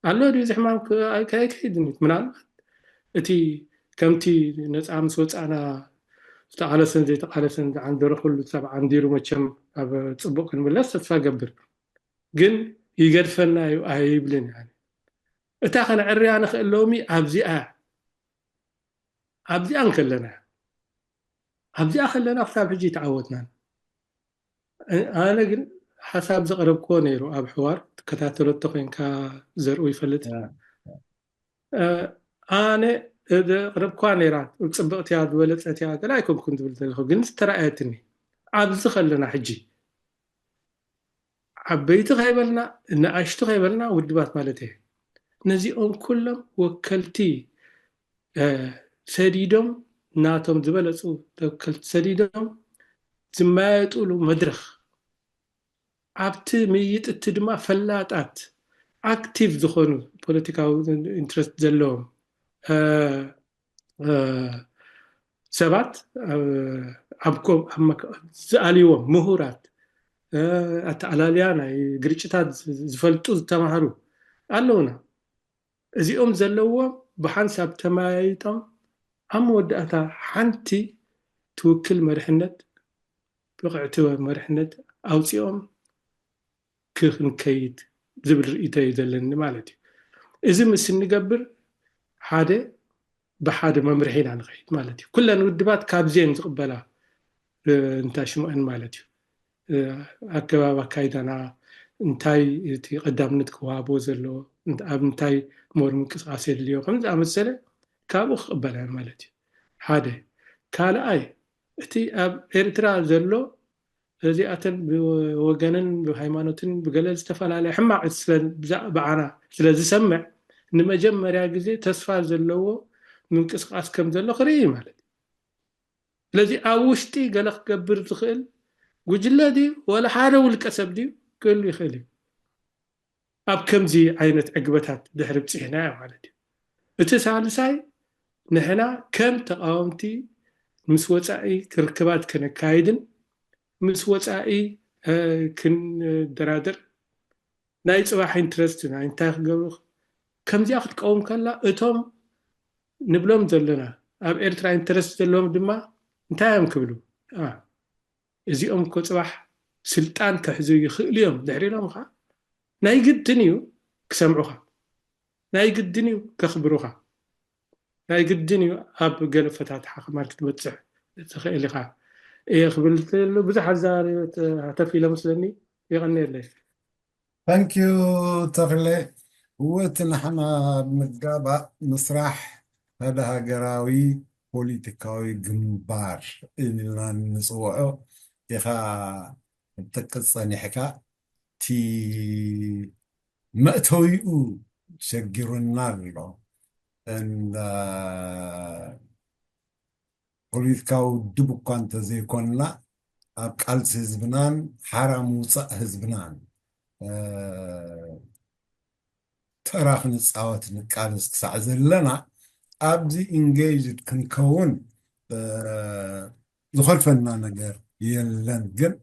ኣሎ ድዩ እዚ ሕማም? ኣይከይድን እዩ። ምናልባት እቲ ከምቲ ነፃ ምስ ወፃእና ዝተቓለሰን ዘይተቓለሰን ዝዓንደረ ኩሉ ሰብ ዓንዲሩ መቸም ኣብ ፅቡቕ ክንምለስ ተስፋ ገብር። ግን ይገድፈና እዩ ኣይብልን። እታ ከነዕርያ ንኽእል ሎሚ ኣብዚኣ ኣብዚኣ እንከለና ኣብዚኣ ከለና ክሳብ ሕጂ ይተዓወትናን። ኣነ ግን ሓሳብ ዘቕረብክዎ ነይሩ ኣብ ሕዋር ትከታተለቶ ኮይንካ ዘርኡ ይፈልጥ። ኣነ ዘቕረብክዋ ነይራ ጽብቕትያ ዝበለጸትያ ገለ ኣይኮንኩን ዝብል ዘለኹ ግን ዝተረኣየትኒ ኣብዚ ከለና ሕጂ ዓበይቲ ከይበልና ንኣሽቱ ከይበልና ውድባት ማለት እየ ነዚኦም ኩሎም ወከልቲ ሰዲዶም ናቶም ዝበለፁ ተወከልቲ ሰዲዶም ዝመያየጡሉ መድረኽ ኣብቲ ምይይጥ እቲ ድማ ፈላጣት ኣክቲቭ ዝኾኑ ፖለቲካዊ ኢንትረስት ዘለዎም ሰባት ዝኣልዎም ምሁራት ኣተኣላልያ ናይ ግርጭታት ዝፈልጡ ዝተማሃሩ ኣለውና። እዚኦም ዘለዎም ብሓንሳብ ተመያይጦም ኣብ መወዳእታ ሓንቲ ትውክል መሪሕነት ብቕዕቲ መሪሕነት ኣውፂኦም ክንከይድ ዝብል ርእይቶ እዩ ዘለኒ ማለት እዩ። እዚ ምስ እንገብር ሓደ ብሓደ መምርሒ ኢና ንኸይድ ማለት እዩ። ኩለን ውድባት ካብዚኤን ዝቕበላ እንታይ ሽሞአን ማለት እዩ። ኣገባብ ኣካይዳና እንታይ እቲ ቀዳምነት ክወሃቦ ዘለዎ ኣብ እንታይ ሞር ምንቅስቃስ የድልዮ ከም ዝኣመሰለ ካብኡ ክቕበላ ማለት እዩ። ሓደ ካልኣይ እቲ ኣብ ኤርትራ ዘሎ እዚኣተን ብወገንን ብሃይማኖትን ብገለ ዝተፈላለየ ሕማቕ ብዓና ስለ ዝሰምዕ ንመጀመርያ ግዜ ተስፋ ዘለዎ ምንቅስቃስ ከም ዘሎ ክርኢ ማለት እዩ። ስለዚ ኣብ ውሽጢ ገለ ክገብር ዝኽእል ጉጅለ ድዩ ወላ ሓደ ውልቀ ሰብ ድዩ ክህሉ ይኽእል እዩ። ኣብ ከምዚ ዓይነት ዕግበታት ድሕሪ ብፅሕና ማለት እዩ። እቲ ሳልሳይ ንሕና ከም ተቃወምቲ ምስ ወፃኢ ክርክባት ከነካይድን ምስ ወፃኢ ክንደራደር ናይ ፅባሕ ኢንትረስትና እንታይ ክገብሩ ከምዚኣ ክትቀውም ከላ እቶም ንብሎም ዘለና ኣብ ኤርትራ ኢንትረስት ዘለዎም ድማ እንታይ እዮም ክብሉ እዚኦም እኮ ፅባሕ ስልጣን ክሕዙ ይኽእሉ እዮም ድሕሪ ኢሎም ከዓ ናይ ግድን እዩ ክሰምዑኻ ናይ ግድን እዩ ከኽብሩኻ ናይ ግድን እዩ ኣብ ገለ ፈታትሓ ከማን ክትበፅሕ ትኽእል ኢኻ እየ ክብል ብዙሕ ኣዛረብ ሃተፍ ኢለ መስለኒ የቐንየለይ ታንኪዩ ተኽለ እወ እቲ ንሕና ኣብ ምጋባእ ምስራሕ ሓደ ሃገራዊ ፖለቲካዊ ግንባር ኢልና ንፅውዖ ኢኻ ክትጠቅስ ፀኒሕካ እቲ መእተዊኡ ሸጊሩና ኣሎ ፖለቲካዊ ውድብ እኳ እንተዘይኮንና ኣብ ቃልሲ ህዝብናን ሓራ ምውፃእ ህዝብናን ተራ ክንፃወት ንቃለስ ክሳዕ ዘለና ኣብዚ ኢንጌጅድ ክንከውን ዝኸልፈና ነገር የለን ግን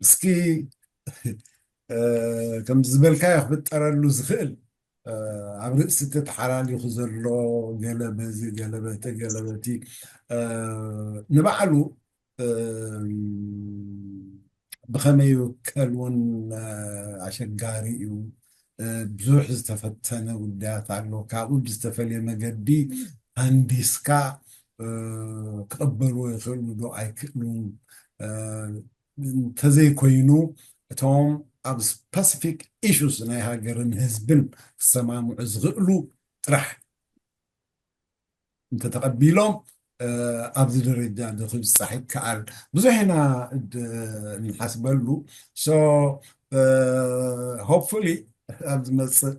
እስኪ ከም ዝበልካዮ ክፍጠረሉ ዝኽእል ኣብ ርእሲ ተተሓላሊኹ ዘሎ ገለ በዚ ገለ በቲ ገለ በቲ ንባዕሉ ብኸመይ ይውከል እውን ኣሸጋሪ እዩ ብዙሕ ዝተፈተነ ጉዳያት ኣሎ ካብኡ ብዝተፈለየ መገዲ ኣንዲስካ ክቕበልዎ ይኽእሉ ዶ ኣይክእሉን እንተዘይኮይኑ እቶም ኣብ ስፐሲፊክ ኢሹስ ናይ ሃገርን ህዝብን ክሰማምዑ ዝኽእሉ ጥራሕ እንተተቐቢሎም ኣብዚ ደረጃ ዶ ክብፃሕ ይከኣል ብዙሕ ኢና ንሓስበሉ so hopefully ኣብ ዝመፅእ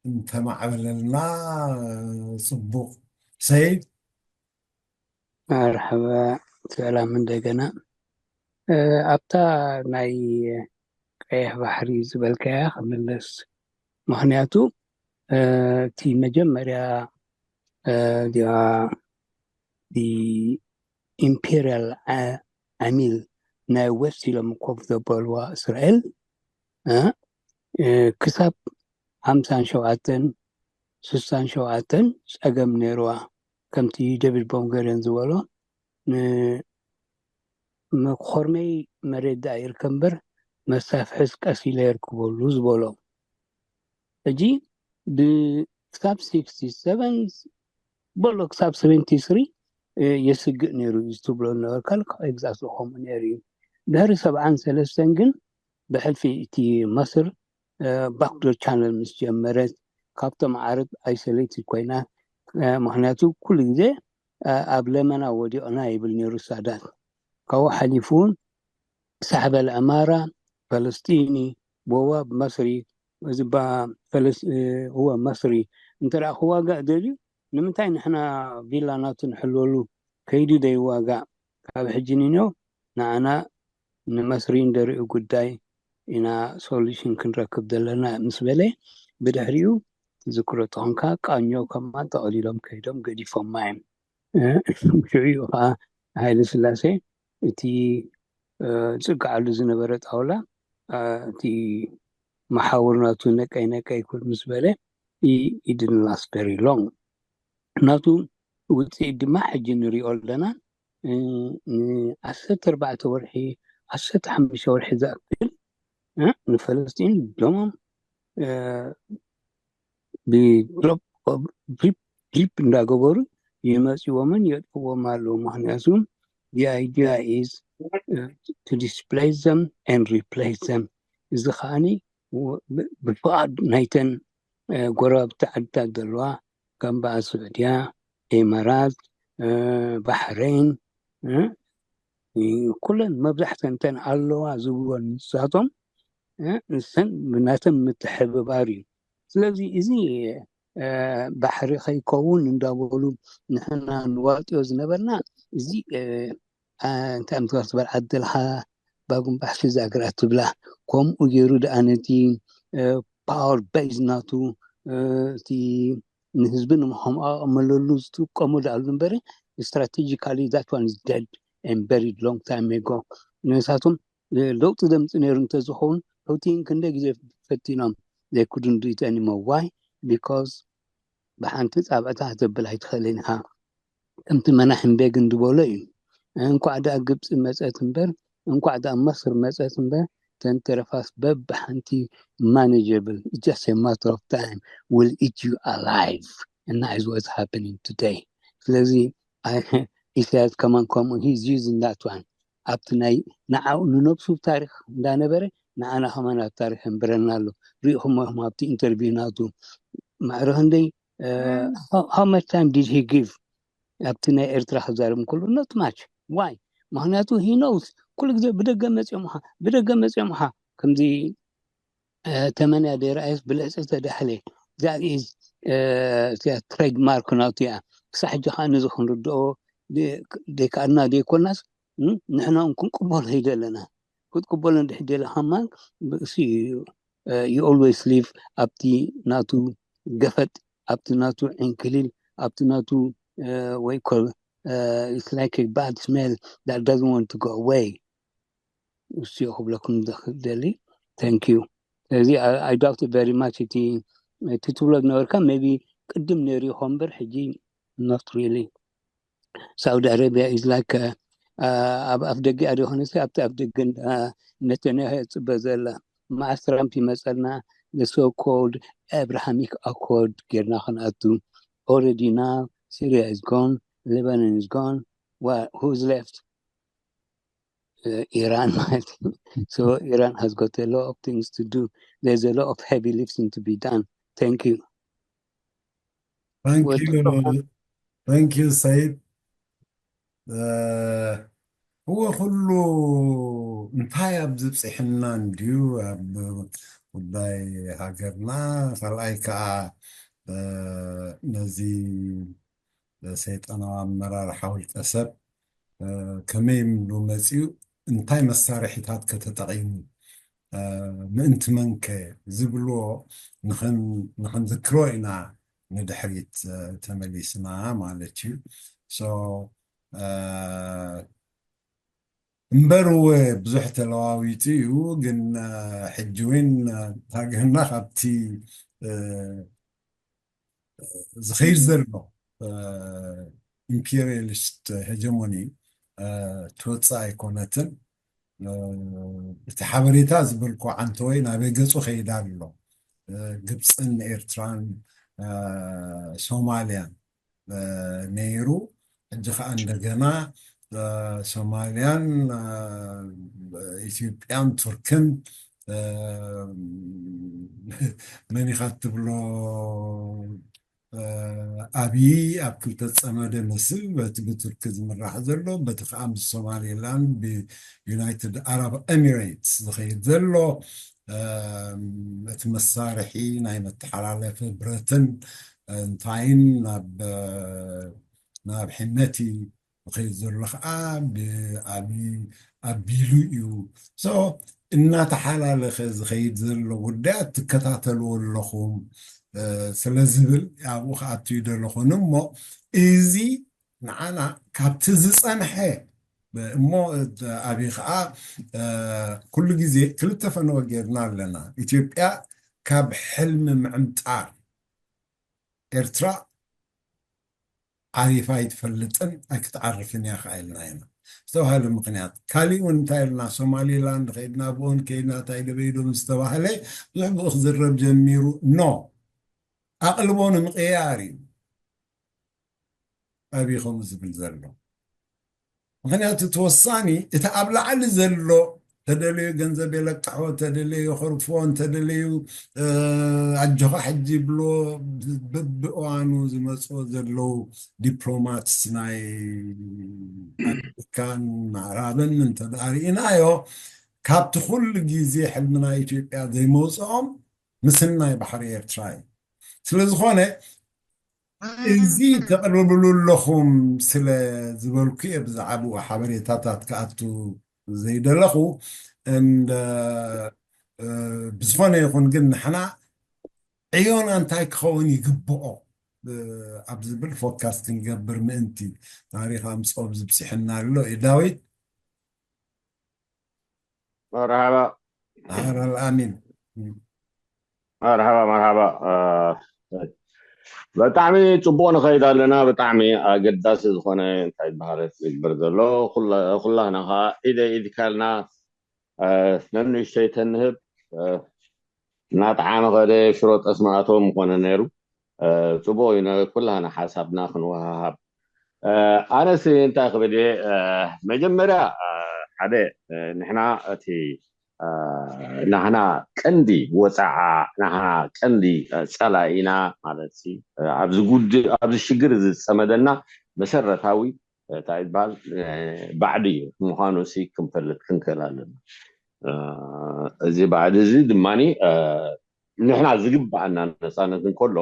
እንተማዕበለልና ፅቡቕ ሰይድ መርሓባ ሰላም እንደገና ኣብታ ናይ ቀይሕ ባሕሪ ዝበልካያ ክምለስ ምክንያቱ እቲ መጀመርያ እዚኣ ኢምፔሪያል ዓሚል ናይ ዌስት ኢሎም ኮፍ ዘበልዋ እስራኤል ክሳብ ሓምሳን ሸውዓተን ስሳን ሸውዓተን ጸገም ነይርዋ። ከምቲ ዴቪድ ቦንገሪዮን ዝበሎ፣ ንመኮርመይ መሬት ደኣ ይርከብ እምበር መሳፍሕስ ቀስ ኢለ የርክበሉ ዝበሎ። ሕጂ ክሳብ ሲክስቲ ሰቨን በሎ ክሳብ ሰቨንቲ ስሪ የስግእ ነይሩ እዩ ትብሎ ነበርካ። ልክዕ፣ ኤግዛክትሊ ከምኡ ነይሩ እዩ። ድሕሪ ሰብዓን ሰለስተን ግን ብሕልፊ እቲ መስር ባክዶር ቻነል ምስ ጀመረት፣ ካብቶም ዓረብ ኣይሶሌትድ ኮይና። ምክንያቱ ኩሉ ግዜ ኣብ ለመና ወዲቕና ይብል ነይሩ ሳዳት። ካብኡ ሓሊፉ እውን ሳሕበል ዕማራ፣ ፈለስጢኒ፣ ቦዋብ መስሪ፣ እዚ እወ መስሪ እንተ ደኣ ክዋጋእ ደልዩ፣ ንምንታይ ንሕና ቪላ ናቱ ንሕልወሉ ከይዱ ደይዋጋእ? ካብ ሕጂ ንንዮ ንዓና ንመስሪ እንደሪኡ ጉዳይ ኢና ሶሉሽን ክንረክብ ዘለና ምስ በለ፣ ብድሕሪኡ ትዝክሮ ተኾንካ ቃኞ ከማን ጠቕሊሎም ከይዶም ገዲፎማ እዮም። ሽዑ ከዓ ሃይለ ስላሴ እቲ ዝጽግዓሉ ዝነበረ ጣውላ እቲ መሓውር ናቱ ነቀይ ነቀይ ክብል ምስ በለ ኢድንላስ ቨሪ ሎንግ ናቱ ውፅኢት ድማ ሕጂ ንሪኦ ኣለና። ንዓሰርተ ኣርባዕተ ወርሒ ዓሰርተ ሓሙሽተ ወርሒ ዝኣክል ንፈለስጢን ደሞም ብድሮፕ ድሪፕ ድሪፕ እንዳገበሩ ይመፅዎምን የጥፍዎም ኣለዉ። ምክንያቱ the idea is to displace them and replace them። እዚ ከዓኒ ብፍቓድ ናይተን ጎረባብቲ ዓድታት ዘለዋ ከም በዓል ስዑድያ፣ ኤመራት፣ ባሕሬን፣ ኩለን መብዛሕተን እተን ኣለዋ ዝብወን ንሳቶም ንሰን ብናተን ምትሕብባር እዩ። ስለዚ እዚ ባሕሪ ከይከውን እንዳበሉ ንሕና ንዋጥዮ ዝነበርና፣ እዚ እንታይ ምትጋር ትበል ዓደልካ ባጉምባሕ ፊዛ ግራት ትብላ። ከምኡ ገይሩ ደኣ ነቲ ፓወር ቤዝ ናቱ እቲ ንህዝቢ ንምኸምኣመለሉ ዝጥቀሙ ደኣሉ እምበሪ፣ strategically that one is dead and buried long time ago። ንሳቶም ለውጢ ዘምፅ ነይሩ እንተዝኸውን፣ ሑቲን ክንደይ ግዜ ፈቲኖም they couldn't do it anymore። Why? Because ብሓንቲ ፃብዕታ ዘብል ኣይትኽእልን ኢኻ። ከምቲ መናሕም ቤግን ዝበሎ እዩ። እንኳዕ ደኣ ግብፂ መፀት እምበር፣ እንኳዕ ደኣ መስር መፀት እምበር፣ ተንተረፋስ በብሓንቲ manageable, just a matter of time will eat you alive. And that is what's happening today. ስለዚ ኢሳያስ ከማን ከምኡ he's using that one ኣብቲ ናይ ንዓኡ ንነብሱ ታሪክ እንዳነበረ ንዓና ከማን ኣብ ታሪክ የንብረና ኣሎ። ሪኢኹሞ ኢኹም ኣብቲ ኢንተርቪው ናቱ ማዕረ ክንደይ how much time did he give ኣብቲ ናይ ኤርትራ ክዛረብ ከሎ? Not much። Why? ምክንያቱ he knows ኩሉ ግዜ ብደገ መፅኦም ኻ ብደገ መፅኦም ኻ ከምዚ ተመንያ ደይረኣየስ ብልዕፂ ተዳሕለ that is ትሬድማርክ ናቱ እያ። ክሳብ ሕጂ ከዓ ነዚ ክንርድኦ ደይከኣልና ደይኮናስ ንሕና እውን ክንቅበሎ ይደለና። ክትቅበሎ እንድሕ ደለ ከማን ብእሲ you always live ኣብቲ ናቱ ገፈጥ፣ ኣብቲ ናቱ ዕንክሊል፣ ኣብቲ ናቱ ወይ it's like a bad smell that doesn't want to go away። እሱ ክብለኩም ደሊ። Thank you። ስለዚ I doubt very much እቲ እቲ ትብሎ ዝነበርካ maybe ቅድም ነይሩ ይኾን እምበር ሕጂ not really። ሳውዲ ኣረቢያ is like ኣብ ኣፍ ደጊ ኣደ ኾነሲ ኣብቲ ኣፍ ደገ ነተንያሁ የፅበ ዘላ። መዓስ ትራምፕ ይመፀልና? The so called Abrahamic Accord ጌርና ክንኣቱ። Already now Syria is gone, Lebanon is gone. Who's left? Iran ማለት እዩ። So Iran has got a lot of things to do. There's a lot of heavy lifting to be done. Thank you. Thank you. Thank you, Said. እወ ኩሉ እንታይ ኣብ ዝብፅሐና እንድዩ ኣብ ጉዳይ ሃገርና፣ ካልኣይ ከዓ ነዚ ሰይጣናዊ ኣመራርሓ ውልቀ ሰብ ከመይ ኢሉ መፂኡ፣ እንታይ መሳርሒታት ከተጠቒሙ ምእንቲ መንከ ዝብልዎ ንኽንዝክሮ ኢና ንድሕሪት ተመሊስና ማለት እዩ። እምበር እወ ብዙሕ ተለዋዊጡ እዩ፣ ግን ሕጂ እውን ሃገርና ካብቲ ዝኸይድ ዘሎ ኢምፔሪያሊስት ሄጀሞኒ ትወፅእ ኣይኮነትን። እቲ ሓበሬታ ዝበልኮ ዓንተወይ ናበይ ገፁ ከይዳ ኣሎ? ግብፅን ኤርትራን ሶማልያን ነይሩ። ሕጂ ከዓ እንደገና ሶማልያን ኢትዮጵያን ቱርክን መኒኻ ትብሎ ኣብይ ኣብ ክልተ ዝፀመደ መስል በቲ ብቱርኪ ዝምራሕ ዘሎ በቲ ከዓ ምስ ሶማሌላንድ ብዩናይትድ ኣረብ ኤሚሬትስ ዝኸይድ ዘሎ እቲ መሳርሒ ናይ መተሓላለፊ ብረትን እንታይን ናብ ናብ ሕመቲ ዝኸይድ ዘሎ ከዓ ብኣቢ ኣቢሉ እዩ። እናተሓላለኸ ዝኸይድ ዘሎ ጉዳያት ትከታተልዎ ኣለኹም ስለ ዝብል ኣብኡ ክኣትዩ ደለኹን እሞ እዚ ንዓና ካብቲ ዝፀንሐ እሞ ኣብይ ከዓ ኩሉ ግዜ ክልተ ፈነወ ጌርና ኣለና። ኢትዮጵያ ካብ ሕልሚ ምዕምጣር ኤርትራ ዓሪፋ ኣይትፈልጥን ኣይክትዓርፍን እያ ከዓ ኢልና ኢና ዝተባሃለ ምክንያት። ካሊእ እውን እንታይ ኢልና ሶማሊላንድ ከይድና ብኦን ከይድና እንታይ ደበይዶም ዝተባህለ ብዙሕ ብኡ ክዝረብ ጀሚሩ። ኖ ኣቕልቦ ንምቕያር እዩ ኣብይ ከምኡ ዝብል ዘሎ። ምክንያቱ እቲ ወሳኒ እቲ ኣብ ላዕሊ ዘሎ ተደለዩ ገንዘብ የለቅሖ፣ ተደለዩ ክርፎ፣ እንተደለዩ ኣጆኻ ሕጂ ይብሎ። በብእዋኑ ዝመፅኦ ዘለዉ ዲፕሎማትስ ናይ ኣሜሪካን ምዕራብን እንተደኣ ርኢናዮ ካብቲ ኩሉ ግዜ ሕልሚ ናይ ኢትዮጵያ ዘይመውፅኦም ምስናይ ባሕሪ ኤርትራ እዩ። ስለዝኾነ እዚ ተቕርብሉ ኣለኹም ስለ ዝበልኩ እየ ብዛዕባኡ ሓበሬታታት ክኣቱ ዘይደለኹ። እንደ ብዝኾነ ይኹን ግን ንሕና ዕዮና እንታይ ክኸውን ይግብኦ ኣብ ዝብል ፎካስ ክንገብር ምእንቲ ታሪኽ ኣምፅኦ ዝብፅሕና ኣሎ እዩ። ዳዊት መርሓባ ኣህራል ኣሚን መርሓባ መርሓባ። ብጣዕሚ ፅቡቅ ንኸይድ ኣለና። ብጣዕሚ ኣገዳሲ ዝኾነ እንታይ በሃለት ዝግበር ዘሎ ኩላህና ከዓ ኢደ ኢድካልና ነንሽተይ ተንህብ እናጠዓመ ከደ ሽሮ ጠስማእቶ ምኾነ ነይሩ። ፅቡቅ እዩ ኩላህና ሓሳብና ክንወሃሃብ። ኣነስ እንታይ ክብል እየ መጀመርያ ሓደ ንሕና እቲ ናህና ቀንዲ ወፃዓ ናህና ቀንዲ ፀላኢና ማለት ኣብዚ ጉድ ኣብዚ ሽግር ዝፀመደና መሰረታዊ እንታይ ይበሃል ባዕዲ እዩ ምዃኑ ሲ ክንፈልጥ ክንክእል ኣለና። እዚ ባዕዲ እዚ ድማ ንሕና ዝግባኣና ነፃነት እንከሎ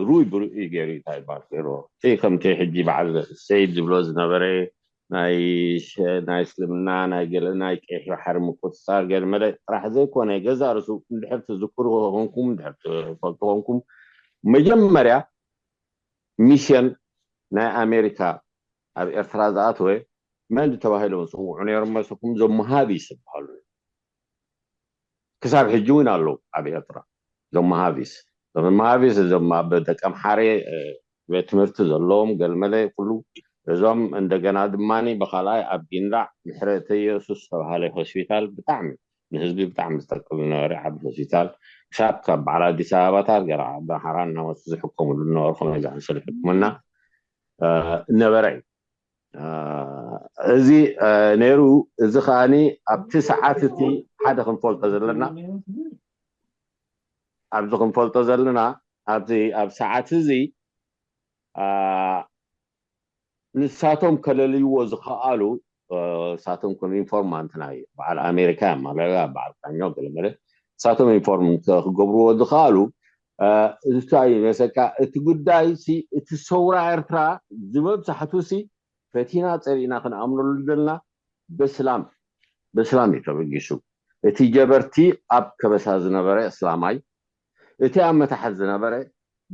ሩይ ብሩይ ገይሩ እንታይ ይበሃል ገይርዎ እቲ ከምቲ ሕጂ በዓል ሰይድ ዝብሎ ዝነበረ ናይ እስልምና ናይ ገለ ናይ ቀይሕ ባሕሪ ምቁፅፃር ገለ መለ ጥራሕ ዘይኮነ ገዛ ርሱ እንድሕር ትዝክሩ ኮንኩም እንድሕር ትፈልጡ ኮንኩም መጀመርያ ሚስዮን ናይ ኣሜሪካ ኣብ ኤርትራ ዝኣተወ መን ተባሂሎም ዝፅውዑ ነይሮም መሰኩም ዞም መሃቢስ ዝበሃሉ ክሳብ ሕጂ እውን ኣለዉ ኣብ ኤርትራ ዞም መሃቢስ ዞም መሃቢስ እዞም ኣብ ደቀምሓረ ቤት ትምህርቲ ዘለዎም ገልመለ ኩሉ እዞም እንደገና ድማ ብካልኣይ ኣብ ጊንዳዕ ምሕረተ ኢየሱስ ዝተባሃለ ሆስፒታል ብጣዕሚ ንህዝቢ ብጣዕሚ ዝጠቅም ዝነበረ ዓቢ ሆስፒታል ክሳብ ካብ በዓል ኣዲስ ኣበባታት ገራ ዓዲ ሓራ እናመፁ ዝሕከምሉ ዝነበሩ ከመይ ዝኣመሰለ ሕክምና ነበረ እዩ። እዚ ነይሩ። እዚ ከዓኒ ኣብቲ ሰዓት እቲ ሓደ ክንፈልጦ ዘለና ኣብዚ ክንፈልጦ ዘለና ኣብዚ ኣብ ሰዓት እዚ ንሳቶም ከለልይዎ ዝኸኣሉ ንሳቶም ከም ኢንፎርማንት ናይ በዓል ኣሜሪካ ማለት በዓል ካኛው ገለመለ ንሳቶም ኢንፎርም ክገብርዎ ዝኸኣሉ እንታይ ይመስለካ እቲ ጉዳይ እቲ ሰውራ ኤርትራ ዝመብዛሕቱ ሲ ፈቲና ፀሪእና ክንኣምነሉ ዘለና በስላም በስላም እዩ ተበጊሱ እቲ ጀበርቲ ኣብ ከበሳ ዝነበረ እስላማይ፣ እቲ ኣብ መታሕት ዝነበረ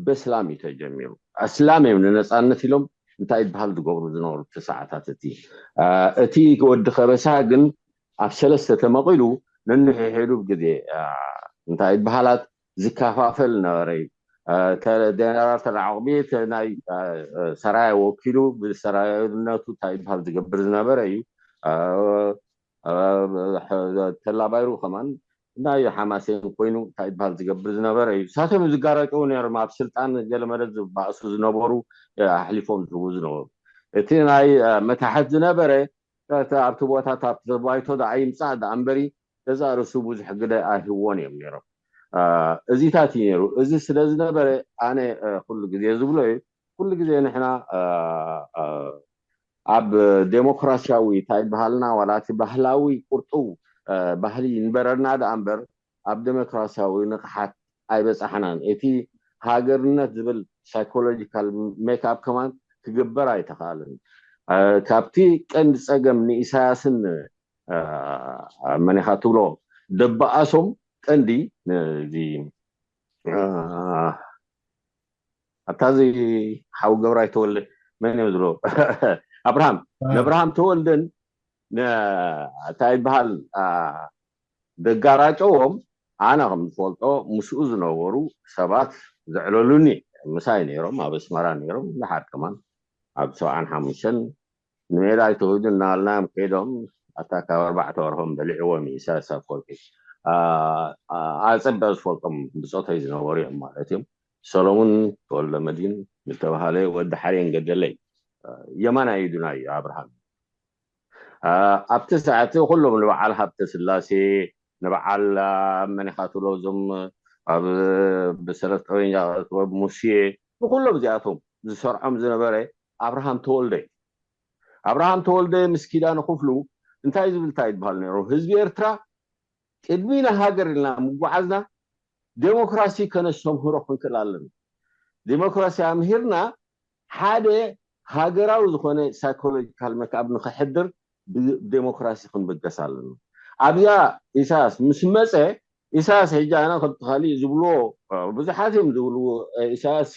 በስላም እዩ ተጀሚሩ። ኣስላም እዮም ንነፃነት ኢሎም እንታይ ይበሃል ዝገብሩ ዝነበሩ እቲ ሰዓታት እቲ። እቲ ወዲ ከበሳ ግን ኣብ ሰለስተ ተመቒሉ ነንሕሕዱ ግዜ እንታይ ይበሃላት ዝከፋፈል ነበረ እዩ። ጀነራል ተራዕቑቢ ናይ ሰራያ ወኪሉ ብሰራያነቱ እንታይ ይበሃል ዝገብር ዝነበረ እዩ። ተላባይሩ ከማን ናይ ሓማሴን ኮይኑ እንታይ ይበሃል ዝገብር ዝነበረ እዩ። እሳቶም ዝጋረጨው ነሮም ኣብ ስልጣን ገለመለ ዝባእሱ ዝነበሩ ኣሕሊፎም ዝህቡ ዝነበሩ። እቲ ናይ መታሕት ዝነበረ ኣብቲ ቦታታት ተባይቶ ደኣ ይምፃእ ደኣ እምበሪ ገዛ ርእሱ ብዙሕ ግደ ኣይህቦን እዮም ነሮም። እዚታት እዩ ነሩ። እዚ ስለ ዝነበረ ኣነ ኩሉ ግዜ ዝብሎ እዩ፣ ኩሉ ግዜ ንሕና ኣብ ዴሞክራሲያዊ እንታይ ይበሃልና ዋላ እቲ ባህላዊ ቁርጡ ባህሊ ይንበረና ደኣ እምበር ኣብ ዴሞክራሲያዊ ንቕሓት ኣይበፃሕናን። እቲ ሃገርነት ዝብል ሳይኮሎጂካል ሜክኣፕ ከማን ክግበር ኣይተኽኣልን። ካብቲ ቀንዲ ፀገም ንኢሳያስን መኒኻ ትብሎ ደበኣሶም ቀንዲ እዚ ኣታ እዚ ሓው ገብራይ ተወልደ መን እዮም ዝብሎ ኣብርሃም ነብርሃም ተወልደን እንታይ ይበሃል ደጋራጨዎም ኣነ ከም ዝፈልጦ ምስኡ ዝነበሩ ሰባት ዘዕለሉኒ ምሳይ ነይሮም ኣብ ኣስመራ ነይሮም ንሓድ ከማን ኣብ ሰብዓን ሓሙሽተን ንሜዳ ኣይትውህዱ እናበልናዮም ከይዶም ኣታ ካብ ኣርባዕተ ወርሖም በሊዕዎም ኢሳያስ ኣፈወርቂ ኣፀበ ዝፈልጦም ብፆተይ ዝነበሩ እዮም ማለት እዮም። ሰሎሙን ተወልደ መድን ዝተባሃለ ወዲ ሓሬን ገደለይ የማናይ ኢዱና እዩ ኣብርሃም ኣብቲ ሰዓት ኩሎም ንበዓል ሃብተ ስላሴ ንበዓል መኒኻትሎ እዞም ኣብ ብሰረት ጠበኛ ጥበብ ሙሴ ንኩሎም እዚኣቶም ዝሰርዖም ዝነበረ ኣብርሃም ተወልደ ኣብርሃም ተወልደ ምስ ኪዳነ ክፍሉ እንታይ ዝብል እንታይ ይበሃል ነይሩ ህዝቢ ኤርትራ ቅድሚ ንሃገር ኢልና ምጓዓዝና ዴሞክራሲ ከነስተምህሮ ክንክእል ኣለና ዴሞክራሲ ኣምሂርና ሓደ ሃገራዊ ዝኾነ ሳይኮሎጂካል መክኣብ ንክሕድር ብዴሞክራሲ ክንብገስ ኣለና ኣብዚኣ ኢሳያስ ምስ መፀ ኢሳያስ ሕጂ ኣነ ከምቲ ካሊእ ዝብልዎ ብዙሓት እዮም ዝብልዎ ኢሳያስ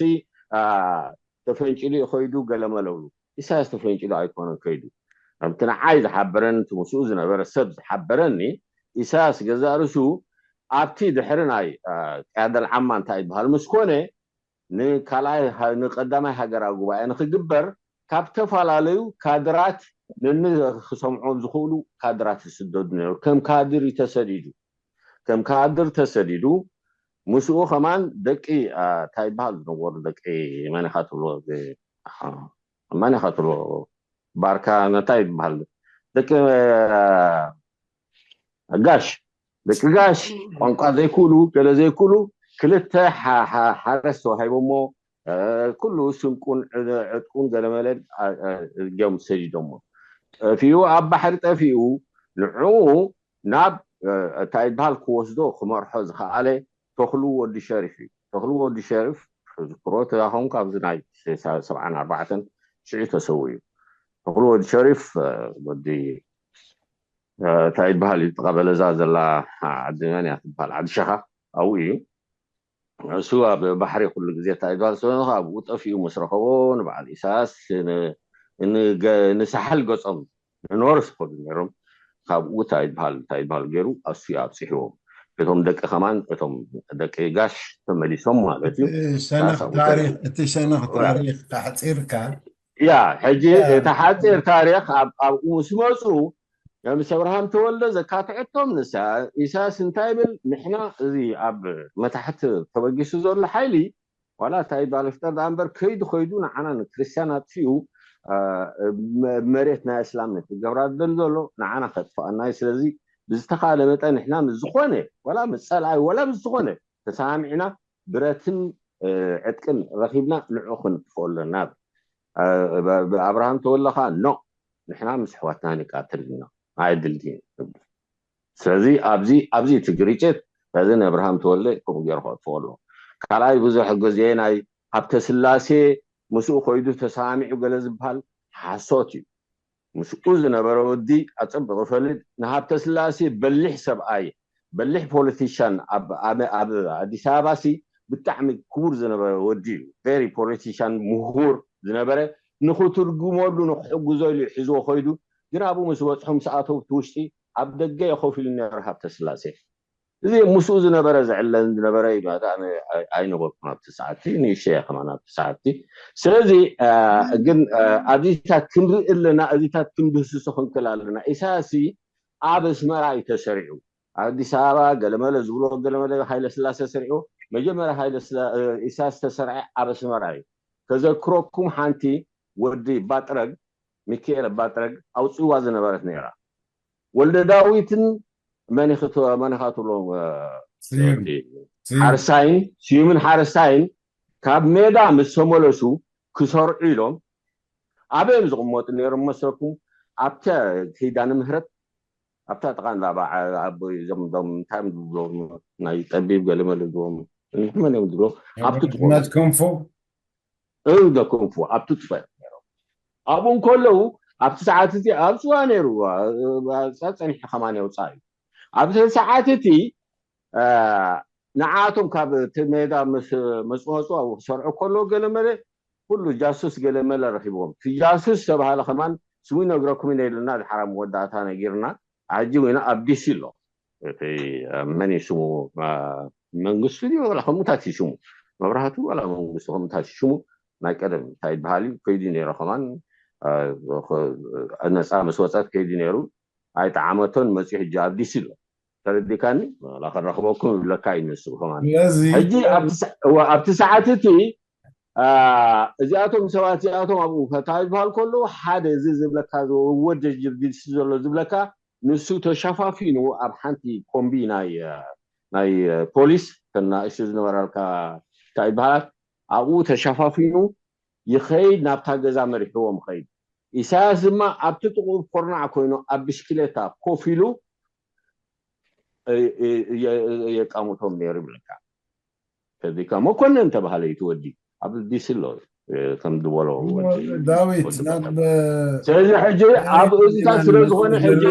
ተፈንጭሉ ይኸይዱ ገለመለብሉ ኢሳያስ ተፈንጭሉ ኣይኮነን ከይዱ ከምቲ ንዓይ ዝሓበረን እቲ ምስኡ ዝነበረ ሰብ ዝሓበረኒ ኢሳያስ ገዛእ ርሱ ኣብቲ ድሕሪ ናይ ቅያደል ዓማ እንታይ ይበሃል ምስ ኮነ ንካልኣይ ንቀዳማይ ሃገራዊ ጉባኤ ንክግበር ካብ ዝተፈላለዩ ካድራት ነንክሰምዖም ዝኽእሉ ካድራት ይስደዱ ነሩ ከም ካድር ተሰዲዱ ከም ካድር ተሰዲዱ ምስኡ ከማን ደቂ እንታይ ይበሃል ዝነበሩ ደቂ መን ኢኻ ትብሎ መን ኢኻ ትብሎ ባርካ ነታይ ይበሃል ደቂ ጋሽ ደቂ ጋሽ ቋንቋ ዘይክእሉ ገለ ዘይክእሉ ክልተ ሓረስ ተዋሂቦሞ ኩሉ ስንቁን ዕጥቁን ገለመለን እዮም ሰዲዶሞ ጠፊኡ ኣብ ባሕሪ ጠፊኡ ንዕኡ ናብ እንታይ ይበሃል ክወስዶ ክመርሖ ዝኸኣለ ተኽሉ ወዲ ሸሪፍ እዩ ተኽሉ ወዲ ሸሪፍ ዝክሮ ተዛኸም ካብዚ ናይ ሰብዓን ኣርባዕተን ሽዑ ተሰው እዩ ተኽሉ ወዲ ሸሪፍ ወዲ እንታይ ይበሃል እዩ ጥቃ በለዛ ዘላ ዓዲ መን እያ ትበሃል ዓዲ ሸኻ ኣብኡ እዩ እሱ ኣብ ባሕሪ ኩሉ ግዜ እንታይ ይበሃል ሰበ ኣብኡ ጠፊኡ ምስ ረኸቦ ንበዓል ኢሳያስ ንሳሕል ገጾም ንኖርስ ከዱ ነይሮም ካብኡ እንታይ ይበሃል እንታይ ይበሃል ገይሩ ኣሱ ኣብፅሕዎም እቶም ደቂ ከማን እቶም ደቂ ጋሽ ተመሊሶም ማለት እዩ ሰነኽ ታሪክ እቲ ሰነኽ ታሪክ ካሕፂርካ ያ ሕጂ እቲ ሓፂር ታሪክ ኣብኡ ምስ መፁ ምስ ኣብርሃም ተወልደ ዘካትዐቶም ንሳ ኢሳያስ እንታይ ይብል ንሕና እዚ ኣብ መታሕቲ ተበጊሱ ዘሎ ሓይሊ ዋላ እንታይ ባለፍጠር ዳ እምበር ከይዱ ከይዱ ንዓና ንክርስትያን ኣጥፊኡ መሬት ናይ እስላም ነቲ ገብራ ዝደሊ ዘሎ ንዓና ከጥፍኣና እዩ ስለዚ ብዝተኻለ መጠን ንሕና ምስ ዝኾነ ዋላ ምስ ፀልኣይ ዋላ ምስ ዝኾነ ተሰማሚዕና ብረትን ዕጥቅን ረኪብና ንዑ ክንጥፍኦ ኣለና ኣብርሃም ተወለኻ ኖ ንሕና ምስ ኣሕዋትና ንቃትል ኢና ኣይድልድን ስለዚ ኣብዚ ኣብዚ እቲ ግርጭት በዚ ንኣብርሃም ተወልደ ከምኡ ገይሩ ከጥፍኦ ኣለዎ ካልኣይ ብዙሕ ግዜ ናይ ሃብተ ስላሴ ምስኡ ኮይዱ ተሰማሚዑ ገለ ዝበሃል ሓሶት እዩ ምስኡ ዝነበረ ወዲ ኣጸብቕ ፈልድ ንሃብተ ስላሴ በሊሕ ሰብኣይ፣ በሊሕ ፖለቲሻን ኣብ ኣዲስ ኣበባ ሲ ብጣዕሚ ክቡር ዝነበረ ወዲ እዩ። ቨሪ ፖለቲሻን ምሁር ዝነበረ ንክትርጉመሉ ንክሕግዞ ኢሉ ሒዝዎ ኮይዱ። ግን ኣብኡ ምስ በፅሑ ምስ ኣተው እቲ ውሽጢ ኣብ ደገ የኸፍ ኢሉ ነሩ ሃብተ ስላሴ። እዚ ምስኡ ዝነበረ ዝዕለን ዝነበረ እዩ። ኣነ ኣይነበርኩን ኣብቲ ሰዓትቲ፣ ንእሽተይ እየ ከማን ኣብቲ ሰዓትቲ። ስለዚ ግን ኣብዚታት ክንርኢ ኣለና፣ እዚታት ክንድህስሶ ክንክእል ኣለና። ኢሳያስ ኣብ ኣስመራ እዩ ተሰሪዑ። ኣዲስ ኣበባ ገለመለ ዝብሎ ገለመለ ሃይለ ስላሴ ሰሪዑ። መጀመርያ ሃይለ ኢሳያስ ተሰርዐ ኣብ ኣስመራ እዩ። ከዘክረኩም ሓንቲ ወዲ ባጥረግ፣ ሚካኤል ባጥረግ ኣውፅዋ ዝነበረት ነይራ። ወልደ ዳዊትን መኒኻ ትብሎም ሓርሳይን ስዩምን ሓረስታይን ካብ ሜዳ ምስ ተመለሱ ክሰርዑ ኢሎም ኣበይ እዮም ዝቕመጡ ነይሮም መስለኩም? ኣብተ ኪዳነ ምህረት ኣብታ ጥቓ እንዳ ኣቦይ እዞም እንታይ እዮም ዝብሎም ናይ ጠቢብ ገለመለ ዝብሎም እንታይ እዮም ዝብሎም ኣብቲ ጥቕኡ ኮንፎ እው ደኮንፎ ኣብቲ ጥቕኡ እዮም ነይሮም። ኣብኡ እንከለዉ ኣብቲ ሰዓት እቲ ኣብፅዋ ነይሩ ጸኒሑ ከማን የውፃእ እዩ። ኣብቲ ሰዓት እቲ ንዓቶም ካብ እቲ ሜዳ ምስ መፅመፁ ኣብኡ ክሰርዑ ከለዉ ገለመለ ኩሉ ጃሱስ ገለመለ ረኪብዎም። እቲ ጃሱስ ዝተባሃለ ከማን ስሙ ይነግረኩም ኢና ኢሉና ድሓር ኣብ መወዳእታ ነጊርና። ሕጂ ወይና ኣብ ዲሲ ኣሎ እቲ መን እዩ ስሙ መንግስቱ ድዩ ዋላ ከምኡታት እዩ ስሙ መብራህቱ ዋላ መንግስቱ ከምኡታት እዩ ስሙ ናይ ቀደም እንታይ ይበሃል እዩ ከይዱ ነይሩ ከማን ነፃ ምስ ወፀት ከይዱ ነይሩ ኣይጠዓመቶን መፅኡ ሕጂ ኣብ ዲሲ ኣሎ ተረዲካኒ ዋላ ከረኽበኩም ይብለካ እዩ ንሱ ከማን ስለዚ ሕጂ ኣብቲ ሰ- እዋ፣ ኣብቲ ሰዓት እቲ አ፣ እዚኣቶም ሰባት እዚኣቶም ኣብኡ ፈታ ዝበሃል ከለዉ ሓደ እዚ ዝብለካ ወጀጅር ዲሲ ዘሎ ዝብለካ ንሱ ተሸፋፊኑ ኣብ ሓንቲ ኮምቢ ናይ አ፣ ናይ አ፣ ፖሊስ ከናእሽቱ ዝነበራልካ እንታይ ይበሃላት ኣብኡ ተሸፋፊኑ ይኸይድ ናብታ ገዛ መሪሕዎም ኸይድ ኢሳያስ ድማ ኣብቲ ጥቕኡ ኮርናዕ ኮይኑ ኣብ ብሽክሌታ ኮፍ ኢሉ የቃምቶም ነይሩ ይብለካ ከዚካ መኮነን ተባሃለ እዩ ትወዲ ኣብ ዲሲ ኣሎ ከም ዝበሎ ዳዊት ናብ ስለዚ ሕጂ ኣብ እዚታት ስለ ዝኾነ ሕጂ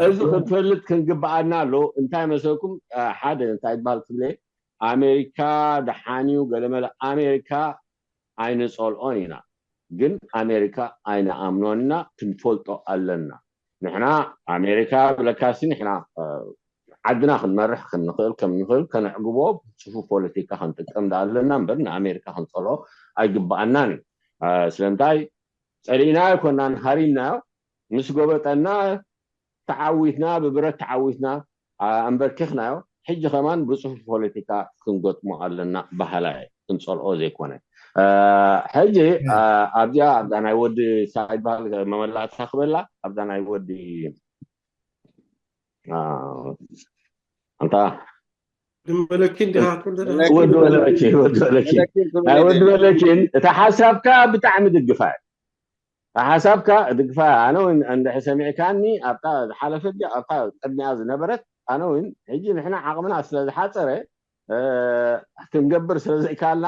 እዚ ክትፈልጥ ክንግበኣና ኣሎ እንታይ መሰልኩም ሓደ እንታይ ይበሃል ክብለ ኣሜሪካ ደሓንዩ ገለመለ ኣሜሪካ ኣይንፀልኦን ኢና ግን ኣሜሪካ ኣይንኣምኖን ኢና ክንፈልጦ ኣለና ንሕና ኣሜሪካ ብለካሲ ንሕና ዓድና ክንመርሕ ክንኽእል ከም ንኽእል ከነዕግቦ ብፅፉ ፖለቲካ ክንጥቀም ኣለና እምበር ንኣሜሪካ ክንፀልኦ ኣይግበኣናን እዩ ስለምንታይ ፀሊእና ኣይኮናን ሃሪምናዮ ምስ ጎበጠና ተዓዊትና ብብረት ተዓዊትና ኣንበርኪኽናዮ ሕጂ ከማን ብፅፉፍ ፖለቲካ ክንገጥሞ ኣለና በሃላይ ክንፀልኦ ዘይኮነ ሕጂ ኣብዚኣ ኣብዛ ናይ ወዲ ሳይድ በሃል መመላእታ ክበላ ኣብዛ ናይ ወዲ ኣንታ ድመለኪን ወዲ ወለኪን ወዲ ወለኪን ናይ ወዲ ወለኪን እታ ሓሳብካ ብጣዕሚ ድግፋ ሓሳብካ ድግፋ ኣነ እውን እንድሕ ሰሚዕካኒ ኣብታ ዝሓለፈት ኣብታ ቅድሚያ ዝነበረት ኣነ እውን ሕጂ ንሕና ዓቕምና ስለ ዝሓፀረ ክንገብር ስለ ዘይከኣልና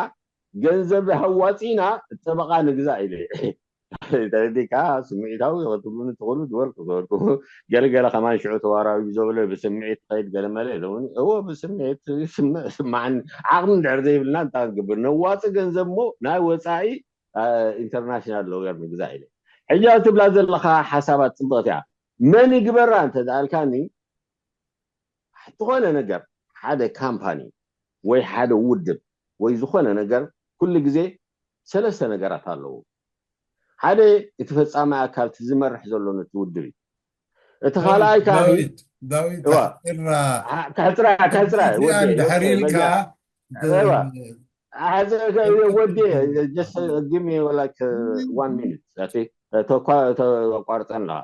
ገንዘብ ኣዋፂና ጠበቓ ንግዛእ ኢለ ተረዲካ ስምዒታዊ ክትብሉኒ ትኽእሉ ዝበልኩ ዝበልኩ ገለገለ ከማን ሽዑ ተዋራዊ ዘብሎ ብስምዒት ትኸይድ ገለመለ ኢለውኒ እዎ ብስምዒት ስማዕን ዓቕሚ እንድሕር ዘይብልና እንታይ ንገብር ነዋፂ ገንዘብ ሞ ናይ ወፃኢ ኢንተርናሽናል ሎየር ንግዛእ ኢለ ሕጂ ትብላ ዘለካ ሓሳባት ፅብቕቲ እያ መን ይግበራ እንተዝኣልካኒ ዝኾነ ነገር ሓደ ካምፓኒ ወይ ሓደ ውድብ ወይ ዝኾነ ነገር ኩሉ ግዜ ሰለስተ ነገራት ኣለዉ ሓደ እቲ ፈፃሚ ኣካል ዝመርሕ ዘሎ ነቲ ውድብ እዩ እቲ ካልኣይ ከሕፅራ ከሕፅራ ድሕር ኢልካ ወዲ just give me like one minute ተቋርፀን ኣለካ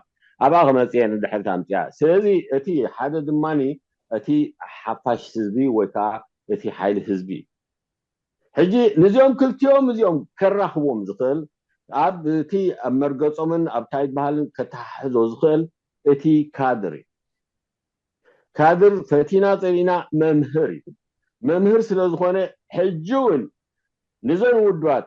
ኣብኣ ክመፅየ ንድሕር ታምፅያ ስለዚ እቲ ሓደ ድማ እቲ ሓፋሽ ህዝቢ ወይ ከዓ እቲ ሓይሊ ህዝቢ እዩ ሕጂ ንዚኦም ክልቲኦም እዚኦም ከራኽቦም ዝኽእል ኣብ እቲ ኣብ መርገፆምን ኣብ ታይት ባህልን ከተሓሕዞ ዝኽእል እቲ ካድር እዩ ካድር ፈቲና ፀሊእና መምህር እዩ መምህር ስለ ዝኾነ ሕጂ እውን ንዘን ውድባት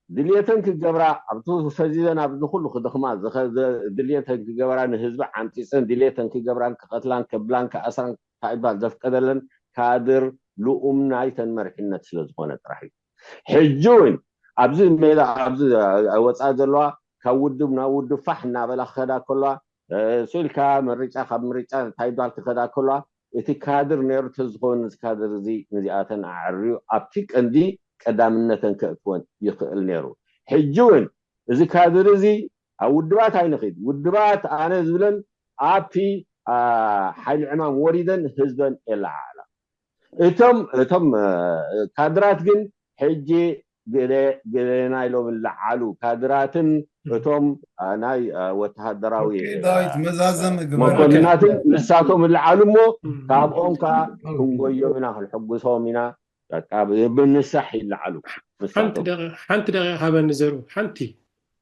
ድልየተን ክገብራ ኣብቲ ፈዚዘን ኣብዚ ኩሉ ክደኽማ ዝኸ- ዘ- ድልየተን ክገብራ ንህዝቢ ዓምፂፀን ድልየተን ክገብራን ክቐትላን ከብላን ክኣስራን እንታይ ይባል ዘፍቀደለን ካድር ልኡም ናይተን መሪሕነት ስለ ዝኾነ ጥራሕ እዩ። ሕጂ እውን ኣብዚ ሜዳ ኣብዚ ወፃኢ ዘለዋ ካብ ውድብ ናብ ውድብ ፋሕ እናበላ ክኸዳ ከለዋ ስኢልካ ምርጫ ካብ ምርጫ እንታይ ይባል ክኸዳ ከለዋ እቲ ካድር ነይሩ ተዝኸውን እዚ ካድር እዚ ነዚኣተን ኣዕርዩ ኣብቲ ቀንዲ ቀዳምነተን ከእትወን ይኽእል ነይሩ። ሕጂ እውን እዚ ካድር እዚ ኣብ ውድባት ኣይንኽድ ውድባት ኣነ ዝብለን ኣብቲ ሓይሊ ዕማም ወሪደን ህዝበን የለዓዕላ። እቶም እቶም ካድራት ግን ሕጂ ገሌና ኢሎም ለዓሉ ካድራትን እቶም ናይ ወተሃደራዊ ዳዊት መዛዘም ግበር። መኮንናትን ንሳቶም ለዓሉ እሞ ካብኦም ከዓ ክንጎዮም ኢና ክንሕጉሶም ኢና። በቃ ብምንሳሕ ይለዓሉ። ሓንቲ ደቂቕ ሃበኒ ዘሩ ሓንቲ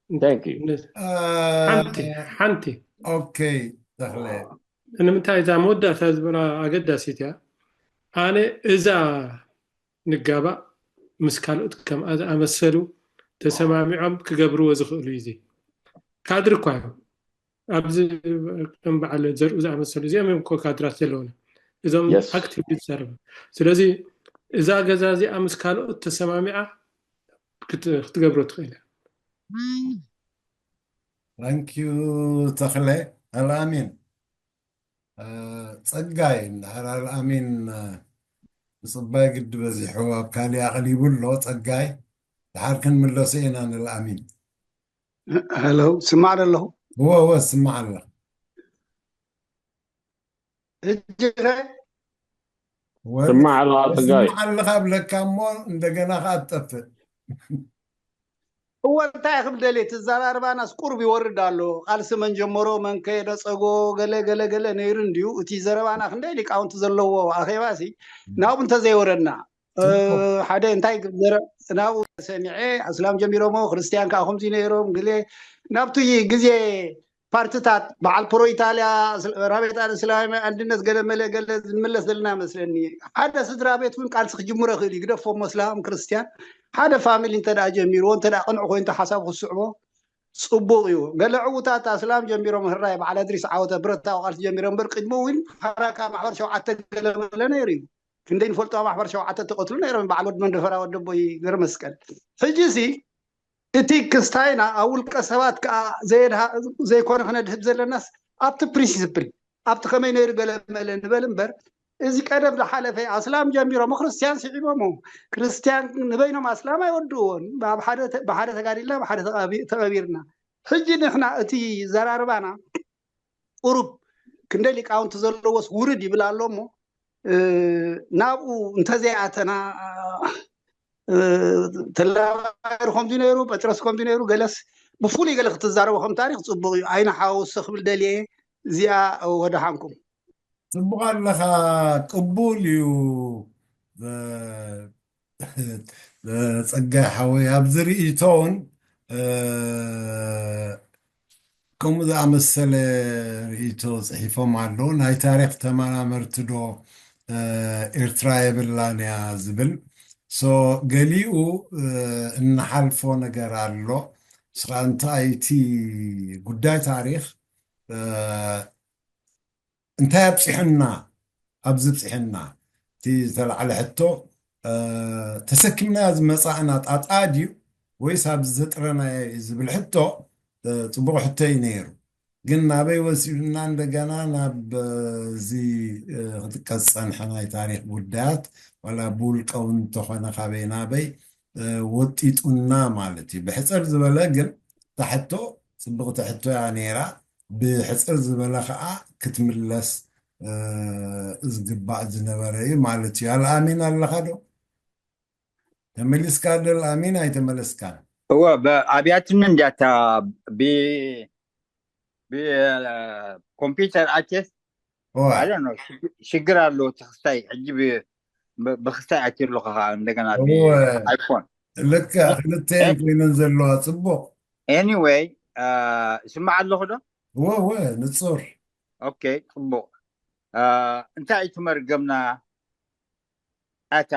Thank you። ሓንቲ ሓንቲ ኦኬ ተኽለ ንምንታይ እዛ መወዳእታ ዝበላ ኣገዳሲት እያ። ኣነ እዛ ንጋባእ ምስ ካልኦት ከምኣ ዝኣመሰሉ ተሰማሚዖም ክገብርዎ ዝኽእሉ እዩ። እዚ ካድር እኳ እዮም ኣብዚ ከም በዓል ዘርኡ ዝኣመሰሉ እዚኦም እዮም እኮ ካድራት ዘለውና እዞም Yes. ኣክቲቭ ዝዛረቡ። ስለዚ እዛ ገዛ እዚኣ ምስ ካልኦት ተሰማሚዓ ክት- ክትገብሮ ትኽእል እያ። Thank you ተኽለ ኣልኣሚን ጸጋይ እንድሕር ኣልኣሚን ምፅባይ ግዲ በዚሑ ኣብ ካሊእ ኣቕሊቡ ኣሎ። ጸጋይ ድሓር ክንምለሶ ኢና ንልኣሚን። ሄሎ ስማዕ ዶ ኣለኹ? እወ እወ ስማዕ ኣለኻ። ሕጂ ኸ ወ- ስማዕ ኣለኻ ጸጋይ። ስማዕ ኣለኻ ብለካ እሞ እንደገና ከዓ ትጠፍእ። እወ እንታይ ክብል ደልየ፣ እቲ ዘራርባናስ ቁሩብ ይወርድ ኣሎ። ቃልሲ መን ጀመሮ፣ መን ከየነጸጎ፣ ገለ ገለ ገለ ነይሩ እንድዩ። እቲ ዘረባና ክንደይ ሊቃውንቲ ዘለዎ ኣኼባ ሲ ናብኡ እንተዘይወረድና፣ እ፣ ሓደ እንታይ ዘረ- ናብኡ ሰሚዐ፣ ኣስላም ጀሚሮሞ፣ ክርስትያን ከዓ ከምዚ ነይሮም፣ ግዜ ናብቲ ግዜ ፓርትታት በዓል ፕሮ ኢጣልያ፣ ራቤጣ እስላማዊ ኣንድነት ገለ መለ ገለ ዝምለስ ዘለና መስለኒ። ሓደ ስድራ ቤት እውን ቃልሲ ክጅምሮ ይኽእል እዩ፣ ግደፎ መስላም ክርስትያን ሓደ ፋሚሊ እንተ ደኣ ጀሚርዎ እንተ ደኣ ቅኑዕ ኮይኑ ሓሳብ ክስዕቦ ጽቡቕ እዩ። ገለ ዕዉታት ኣስላም ጀሚሮም ህራይ በዓል ኣድሪስ ዓወተ ብረታዊ ቃልሲ ጀሚሮም እምበር ቅድሚ እውን ሓራካ ማሕበር ሸውዓተ ገለ መለ ነይሩ እዩ። ክንደይ ንፈልጦ ኣብ ማሕበር ሸውዓተ ተቐትሉ ነይሮም በዓል ወዲ መንደፈራ ወደቦይ ገረመስቀል። ሕጂ ሲ እቲ ክስታይና ኣብ ውልቀ ሰባት ከዓ ዘየድሃ- ዘይኮነ ክነድህብ ዘለናስ ኣብቲ ፕሪንሲፕል ኣብቲ ከመይ ነይሩ ገለ መለ ንበል እምበር እዚ ቀደም ዝሓለፈ ኣስላም ጀሚሮም ክርስትያን ስዒቦሞ ክርስትያን ንበይኖም ኣስላም ኣይወድእዎን። ብሓደ ተጋዲልና ብሓደ ተቐቢርና። ሕጂ ንሕና እቲ ዘራርባና ቁሩብ ክንደይ ሊቃውንቲ ዘለዎስ ውርድ ይብል ኣሎ እሞ ናብኡ እንተዘይኣተና ተላባይር ከምዚ ነይሩ ጴጥሮስ ከምዚ ነይሩ ገለስ ብፍሉይ ገለ ክትዛረቦ ከም ታሪክ ፅቡቅ እዩ። ኣይንሓወሶ ክብል ደልየ። እዚኣ ወደሓንኩም። ፅቡቅ ኣለካ። ቅቡል እዩ። ጸጋይ ሓወይ ኣብዚ ርእይቶን ከምኡ ዝኣመሰለ ርእይቶ ፅሒፎም ኣለዉ። ናይ ታሪክ ተመራመርቲ ዶ ኤርትራ የብላን እያ ዝብል። ገሊኡ እንሓልፎ ነገር ኣሎ። ስኻ እንታይ እቲ ጉዳይ ታሪክ እንታይ ኣብፂሑና ኣብዚ ብፅሕና እቲ ዝተላዕለ ሕቶ ተሰኪምናዮ ዝመፃእና ጣጣ ድዩ ወይስ ኣብዚ ዘጥረናዮ እዩ ዝብል ሕቶ ፅቡቅ ሕቶ እዩ ነይሩ። ግን ናበይ ወሲዱና እንደገና ናብ እዚ ክጥቀስ ዝፀንሐ ናይ ታሪክ ጉዳያት ዋላ ብውልቀ እውን እንተኾነ ካበይ ናበይ ወጢጡና ማለት እዩ። ብሕፅር ዝበለ ግን እታ ሕቶ ፅብቕቲ ሕቶ እያ ነይራ። ብሕፅር ዝበለ ከዓ ክትምለስ ዝግባእ ዝነበረ እዩ ማለት እዩ። ኣልኣሚን ኣለኻ ዶ? ተመሊስካ ዶ ኣልኣሚን? ኣይተመለስካን። እወ ኣብያትኒ እንዲያታ ብኮምፒውተር ኣኬስ ሽግር ኣሎ። ተክስታይ ሕጂ ብክስታይ ኣኪ ኣለኹ ከዓ እንደገና ኣይፎን ልክዕ ክልተን ኮይነን ዘለዋ ፅቡቅ። ኤኒወይ ስማዕ ኣለኹ ዶ? እወ እወ ንፁር። ኦኬ ፅቡቅ። እንታይ እዩ ትመርገምና? ኣታ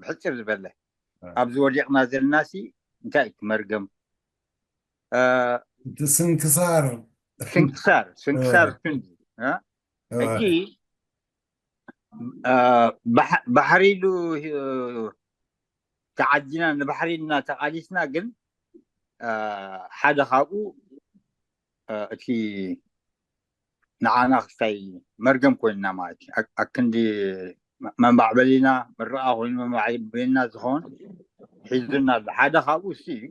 ብሕፅር ዝበለ ኣብዚ ወዲቕና ዘለና ሲ እንታይ እዩ እቲ መርገም? እ፣ እቲ ስንክሳር ስንክሳር ስንክሳር እ፣ ክንዲ እ? እ፣ ሕጂ እ፣ ባሕ- ባሕሪ ኢሉ እ፣ ተዓዲና ንባሕሪ ኢልና ተቓሊስና፣ ግን እ፣ ሓደ ካብኡ እ፣ እቲ ንዓና ክስታይ መርገም ኮይንና ማለት እዩ። ኣ- ኣክንዲ መ- መንባዕበሊና ምርቓ ኮይኑ መንባዕበሊና ዝኸውን ሒዙና ኣሎ። ሓደ ካብኡ እሱ እዩ።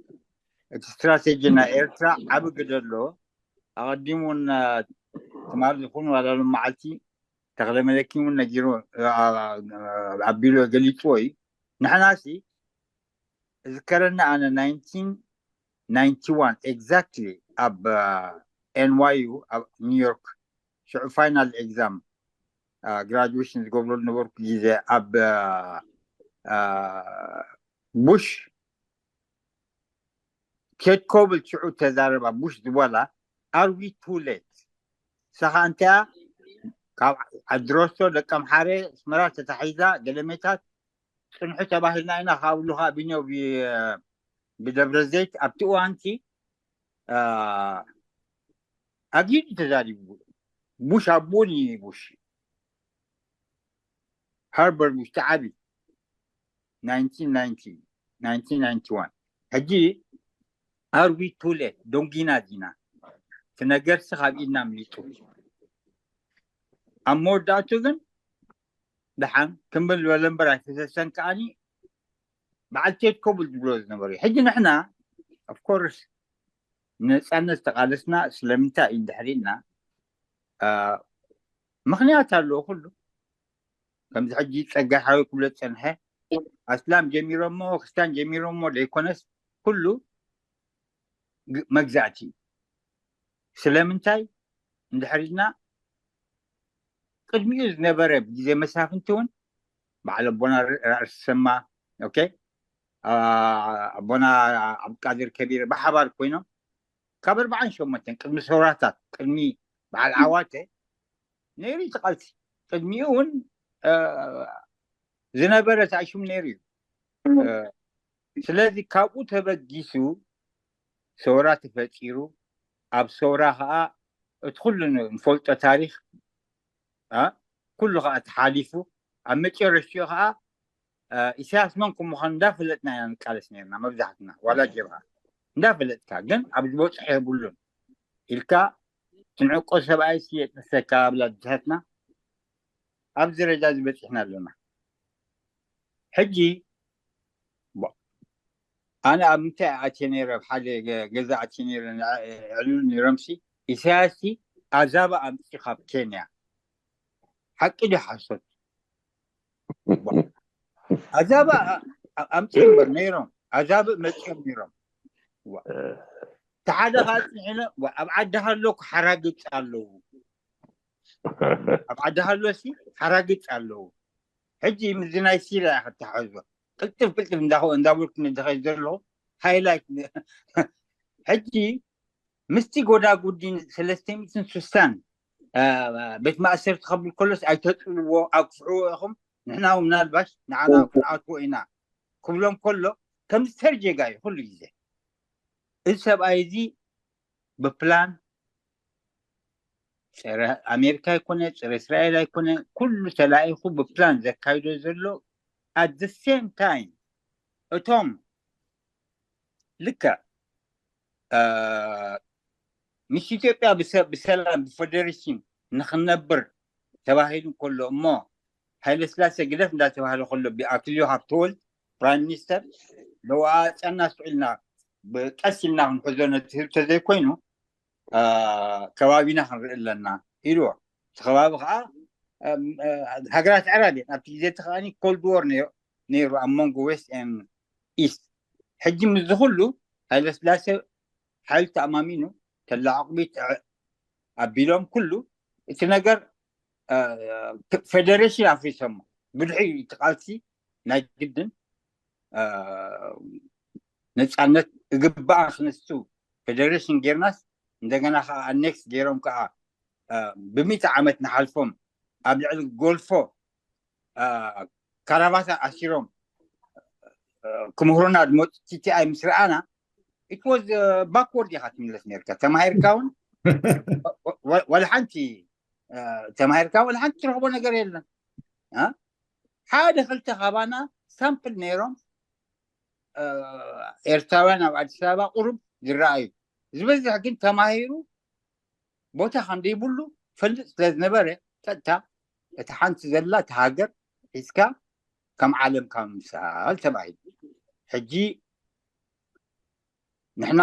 እቲ ስትራቴጂ ናይ ኤርትራ ዓቢ ግደ ኣለዎ። ኣቐዲሙ እውን ትማሊ ዝኹን ዋላ ሎም መዓልቲ ተኽለ መለኪ እውን ነጊሩ ኣ- ኣቢሉ ገሊፅዎ እዩ። ንሕና ሲ እዝከረኒ ኣነ ናይንቲን ናይንቲ ዋን exactly ኣብ ኤንዋዩ ኣብ ኒውዮርክ ሽዑ ፋይናል ኤግዛም ግራጁዌሽን ዝገብረሉ ነበርኩ ግዜ ኣብ ቡሽ ቴድ ኮብል ሽዑ ተዛረባ ቡሽ ዝበላ are we too late? ንሳኻ እንተያ ካብ ኣድረሶ ደቀምሓረ ኣስመራ ተታሒዛ ገለሜታት ጽንሑ ተባሂልና ኢና ካብ ሉኻ ቢኖ ቢ- ብደብረ ዘይት ኣብቲ እዋንቲ አ፣ ኣጊዱ ተዛሪቡ። ቡሽ ኣቦኒ ቡሽ ሃርበርት ቡሽ ተዓቢ ናይንቲን ናይንቲ ናይንቲን ናይንቲ ዋን። ሕጂ are we too late? ደንጊና ዲና? እቲ ነገርሲ ካብ ኢድና ኣምሊጡ። ኣብ መወዳእቱ ግን ደሓን ክምብል ዝበለ እምበር ኣይፈሰሰን። ከዓኒ በዓል ቴድ ኮብል ዝብሎ ዝነበሩ እዩ። ሕጂ ንሕና of course ንነፃነት ዝተቓለስና ስለምንታይ እዩ እንድሕር ኢልና አ፣ ምኽንያት ኣለዎ ኩሉ። ከምዚ ሕጂ ጸጋይ ሓወይ ክብሎ ዝጸንሐ ኣስላም ጀሚሮሞ ክርስቲያን ጀሚሮሞ ዘይኮነስ ኩሉ ግ- መግዛእቲ እዩ። ስለምንታይ እንድሕር ኢልና ቅድሚኡ ዝነበረ ብግዜ መሳፍንቲ እውን በዓል ኣቦና ር- ራእሲ ሰማ ኦኬ አ- ኣቦና ዓብቃድር ከቢር ብሓባር ኮይኖም ካብ ኣርባዓን ሸሞንተን ቅድሚ ሰውራታት ቅድሚ በዓል ዓዋተ ነይሩ እዩ እቲ ቃልሲ። ቅድሚኡ እውን አ፣ ዝነበረ ተኣሽሙ ነይሩ እዩ። አ፣ ስለዚ ካብኡ ተበጊሱ ሰውራ ተፈጢሩ ኣብ ሰውራ ከዓ እቲ ኩሉ ንፈልጦ ታሪክ አ፣ ኩሉ ከዓ ተሓሊፉ ኣብ መጨረሽኡ ከዓ አ፣ ኢሳያስ መን ከም ምዃኑ እንዳፈለጥና ኢና ንቃለስ ነርና መብዛሕትና ዋላ ጀብሃ እንዳፈለጥካ ግን ኣብ ዝበፅሖ የብሉን ኢልካ ትንዕቆ ሰብኣይ ሲ የጥሰካ ኣብላ ድታትና ኣብዚ ደረጃ እዚ በፂሕና ኣለና። ሕጂ ዋ- ኣነ ኣብ ምንታይ ኣትየ ነይረ ኣብ ሓደ ገ- ገዛ ኣትየ ነይረ ዕሉል ነይሮምሲ ኢሳያስ ኣዛባ ኣምፂ ካብ ኬንያ ሓቂ ድዩ ሓሶት? ኣዛባ ኣምፂ እምበር ነይሮም ኣዛብእ መፂኦም ነይሮም። ተሓደ ከዓ ፅንሒነ ኣብ ዓዲ ሃሎ ሓራግፅ ኣለዉ ኣብ ዓዲ ሃሎ ሲ ሓራግፅ ኣለዉ። ሕጂ ምዚ ናይ ሲርያ ከተሓዞ ቅልጥፍ ቅልጥፍ እንዳበልኩ ንድኸይ ዘለኹ ሃይላይት ሕጂ ምስቲ ጎዳጉዲ ሰለስተ ሚእትን ስሳን ቤት ማእሰርቲ ከብል ከሎስ ኣይተጥልዎ ኣግፍዕዎ ኢኹም። ንሕና እውን ምናልባሽ ንዓና ክንኣትዎ ኢና ክብሎም ከሎ ከም ዝተርጀጋ እዩ ኩሉ ግዜ። እዚ ሰብኣይ እዚ ብፕላን ፀረ ኣሜሪካ ኣይኮነ ፀረ እስራኤል ኣይኮነ ኩሉ ተላኢኹ ብፕላን ዘካይዶ ዘሎ at the same time እቶም ልክዕ ምስ ኢትዮጵያ ብሰላም ብፌደሬሽን ንክነብር ተባሂሉ ከሎ እሞ ሃይለስላሴ ግደፍ እንዳተባሃለ ከሎ ብኣክሊሉ ሃብተወልድ ፕራይም ሚኒስተር ለዋፃና ስዑልና ብቀስ ኢልና ክንሕዞ ነትህብ ተዘይኮይኑ ከባቢና ክንርኢ ኣለና ኢልዎ። እቲ ከባቢ ከዓ ሃገራት ዕራብ እየን ኣብቲ ግዜ እቲ ከዓ ኮልድ ዎር ነይሩ ኣብ መንጎ ዌስት ኢስት። ሕጂ ምስዚ ኩሉ ሃይለስላሴ ሓይል ተኣማሚኑ ተላዓቑቢት ኣቢሎም ኩሉ እቲ ነገር ፌደሬሽን ኣፍሪሶሞ ብድሕሪ እቲ ቃልሲ ናይ ግድን ነፃነት እግባእ ክንሱ ፌደሬሽን ጌርናስ እንደገና ከዓ ኣኔክስ ገይሮም ከዓ ብምእቲ ዓመት ንሓልፎም ኣብ ልዕሊ ጎልፎ ካራባታ ኣሲሮም ክምህሩና ዝመፁ ቲቲኣይ ምስ ረኣና it was backward ኢኻ ትምለስ ነርካ። ተማሂርካ እውን ወላ ሓንቲ ተማሂርካ ወላ ሓንቲ ትረኽቦ ነገር የለን። ሓደ ክልተ ካባና ሳምፕል ነይሮም ኤርትራውያን ኣብ ኣዲስ ኣበባ ቁሩብ ዝረኣዩ፣ ዝበዝሕ ግን ተማሂሩ ቦታ ከም ዘይብሉ ፈልጥ ስለ ዝነበረ ቀጥታ እቲ ሓንቲ ዘላ እቲ ሃገር ሒዝካ ከም ዓለም ካብ ምሳል ተባሂሉ። ሕጂ ንሕና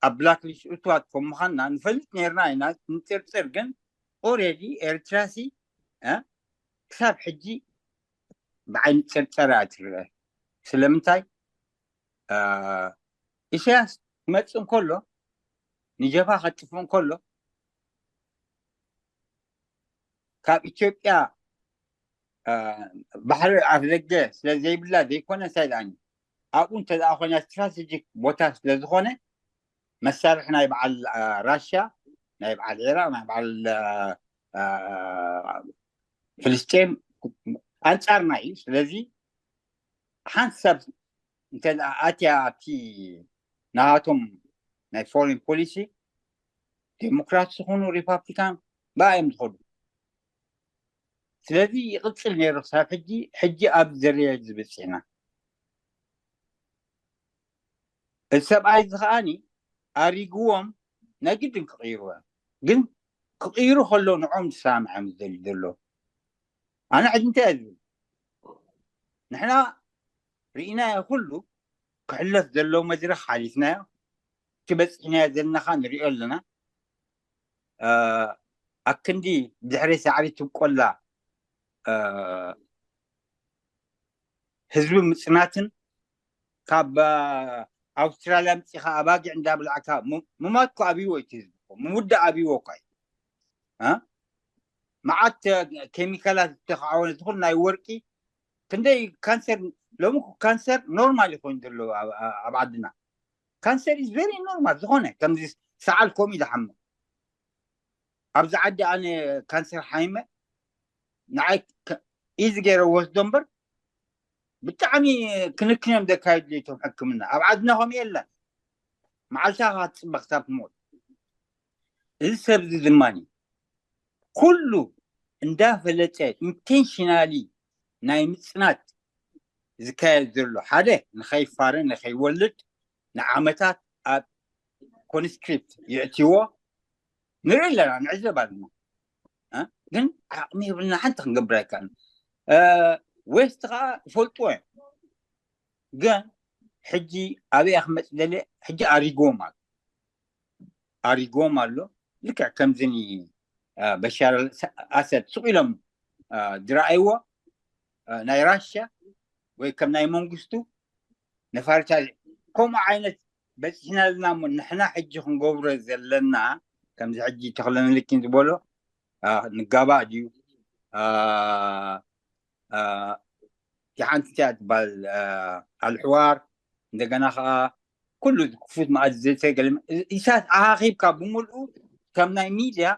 ኣብ ብላክ ሊስት እትዋት ከም ምዃንና ንፈልጥ ነርና ኢና ንጥርጥር፣ ግን ኦሬዲ ኤርትራሲ ክሳብ ሕጂ ብዓይኒ ጥርጠራ ትረአ። ስለምንታይ ኢሳያስ ክመፅእ እንከሎ ንጀብሃ ከጥፍእ እንከሎ ካብ ኢትዮጵያ ባሕሪ ኣፍደገ ስለ ዘይብላ ዘይኮነ እንታይ ደኣኒ ኣብኡ እንተ ደኣ ኮይና ስትራቴጂክ ቦታ ስለ ዝኾነ መሳርሒ ናይ በዓል ራሽያ ናይ በዓል ዒራቅ ናይ በዓል ፍልስጤም ኣንጻርና እዩ። ስለዚ ሓንሳብ እንተ ኣትያ ኣብቲ ናሃቶም ናይ ፎሬን ፖሊሲ ዴሞክራት ዝኾኑ ሪፓብሊካን ብኣ እዮም ዝኸዱ። ስለዚ ይቕፅል ነይሩ ክሳብ ሕጂ። ሕጂ ኣብ ዘርየ ዝበፅሕና እዚ ሰብኣይ እዚ ከዓኒ ኣሪግዎም ናይ ግድን ክቕይሩ እዮም። ግን ክቕይሩ ከሎ ንዖም ዝሰማምዐም ዝደልዩ ዘሎ ኣነ ሕጂ እንታይ እየ ዝብል ንሕና ርኢናዮ ኩሉ ክሕለፍ ዘለዎ መድረኽ ሓሊፍናዮ። እቲ በፂሕናዮ ዘለና ከዓ ንሪኦ ኣለና። ኣክንዲ ድሕሪ ሳዕሪ ትብቆላ ህዝቢ ምፅናትን ካብ ኣውስትራልያ ምፅኻ ኣባጊዕ እንዳብላዕካ ምማትኮ ኣብይዎ እቲ ህዝቢ ምውዳእ ኣብይዎ እኳ እዩ። መዓት ኬሚካላት ዝተኸዓወነ ዝኹን ናይ ወርቂ ክንደይ ካንሰር ሎሚ ካንሰር ኖርማል ይኮይኑ ዘለዎ ኣብ ዓድና ካንሰር is very normal ዝኾነ ከምዚ ሰዓል ከምኡ ይዝሓምቕ ኣብዚ ዓዲ ኣነ ካንሰር ሓይመ ንዓይ ኢዚ ገይረ ወስዶ እምበር ብጣዕሚ ክንክን እዮም ዘካይዱ ሌቶም ሕክምና ኣብ ዓድና ከምኡ የለን መዓልታ ክትፅበ ክሳብ ትሞት እዚ ሰብ እዚ ድማ ኩሉ እንዳፈለጠ intentionally ናይ ምፅናት ዝካየድ ዘሎ ሓደ ንኸይፋረ ንኸይወልድ ንዓመታት ኣብ conscript የእትይዎ ንርኢ ኣለና ንዕዘብ ኣለና ግን ዓቕሚ የብልና ሓንቲ ክንገብር ኣይከኣልን west ከዓ ይፈልጥዎ እዮም ግን ሕጂ ኣበይ ክመፅ ደለ ሕጂ ኣሪጎም ኣሎ ኣሪጎም ኣሎ ልክዕ ከምዚ በሻር ኣሰድ ስቕ ኢሎም ዝረኣይዎ ናይ ራሽያ ወይ ከም ናይ መንግስቱ ነፋሪት ከምኡ ዓይነት በፂሕና ኣለና እሞ ንሕና ሕጂ ክንገብሮ ዘለና ከምዚ ሕጂ ተክለመልኪን ዝበሎ ንጋባእ ድዩ ሓንቲ እቲያ ትበሃል ኣልሕዋር እንደገና ከዓ ኩሉ ክፉት መኣዲ ዘተገለ ኢሳት ኣኻኺብካ ብምልኡ ከም ናይ ሚድያ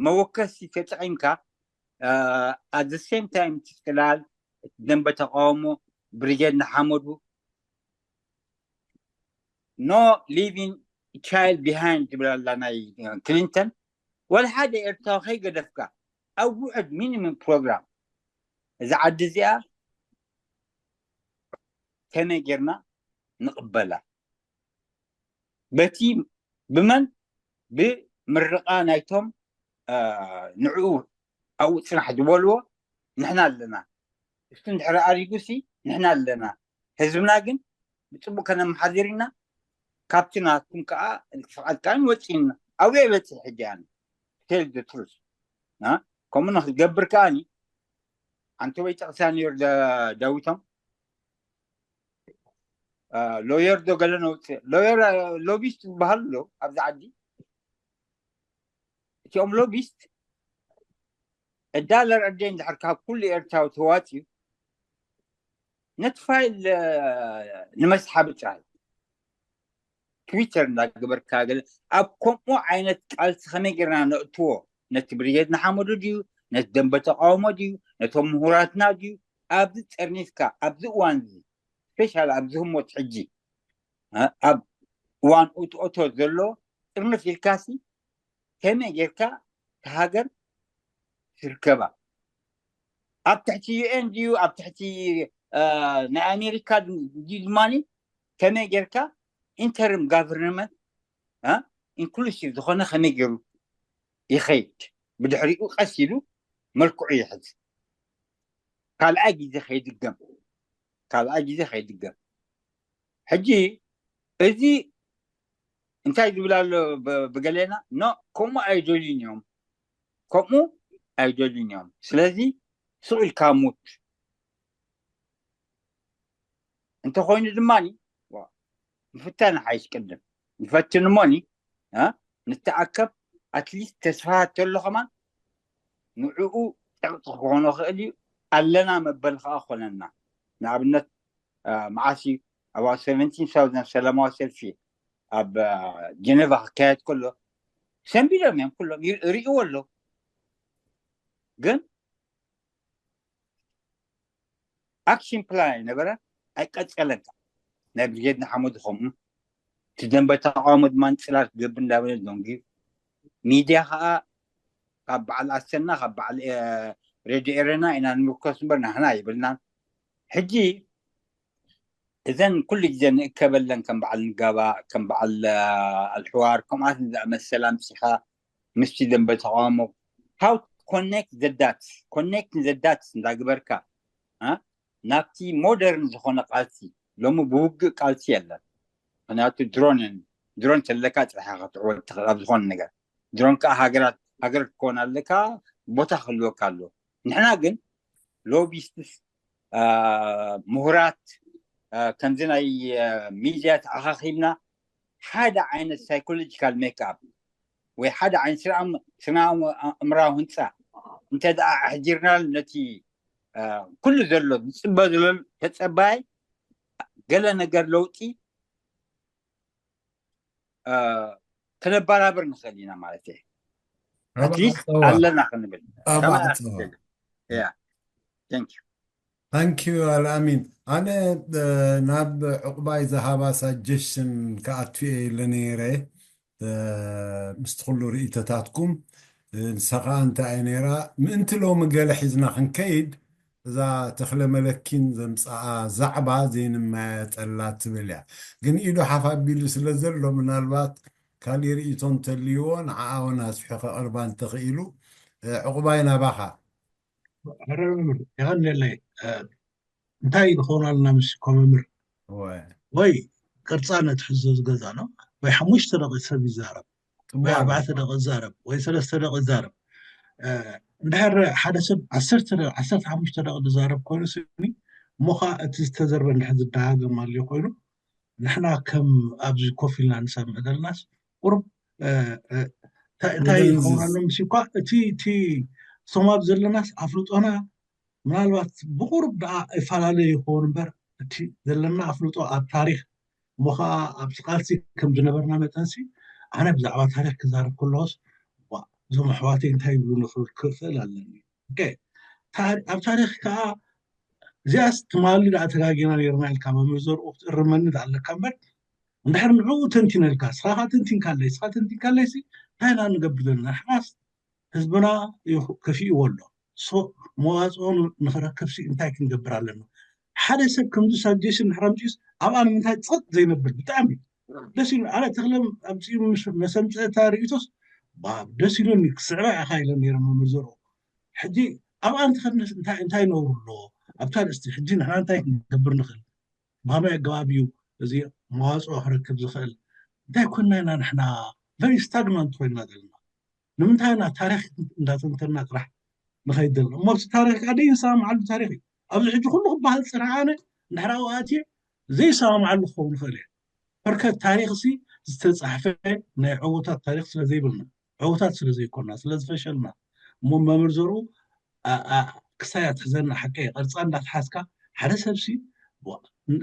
መወከሲ ተጠቒምካ at the same time ትፅላል ደንበ ተቃውሞ ብሪጌድ ንሓመዱ no leaving child behind ትብል ኣላ ናይ ክሊንተን ወላ ሓደ ኤርትራዊ ከይገደፍካ ኣብ ውሕድ ሚኒመም ፕሮግራም እዛ ዓዲ እዚኣ ከመይ ጌርና ንቕበላ በቲ ብመን ብምርቓ ናይቶም ንዕኡ ኣብኡ ፅናሕ ዝበልዎ ንሕና ኣለና እሱ እንድሕር ኣሪጉ ሲ ንሕና ኣለና ህዝብና ግን ብፅቡቅ ከነመሓድር ኢና ካብቲ ናትኩም ከዓ ፍቃድ ከዓ ንወፅእ ኢና ኣብኡ የበፅሕ ሕጂ ኣነ tell the truth ከምኡ ንክትገብር ከዓኒ ኣንተ ወይ ጠቅሳ ነይሩ ዳዊቶም ሎየር ዶ ገለ ነውፅእ ሎየር ሎቢስት ዝበሃል ኣሎ ኣብዚ ዓዲ እቲኦም ሎቢስት እዳለር ዕደ እንድሕር ካብ ኩሉ ኤርትራዊ ተዋፅዩ ነቲ ፋይል ንመስሓቢ ጥራይ ትዊተር እንዳገበርካ ገለ ኣብ ከምኡ ዓይነት ቃልሲ ከመይ ጌርና ነእትዎ ነቲ ብርጌድ ንሓመዱ ድዩ ነቲ ደንበ ተቃውሞ ድዩ ነቶም ምሁራትና ድዩ ኣብዚ ጠርኒፍካ ኣብዚ እዋን እዚ special ኣብዚ ህሞት ሕጂ ኣብ እዋን እትኦቶ ዘሎ ጥርንፍ ኢልካሲ ከመይ ጌርካ ሃገር ትርከባ? ኣብ ትሕቲ UN ድዩ ኣብ ትሕቲ ናይ ኣሜሪካ ድዩ ድማ ከመይ ጌርካ interim government inclusive ዝኾነ ከመይ ገይሩ ይኸይድ? ብድሕሪኡ ቀስ ኢሉ መልክዑ ይሕዝ። ካልኣይ ግዜ ከይድገም ካልኣይ ግዜ ከይድገም። ሕጂ እዚ እንታይ ዝብል ኣሎ ብገሌና? ኖ፣ ከምኡ ኣይደልዩን እዮም፣ ከምኡ ኣይደልዩን እዮም። ስለዚ ስቕ ኢልካ ሙት። እንተኾይኑ ድማ ንፍተን ሓይሽ ቅድም ንፈትን እሞኒ ንተኣከብ። ኣትሊስት ተስፋ ተሎ ከማን ንዕኡ ጠቕጢ ክኾኖ ክእል እዩ። ኣለና መበል ከዓ ኮነና። ንኣብነት መዓሲ ኣብ ሰለማዊ ሰልፊ ኣብ ጀነቫ ክካየድ ከሎ ሰንቢዶም እዮም ኩሎም ርእዎ ኣሎ። ግን ኣክሽን ፕላን ኣይነበረ ኣይቀፀለን። ናይ ብርጌድ ንሓመዱ ከምኡ እቲ ደንበ ተቃውሞ ድማ ንፅላል ክገብር እንዳበለ ደንጉዩ። ሚድያ ከዓ ካብ በዓል ኣሰና ካብ በዓል ሬድዮ ኤረና ኢና ንምርኮስ እምበር ናህና ይብልናን። ሕጂ እዘን ኩሉ ግዜ ንእከበለን ከም በዓል ንጋባ ከም በዓል ኣልሕዋር ከምኣት ዝኣመሰላ ምፅኻ ምስቲ ደንበ ተቃውሞ how connect the dots connect the dots እንዳግበርካ ናብቲ ሞደርን ዝኾነ ቃልሲ። ሎሚ ብውግእ ቃልሲ የለን። ምክንያቱ ድሮን ድሮን ተለካ ፅራሕካ ክትዕወት ትኽእል ኣብ ዝኾነ ነገር። ድሮን ከዓ ሃገራት ሃገር ክትከውን ኣለካ፣ ቦታ ክህልወካ ኣለዎ። ንሕና ግን ሎቢስትስ፣ ምሁራት፣ ከምዚ ናይ ሚድያ ተኣኻኺብና ሓደ ዓይነት ሳይኮሎጂካል ሜክኣፕ ወይ ሓደ ዓይነት ስነ ኣእምራዊ ህንፃ እንተ ደኣ ኣሕዲርናሉ ነቲ ኩሉ ዘሎ ዝፅበ ዘሎ ተፀባይ ገለ ነገር ለውጢ ከነበራብር ንኽእል ኢና ማለት እየ። ኣትሊስት ኣለና ክንብል ታንኪዩ ኣልኣሚን። ኣነ ናብ ዕቑባይ ዝሃባ ሳጀሽን ክኣቱ እየ ኢለ ነይረ ምስቲ ኩሉ ርእይቶታትኩም። ንሳ ከዓ እንታይ እየ ነይራ ምእንቲ ሎሚ ገለ ሒዝና ክንከይድ እዛ ተኽለ መለኪን ዘምፀኣ ዛዕባ ዘይንመያየጠላ ትብል እያ። ግን ኢዱ ሓፍ ኣቢሉ ስለ ዘሎ ምናልባት ካሊእ ርእይቶ እንተልይዎ ንዓኣ እውን ኣስፊሑ ከቕርባ እንተኽኢሉ ዕቑባይ ናባኻ። ሕረ መምህር የቐንየለይ። እንታይ ንኸውን ኣለና ምስ ኮመምር ወይ ቅርፃ ነትሕዞ ዝገዛ ነው ወይ ሓሙሽተ ደቂ ሰብ ይዛረብ ወይ ኣርባዕተ ደቂ ይዛረብ ወይ ሰለስተ ደቂ ይዛረብ። እንድሕር ሓደ ሰብ ዓሰርተ ዓሰርተ ሓሙሽተ ደቂ ዝዛረብ ኮይኑ ስኒ እሞ ከዓ እቲ ዝተዘርበ እንድሕር ዝደጋገም ኣልዮ ኮይኑ ንሕና ከም ኣብዚ ኮፍ ኢልና ንሰምዕ ዘለናስ ቁሩብ እንታይ ይኸውን ኣሎ ምስ እኳ እቲ እቲ እቶም ኣብ ዘለናስ ኣፍልጦና ምናልባት ብቁሩብ ደኣ ይፈላለ ይኸውን እምበር እቲ ዘለና ኣፍልጦ ኣብ ታሪክ እሞ ከዓ ኣብዚ ቃልሲ ከም ዝነበርና መጠንሲ ኣነ ብዛዕባ ታሪክ ክዛረብ ከለዎስ እዞም ኣሕዋተይ እንታይ ይብሉ ንክብል ክኽእል ኣለኒ። ኣብ ታሪክ ከዓ እዚኣስ ትማሊ ደኣ ተጋጊና ነርና ኢልካ መምህር ዘርኡ ክትእርመኒ ኣለካ እምበር እንድሕር ንዕኡ ተንቲነልካ ስኻ ተንቲንካለይ ስኻ ተንቲንካለይሲ እንታይ ኢና ንገብር ዘለና? ንሕናስ ህዝብና ከፊእዎ ኣሎ። መዋፅኦ ንክረክብሲ እንታይ ክንገብር ኣለና? ሓደ ሰብ ከምዚ ሳጀሽን ድሕር ኣምፅኡስ ኣብኣ ንምንታይ ፀጥ ዘይነብል? ብጣዕሚ ደስ ኢሉ ኣነ ተክለም ኣምፅኡ ምስ መሰምፀእታ ርእቶስ ደስ ኢሉኒ ክስዕባ ኢኻ ኢለ ነይረ መምህር ዘርኡ። ሕጂ ኣብኣ እንተኸድነስ እንታይ እንታይ ነውሩ ኣለዎ? ኣብታ ርእስቲ ሕጂ ንሕና እንታይ ክንገብር ንኽእል? ብኸመይ ኣገባብ እዩ እዚ መዋፅኦ ክረክብ ዝኽእል? እንታይ ኮንና ኢና ንሕና ቨሪ ስታግናንት ኮይንና ዘለና? ንምንታይ ኢና ታሪክ እንዳተንተና ጥራሕ ንኸይድ ዘለና? እሞ ኣብቲ ታሪክ ከዓ ደይንሰማማዓሉ ታሪክ እዩ። ኣብዚ ሕጂ ኩሉ ክበሃል ፅራሕ ኣነ እንድሕር ኣብኡ ኣትየ ዘይሰማማዓሉ ክኸውን ይኽእል እየ። በርከት ታሪክ ሲ ዝተፃሕፈ ናይ ዕውታት ታሪክ ስለዘይብልና ዕውታት ስለዘይኮና ስለዝፈሸልና እሞ መምህር ዘርኡ ክሳይ ኣትሕዘና ሓቀይ ቅርፃ እንዳትሓዝካ ሓደ ሰብሲ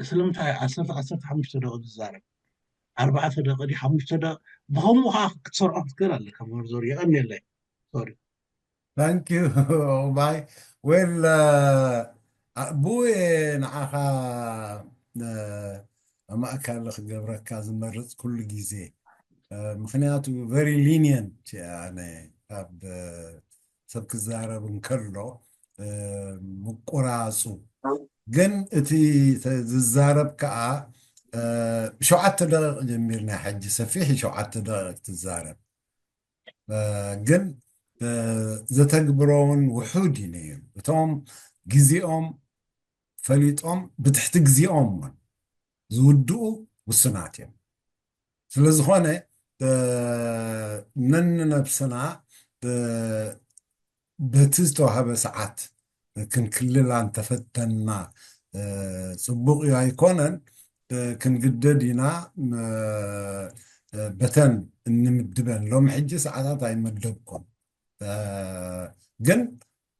ስለምንታይ ዓሰርተ ዓሰርተ ሓሙሽተ ደቂ ዝዛረብ ኣርባዕተ ደቂ ድዩ ሓሙሽተ ደቂ ብኸምኡ ከዓ ክትሰርዖ ክትክእል ኣለካ መምህር ዘርኡ የቐንየለይ። ሶሪ ታንኪዩ ባይ ዌል ብኡ ንዓኻ ኣማእካሊ ክገብረካ ዝመርፅ ኩሉ ግዜ። ምክንያቱ very lenient ኣነ ኣብ ሰብ ክዛረብ እንከሎ ምቁራፁ፣ ግን እቲ ዝዛረብ ከዓ ብሸውዓተ ደቂቕ ጀሚርና ሕጂ ሰፊሕ ሸውዓተ ደቂቕ ትዛረብ። ግን ዘተግብሮ እውን ውሑድ እዩ ነይሩ። እቶም ግዜኦም ፈሊጦም ብትሕቲ ግዜኦም እውን ዝውድኡ ውሱናት እዮም። ስለዝኾነ ነንነብስና በቲ ዝተዋሃበ ሰዓት ክንክልላ እንተፈተንና ፅቡቕ እዩ ኣይኮነን። ክንግደድ ኢና። በተን እንምድበን ሎሚ ሕጂ ሰዓታት ኣይመደብኩም፣ ግን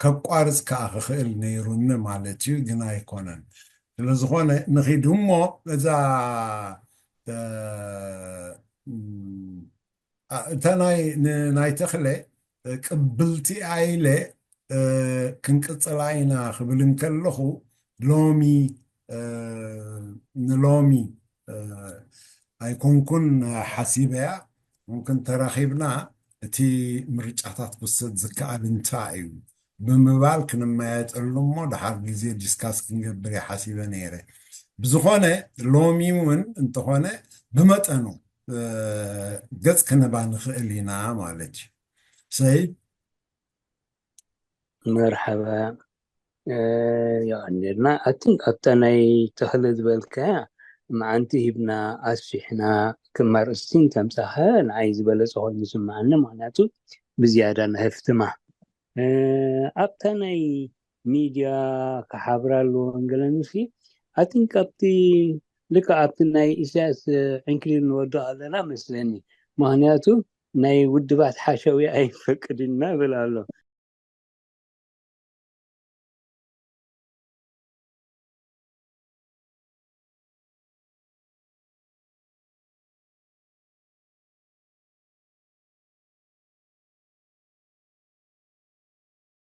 ከቋርፅ ከዓ ክኽእል ነይሩኒ ማለት እዩ፣ ግን ኣይኮነን። ስለዝኾነ ንኺድ እሞ እዛ እታ ናይ ተኽለ ቅብልቲ ኣይለ ክንቅፅላ ኢና ክብል እንከለኹ ሎሚ ንሎሚ ኣይኮንኩን ሓሲበያ፣ ምምክን ተራኺብና እቲ ምርጫታት ክውሰድ ዝከኣል እንታይ እዩ ብምባል ክንመያየጠሉ እሞ ድሓር ግዜ ዲስካስ ክንገብር እየ ሓሲበ ነይረ። ብዝኾነ ሎሚ እውን እንተኾነ ብመጠኑ ገፅ ክንባ ንኽእል ኢና ማለት እዩ። ሰይድ መርሓባ። የቐንየልና። ኣትን ኣብታ ናይ ተኽለ ዝበልካያ መዓንቲ ሂብና ኣስፊሕና ከም ኣርእስቲ እንተምጻኸ ንዓይ ዝበለጸ ኮይኑ ዝስምዓኒ፣ ምክንያቱ ብዝያዳ ነህፍትማ ኣብታ ናይ ሚድያ ክሓብራ ኣለዎ እንገለንሲ ኣትን ካብቲ ልክዕ ኣብቲ ናይ ኢሳያስ ዕንክሊል ንወድቕ ኣለና መስለኒ። ምክንያቱ ናይ ውድባት ሓሸውያ ኣይፈቅድና ብል ኣሎ።